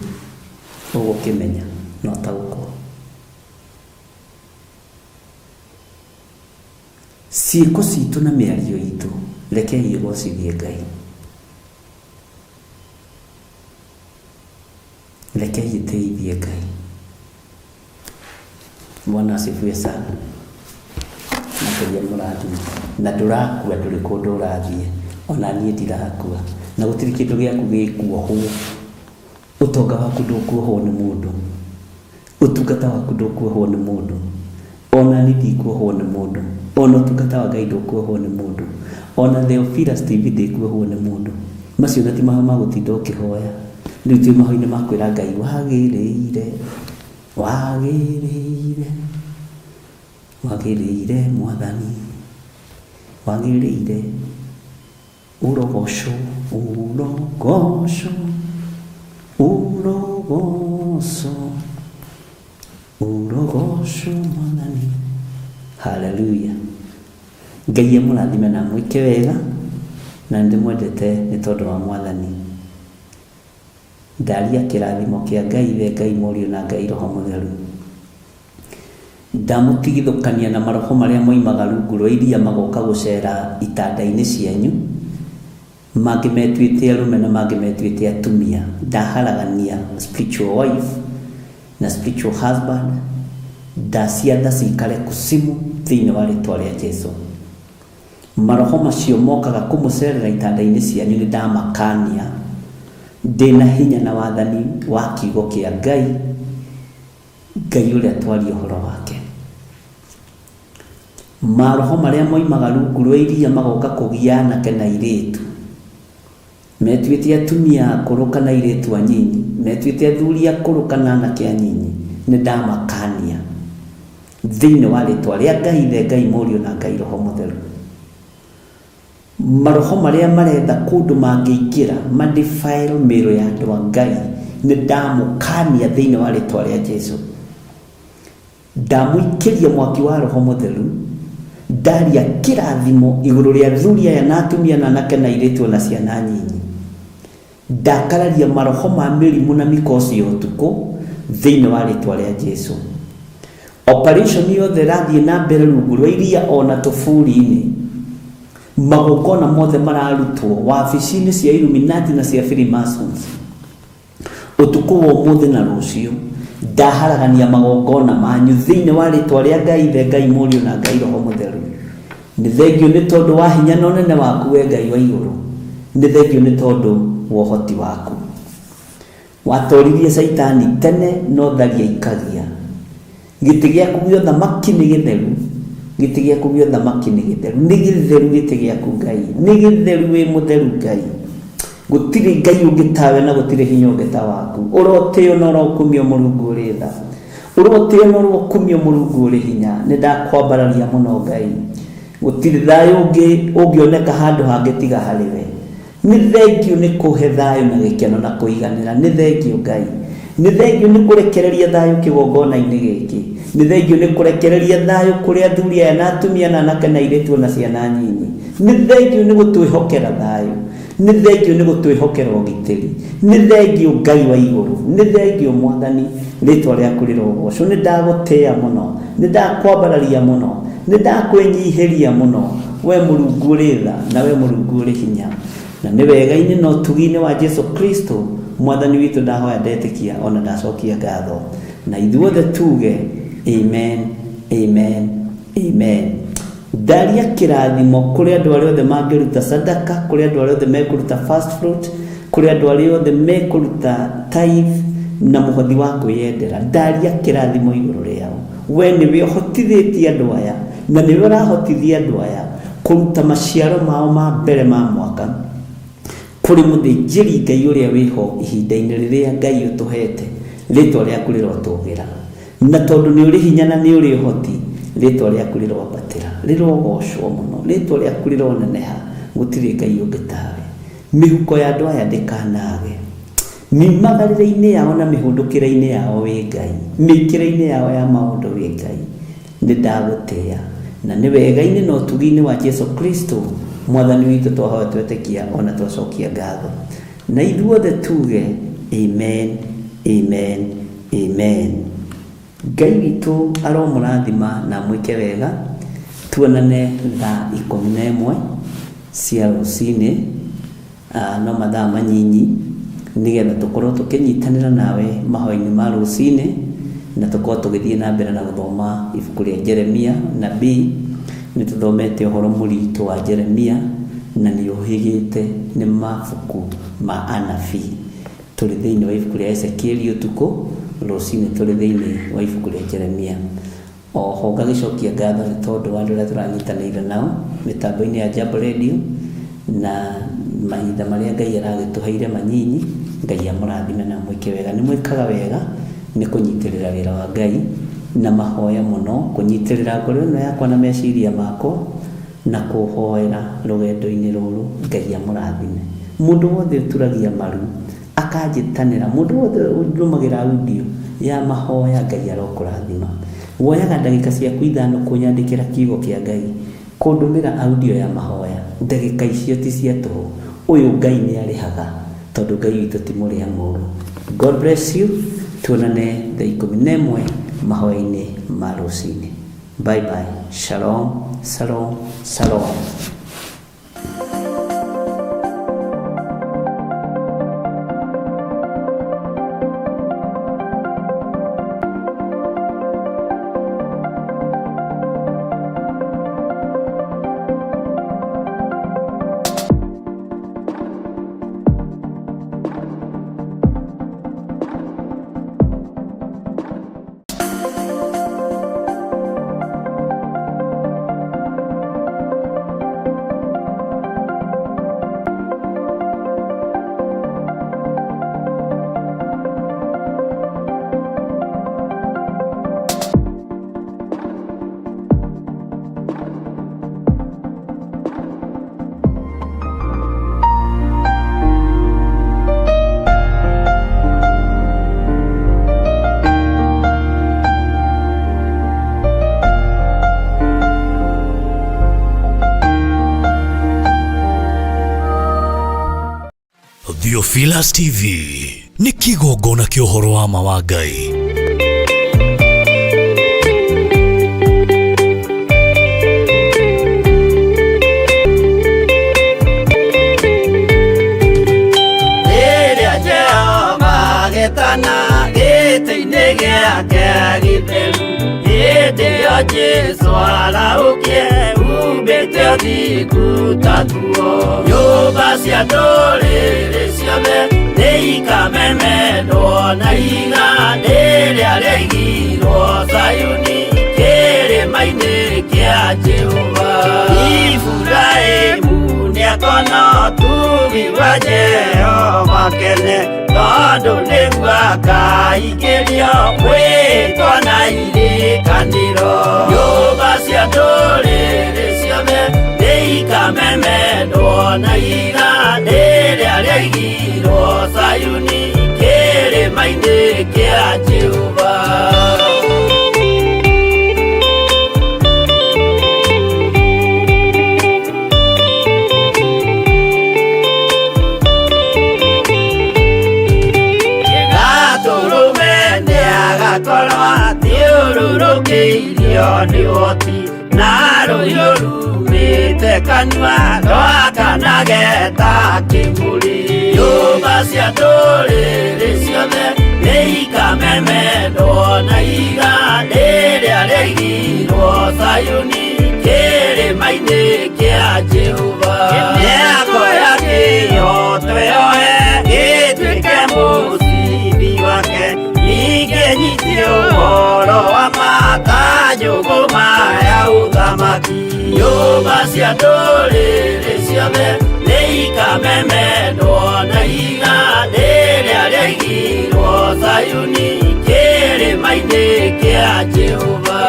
[SPEAKER 4] ũgũkĩmenya na ũtaũkwo. Ciĩko citũ na mĩario itũ, rekei ĩgocithie Ngai. Rekei ĩtĩithie Ngai. Bwana asifiwe sana. Na Ngai amũrathime. Na ndũrakua ndũrĩ kũndũ ũrathiĩ. Ona niĩ ndirakua. Na gũtirĩ kĩndũ gĩaku gĩkuohwo. Ũtonga waku ndũkuohwo nĩ mũndũ. Ũtungata waku ndũkuohwo nĩ mũndũ. Ona niĩ ndikuohwo nĩ mũndũ. Ona ũtungata wa Ngai ndũkuohwo nĩ mũndũ. Ona Theophilus TV ndĩkuohwo nĩ mũndũ. Macio na ti mahoya ma gũtinda ũkĩhoya. Rĩu twĩ mahoya-inĩ ma kwĩra Ngai wagĩrĩire, wagĩrĩire, wagĩrĩire Mwathani, wagĩrĩire ũrogocwo, ũrogocwo, ũrogocwo, ũrogocwo Mwathani. Hallelujah. Ngai amũrathime na amwĩke wega, na nĩndĩmwendete nĩ tondũ wa Mwathani. Ndaria kĩrathimo kĩa Ngai Ithe, Ngai Mũriũ na Ngai Roho Mũtheru. Ndamũtigithũkania na maroho marĩa moimaga rungu rwa iria magoka gũcera itanda-inĩ cianyu, mangĩ metuĩte arũme na mangĩ metuĩte atumia. Ndaharagania spiritual wife na spiritual husband, ndaciatha cikare kusimu thĩinĩ wa rĩtwa rĩa Jesu. Maroho macio mokaga kũmũcerera itanda-inĩ cianyu nĩ ndamakania. Ndĩna hinya na wathani wa kiugo kĩa Ngai, Ngai ũrĩa twaria ũhoro wake. Maroho marĩa moimaga rungu rwa iria magoka kũgia anake na airĩtu, metuĩte atumia akũrũ kana airĩtu anyinyi, metuĩte athuri akũrũ kana anake anyinyi, nĩ ndamakania thĩinĩ wa rĩtwa rĩa Ngai Ithe, Ngai Mũriũ na Ngai Roho Mũtheru. Maroho marĩa maretha kũndũ mangĩingĩra madefile mĩĩrĩ ya andũ a Ngai, nĩ ndamũkania thĩinĩ wa rĩtwa rĩa Jesu. Ndamũikĩria mwaki wa Roho Mũtheru, ndaria kĩrathimo igũrũ rĩa athuri aya na atumia na anake na airĩtu ona ciana nyinyi. Ndakararia maroho ma mĩrimũ na mĩkosi ya ũtukũ thĩinĩ wa rĩtwa rĩa Jesu. Operation yothe ĩrathiĩ na mbere rungu rwa iria ona tũburi-inĩ. Magongona mothe mararutwo wabici-inĩ cia Illuminati na cia Freemasons. Ũtukũ wa ũmũthĩ na rũciũ ndaharagania magongona manyu thĩinĩ wa rĩtwa rĩa Ngai Ithe, Ngai Mũriũ na Ngai Roho Mũtheru. Nĩ thengio nĩ tondũ wa hinya na ũnene waku we Ngai wa igũrũ. Nĩ thengio nĩ tondũ wa ũhoti waku. Watoririe Caitani tene no tharia ikagia. Gĩtĩ gĩaku gĩa ũthamaki nĩ gĩtheru. Gĩtĩ gĩaku gĩa ũthamaki nĩ gĩtheru. Nĩ gĩtheru gĩtĩ gĩaku Ngai. Nĩ gĩtheru wĩ mũtheru Ngai. Gũtirĩ Ngai ũngĩ tawe na gũtirĩ hinya ũngĩ ta waku. Ũrotĩo na ũrokumio Mũrungu ũrĩ tha. Ũrotĩo na ũrokumio Mũrungu ũrĩ hinya. Nĩ ndakwambararia mũno Ngai. Gũtirĩ thayũ ũngĩ ũngĩoneka handũ hangĩ tiga harĩ we. Nĩ thengio nĩ kũhe thayũ na gĩkeno na kũiganĩra. Nĩ thengio Ngai. Nĩ thengio nĩ kũrekereria thayũ kĩgongona-inĩ gĩkĩ. Nĩ thengio nĩ kũrekereria thayũ kũrĩ athuri aya na atumia na anake na airĩtu ona ciana nyinyi. Nĩ thengio nĩ gũtwĩhokera thayũ. Nĩ thengio nĩ gũtwĩhokera ũgitĩri. Nĩ thengio Ngai wa igũrũ. Nĩ thengio Mwathani, rĩtwa rĩaku rĩrogocwo. Nĩ ndagũtĩa mũno. Nĩ ndakwambararia mũno. Nĩ ndakwĩnyihĩria mũno. We Mũrungu ũrĩ tha na we Mũrungu ũrĩ hinya. Na nĩ wega-inĩ na ũtugi-inĩ wa Jesu Kristo Mwathani witũ ndahoya ndetĩkia ona ndacokia ngatho. Na ithuothe tuge amen, amen, amen. Ndaria kĩrathimo kũrĩ andũ arĩa othe mangĩruta sadaka, kũrĩ andũ arĩa othe mekũruta first fruit, kũrĩ andũ arĩa othe mekũruta tithe na mũhothi wa kwĩyendera. Ndaria kĩrathimo igũrũ rĩao. We nĩwe ũhotithĩtie andũ aya na nĩwe ũrahotithia andũ aya kũruta maciaro mao ma mbere ma mwaka kũrĩ mũthĩnjĩri Ngai ũrĩa wĩho ihinda-inĩ rĩrĩa Ngai ũtũhete. Rĩtwa rĩaku rĩrotũgĩra. Na tondũ nĩ ũrĩ hinya na nĩ ũrĩ ũhoti, rĩtwa rĩaku rĩroambatĩra, rĩrogocwo mũno, rĩtwa rĩaku rĩroneneha, gũtirĩ Ngai ũngĩ tawe. Mĩhuko ya andũ aya ndĩkanage. Miumagarĩre-inĩ yao na mĩhũndũkĩre-inĩ yao wĩ Ngai, mĩĩkĩre-inĩ yao ya maũndũ wĩ Ngai. Nĩ ndagũtĩa. Na nĩ wega-inĩ na ũtugi-inĩ wa Jesu Kristo Mwathani witũ twahoya twetĩkia o na twacokia ngatho. Na ithuothe tuge amen, amen, amen. Ngai witũ aromũrathima na amwĩke wega. Tuonane thaa 11 cia rũcinĩ, no mathaa manyinyi, nĩgetha tũkorwo tũkĩnyitanĩra nawe mahoya-inĩ ma rũcinĩ, na tũkorwo tũgĩthiĩ na mbere na gũthoma ibuku rĩa Jeremia nabii. Nĩ tũthomete ũhoro mũritũ wa Jeremia na nĩ ũhĩgĩte nĩ mabuku ma anabii. Tũrĩ thĩinĩ wa ibuku rĩa Ezekieli ũtukũ, rũcinĩ tũrĩ thĩinĩ wa ibuku rĩa Jeremia. Oho ngagĩcokia ngatho nĩ tondũ wa andũ arĩa tũranyitanĩire nao mĩtambo-inĩ ya Jambo Radio na mahinda marĩa Ngai aragĩtũheire manyinyi. Ngai amũrathime na amwĩke wega. Nĩ mwĩkaga wega nĩ kũnyitĩrĩra wĩra wa Ngai na mahoya mũno, kũnyitĩrĩra ngoro ĩno yakwa na meciria makwa na kũhoera rũgendo-inĩ rũrũ. Ngai amũrathime. Mũndũ wothe ũturagia maru akanjĩtanĩra, mũndũ wothe ũndũmagĩra audio ya mahoya, Ngai arokũrathima. Woyaga ndagĩka ciaku ithano kũnyandĩkĩra kiugo kĩa Ngai, kũndũmĩra audio ya mahoya, ndagĩka icio ti cia tũhũ. Ũyũ Ngai nĩ arĩhaga, tondũ Ngai witũ ti mũrĩa mũru. God bless you. Tuonane thaa 11 mahoya-inĩ ma rũcinĩ. Bye bye. Shalom, shalom, shalom.
[SPEAKER 3] Theophilus TV nĩ kĩgongona kĩa ũhoro wa ma wa Ngai.
[SPEAKER 2] Rĩrĩa Jehova agetana gĩtĩ-inĩ gĩake gĩtheru, hĩndĩ ĩyo Jesũ arahũkie umbĩte ũthingu ta nguo. Nyũmba cia ndũrĩrĩ ciothe nĩikamemendwo na ihiga rĩrĩa rĩaigirwo Zayuni kĩrĩma-inĩ kĩa Jehova. Iburahĩmu nĩakona ũtugi wa Jehova kene, tondũ nĩguo akaingĩrio mwĩtwa na irĩkanĩro. Nyũmba cia ndũrĩrĩ ciothe nĩikamemendwo na ihiga rĩrĩa rĩaigirwo Zayuni kĩrĩma-inĩ kĩa Jehova. Gatũrũme nĩagakorwo athiũrũrũkĩirio nĩ ũhoti, na rũhiũ rumĩte kanua rwakanage ta kĩmũrĩ. Nyũmba cia ndũrĩrĩ ciothe nĩikamemendwo na ihiga rĩrĩa rĩaigirwo Zayuni kĩrĩma-inĩ kĩa Jehova. Mĩako ya kĩhooto yoe gĩtuĩke mũcibi wake, ningĩ nyitie ũhoro wa ma ta njũgũma ya ũthamaki. Nyũmba cia ndũrĩrĩ ciothe nĩikamemendwo na ihiga rĩrĩa rĩaigirwo Zayuni kĩrĩma-inĩ kĩa Jehova.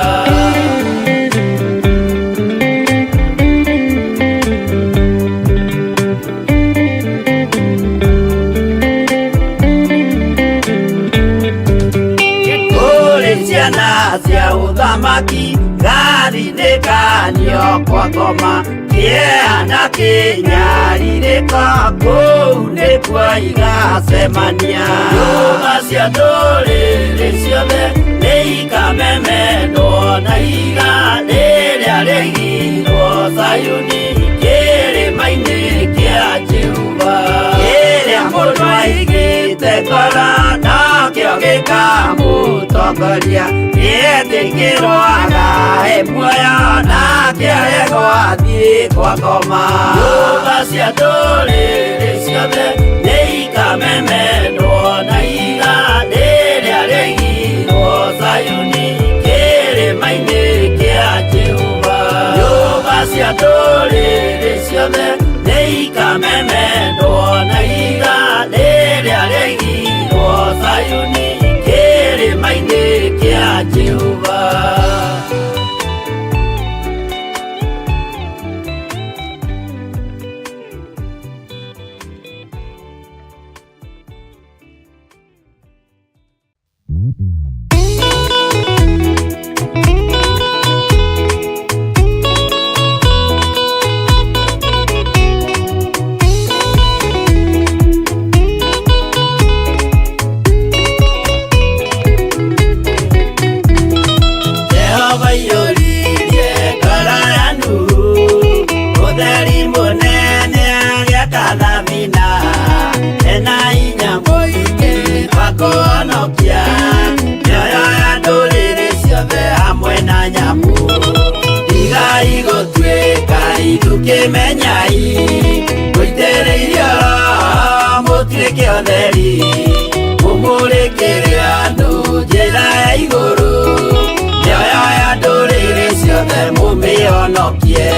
[SPEAKER 2] Kũrĩ ciana cia ũthamaki gathinĩkanio kwa ngoma, kĩeha na kĩnyarirĩko kũu nĩkuo igacemania. Nyũmba cia ndũrĩrĩ ciothe nĩikamemendwo na ihiga rĩrĩa rĩaigirwo Zayuni kĩrĩma-inĩ kĩa Jehova. Kĩrĩa mũndũ aigĩte ngoro nokĩo gĩkamũtongoria, gĩetĩkĩrwo agae muoyo nake aregwo athiĩ kwa ngoma. Nyũmba cia ndũrĩrĩ ciothe nĩikamemendwo na ihiga rĩrĩa rĩaigirwo Zayuni kĩrĩma-inĩ ciothe nĩ ikamemendwo na ihiga rĩrĩa rĩaigirwo Zayuni kĩrĩma-inĩ kĩa Jehova. Jehova aiyũririe ngoro ya Nuhu ũtheri mũnene agĩaka thabina ena hinya mũingĩ wa kũhonokia mĩoyo ya ndũrĩrĩ ciothe hamwe na nyamũ. Tigai gũtuĩka ithukĩmenyai mũitĩrĩirio Roho mũtuĩke ũtheri mũmũrĩkĩre andũ njĩra ya igũrũ mĩoyo ya ndũrĩrĩ ciothe mũmĩhonokie.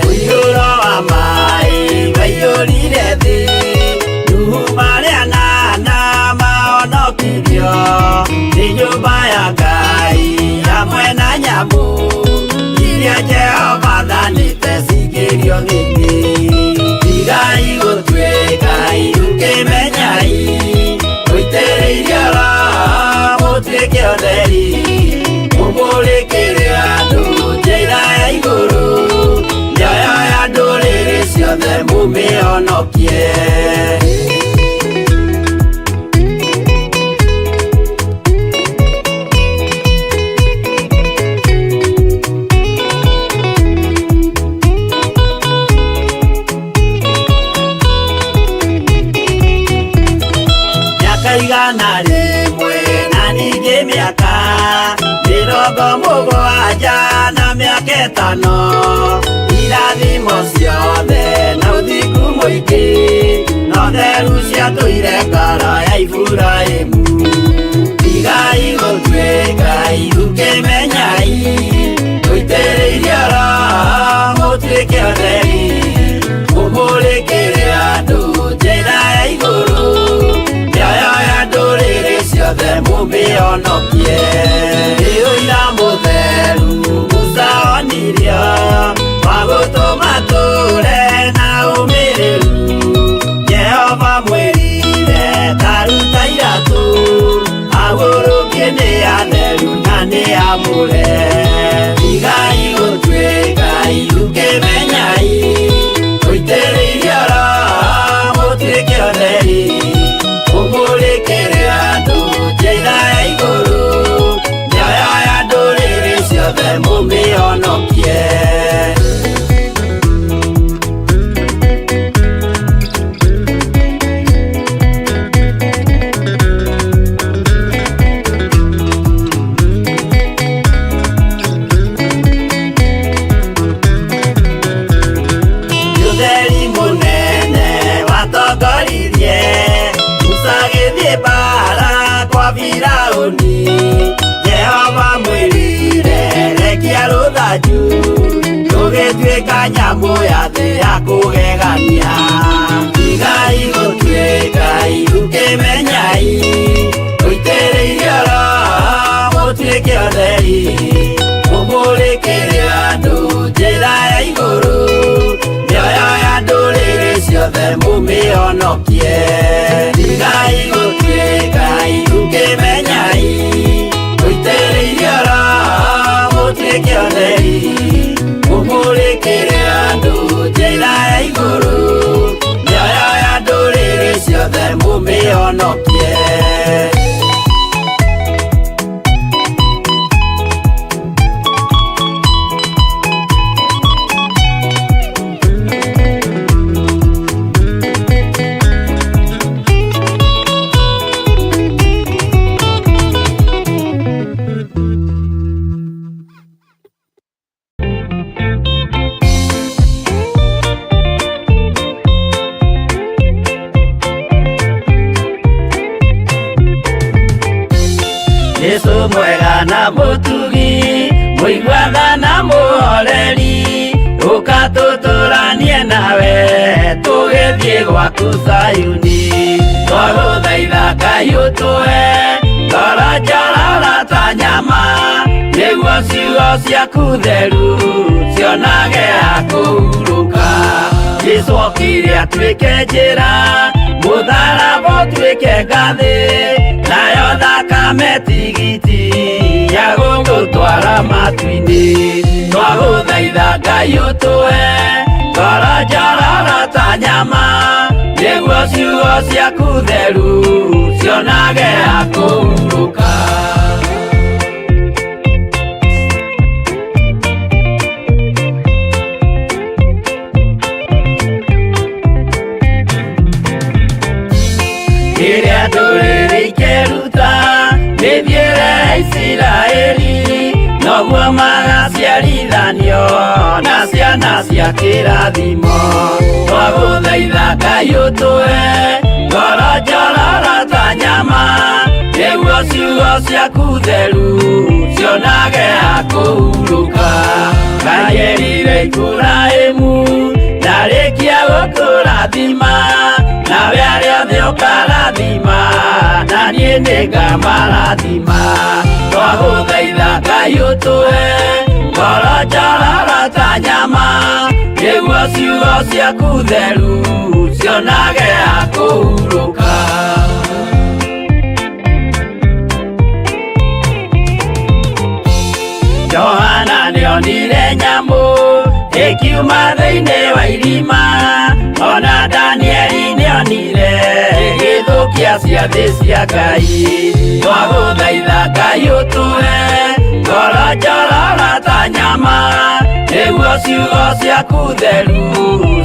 [SPEAKER 2] Mũiyũro wa maĩ waiyũrire thĩ Nuhu marĩ anana mahonokirio nĩ nyũmba ya Ngai hamwe na nyamũ iria Jehova athanĩte cingĩrio thĩinĩ. Tigai gũtuĩka ithukĩmenyai mũitĩrĩirio Roho mũtuĩke ũtheri mũmũrĩkĩre andũ njĩra ya igũrũ mĩoyo ya ndũrĩrĩ ciothe mũmĩhonokie. Mĩaka 100 na ningĩ mĩaka 70 na mĩaka 5 irathimo ciothe na ũthingu mũingĩ no theru ciatũire ngoro ya Iburahĩmu. Tigai gũtuĩka ithukĩmenyai mũitĩrĩirio Roho mũtuĩke ũtheri mũmũrĩkĩre andũ njĩra ya igũrũ mĩoyo ya ndũrĩrĩ ciothe mũmĩhonokie. Nĩ ũira mũtheru Musa onirio wa gũtũma tũre na ũmĩrĩru Jehova mwĩrire ta ruta iratũ agũrũkie nĩ atheru na nĩ amũre. Tigai gũtuĩka ithukĩmenyai mũitĩrĩirio Roho mũtuĩke ũtheri mũmũrĩkĩre andũ njĩra ya igũrũ mĩoyo ya ndũrĩrĩ ciothe mũmĩhonokie. Ũtheri mũnene watongoririe Musa agĩthiĩ mbaara kwa Firaũni Jehova mwĩrire rekia rũthanju rũgĩtuĩka nyamũ ya thĩ ya kũgegania. Tigai gũtuĩka ithukĩmenyai mũitĩrĩirio Roho mũtuĩke ũtheri mũmũrĩkĩre andũ njĩra ya igũrũ mĩoyo ya ndũrĩrĩ ciothe mũmĩhonokie. Tigai gũtuĩka ithukĩmenyai mũitĩrĩirio Roho mũtuĩke ũtheri mũmũrĩkĩre andũ njĩra ya igũrũ mĩoyo ya ndũrĩrĩ ciothe mũmĩhonokie. Yesu mwega na mũtugi mũiguaga na mũhoreri ũka tũtũranie Tũcemanie nawe tũgĩthiĩ gwaku Zayuni. Twagũthaitha Ngai ũtũhe ngoro njororo ta nyama, nĩguo ciugo ciaku theru cionage ha kũhurũka. Jesũ okire atuĩke njĩra, mũtharaba ũtuĩke ngathĩ, nayo thakame tigiti ya gũgũtwara matu-inĩ. Twagũthaitha Ngai ũtũhe ngoro njororo ta nyama, nĩguo ciugo ciaku theru cionage ha kũhurũka. Rĩrĩa ndũrĩrĩ ikeruta mĩthiĩre ya Isiraeli, noguo magaciarithanio na ciana cia kĩrathimo. Twagũthaitha Ngai ũtũhe ngoro njororo ta nyama, nĩguo ciugo ciaku theru cionage ha kũhurũka. Ngai erire Iburahĩmu ndarĩkia gũkũrathima, nawe arĩa othe ũkarathima, na niĩ nĩngamarathima. Twagũthaitha Ngai ũtũhe ngoro njororo ta nyama, nĩguo ciugo ciaku theru cionage ha kũhurũka. Johana nĩonire nyamũ ĩkiuma thĩinĩ wa irima, ona Danieli nĩonire ĩgĩthũkia ciathĩ cia Ngai. Twagũthaitha Ngai ũtũhe ngoro njororo ta nyama, nĩguo ciugo ciaku theru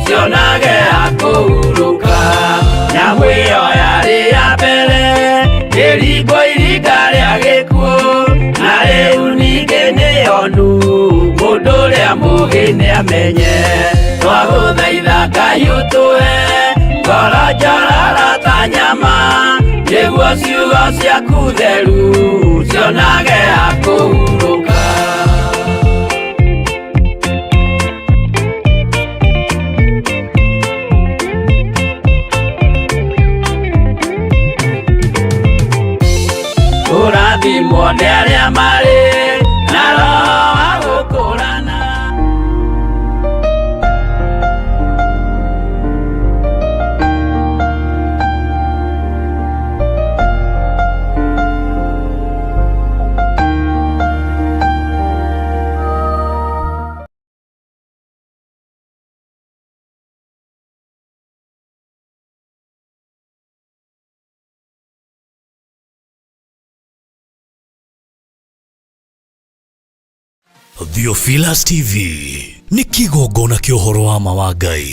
[SPEAKER 2] cionage ha kũhurũka. Nyamũ ĩyo yarĩ ya mbere ĩringwo iringa rĩa gĩkuũ, na rĩu ningĩ nĩyonu mũndũ ũrĩa mũũgĩ nĩamenye. Twagũthaitha Ngai ũtũhe ngoro njororo ta nyama, nĩguo ciugo ciaku theru cionage ha kũhurũka. Kũrathimwo nĩ arĩa marĩ na roho wa gũkũrana.
[SPEAKER 3] Theophilus TV nĩ kĩgongona kĩa ũhoro wa ma wa Ngai.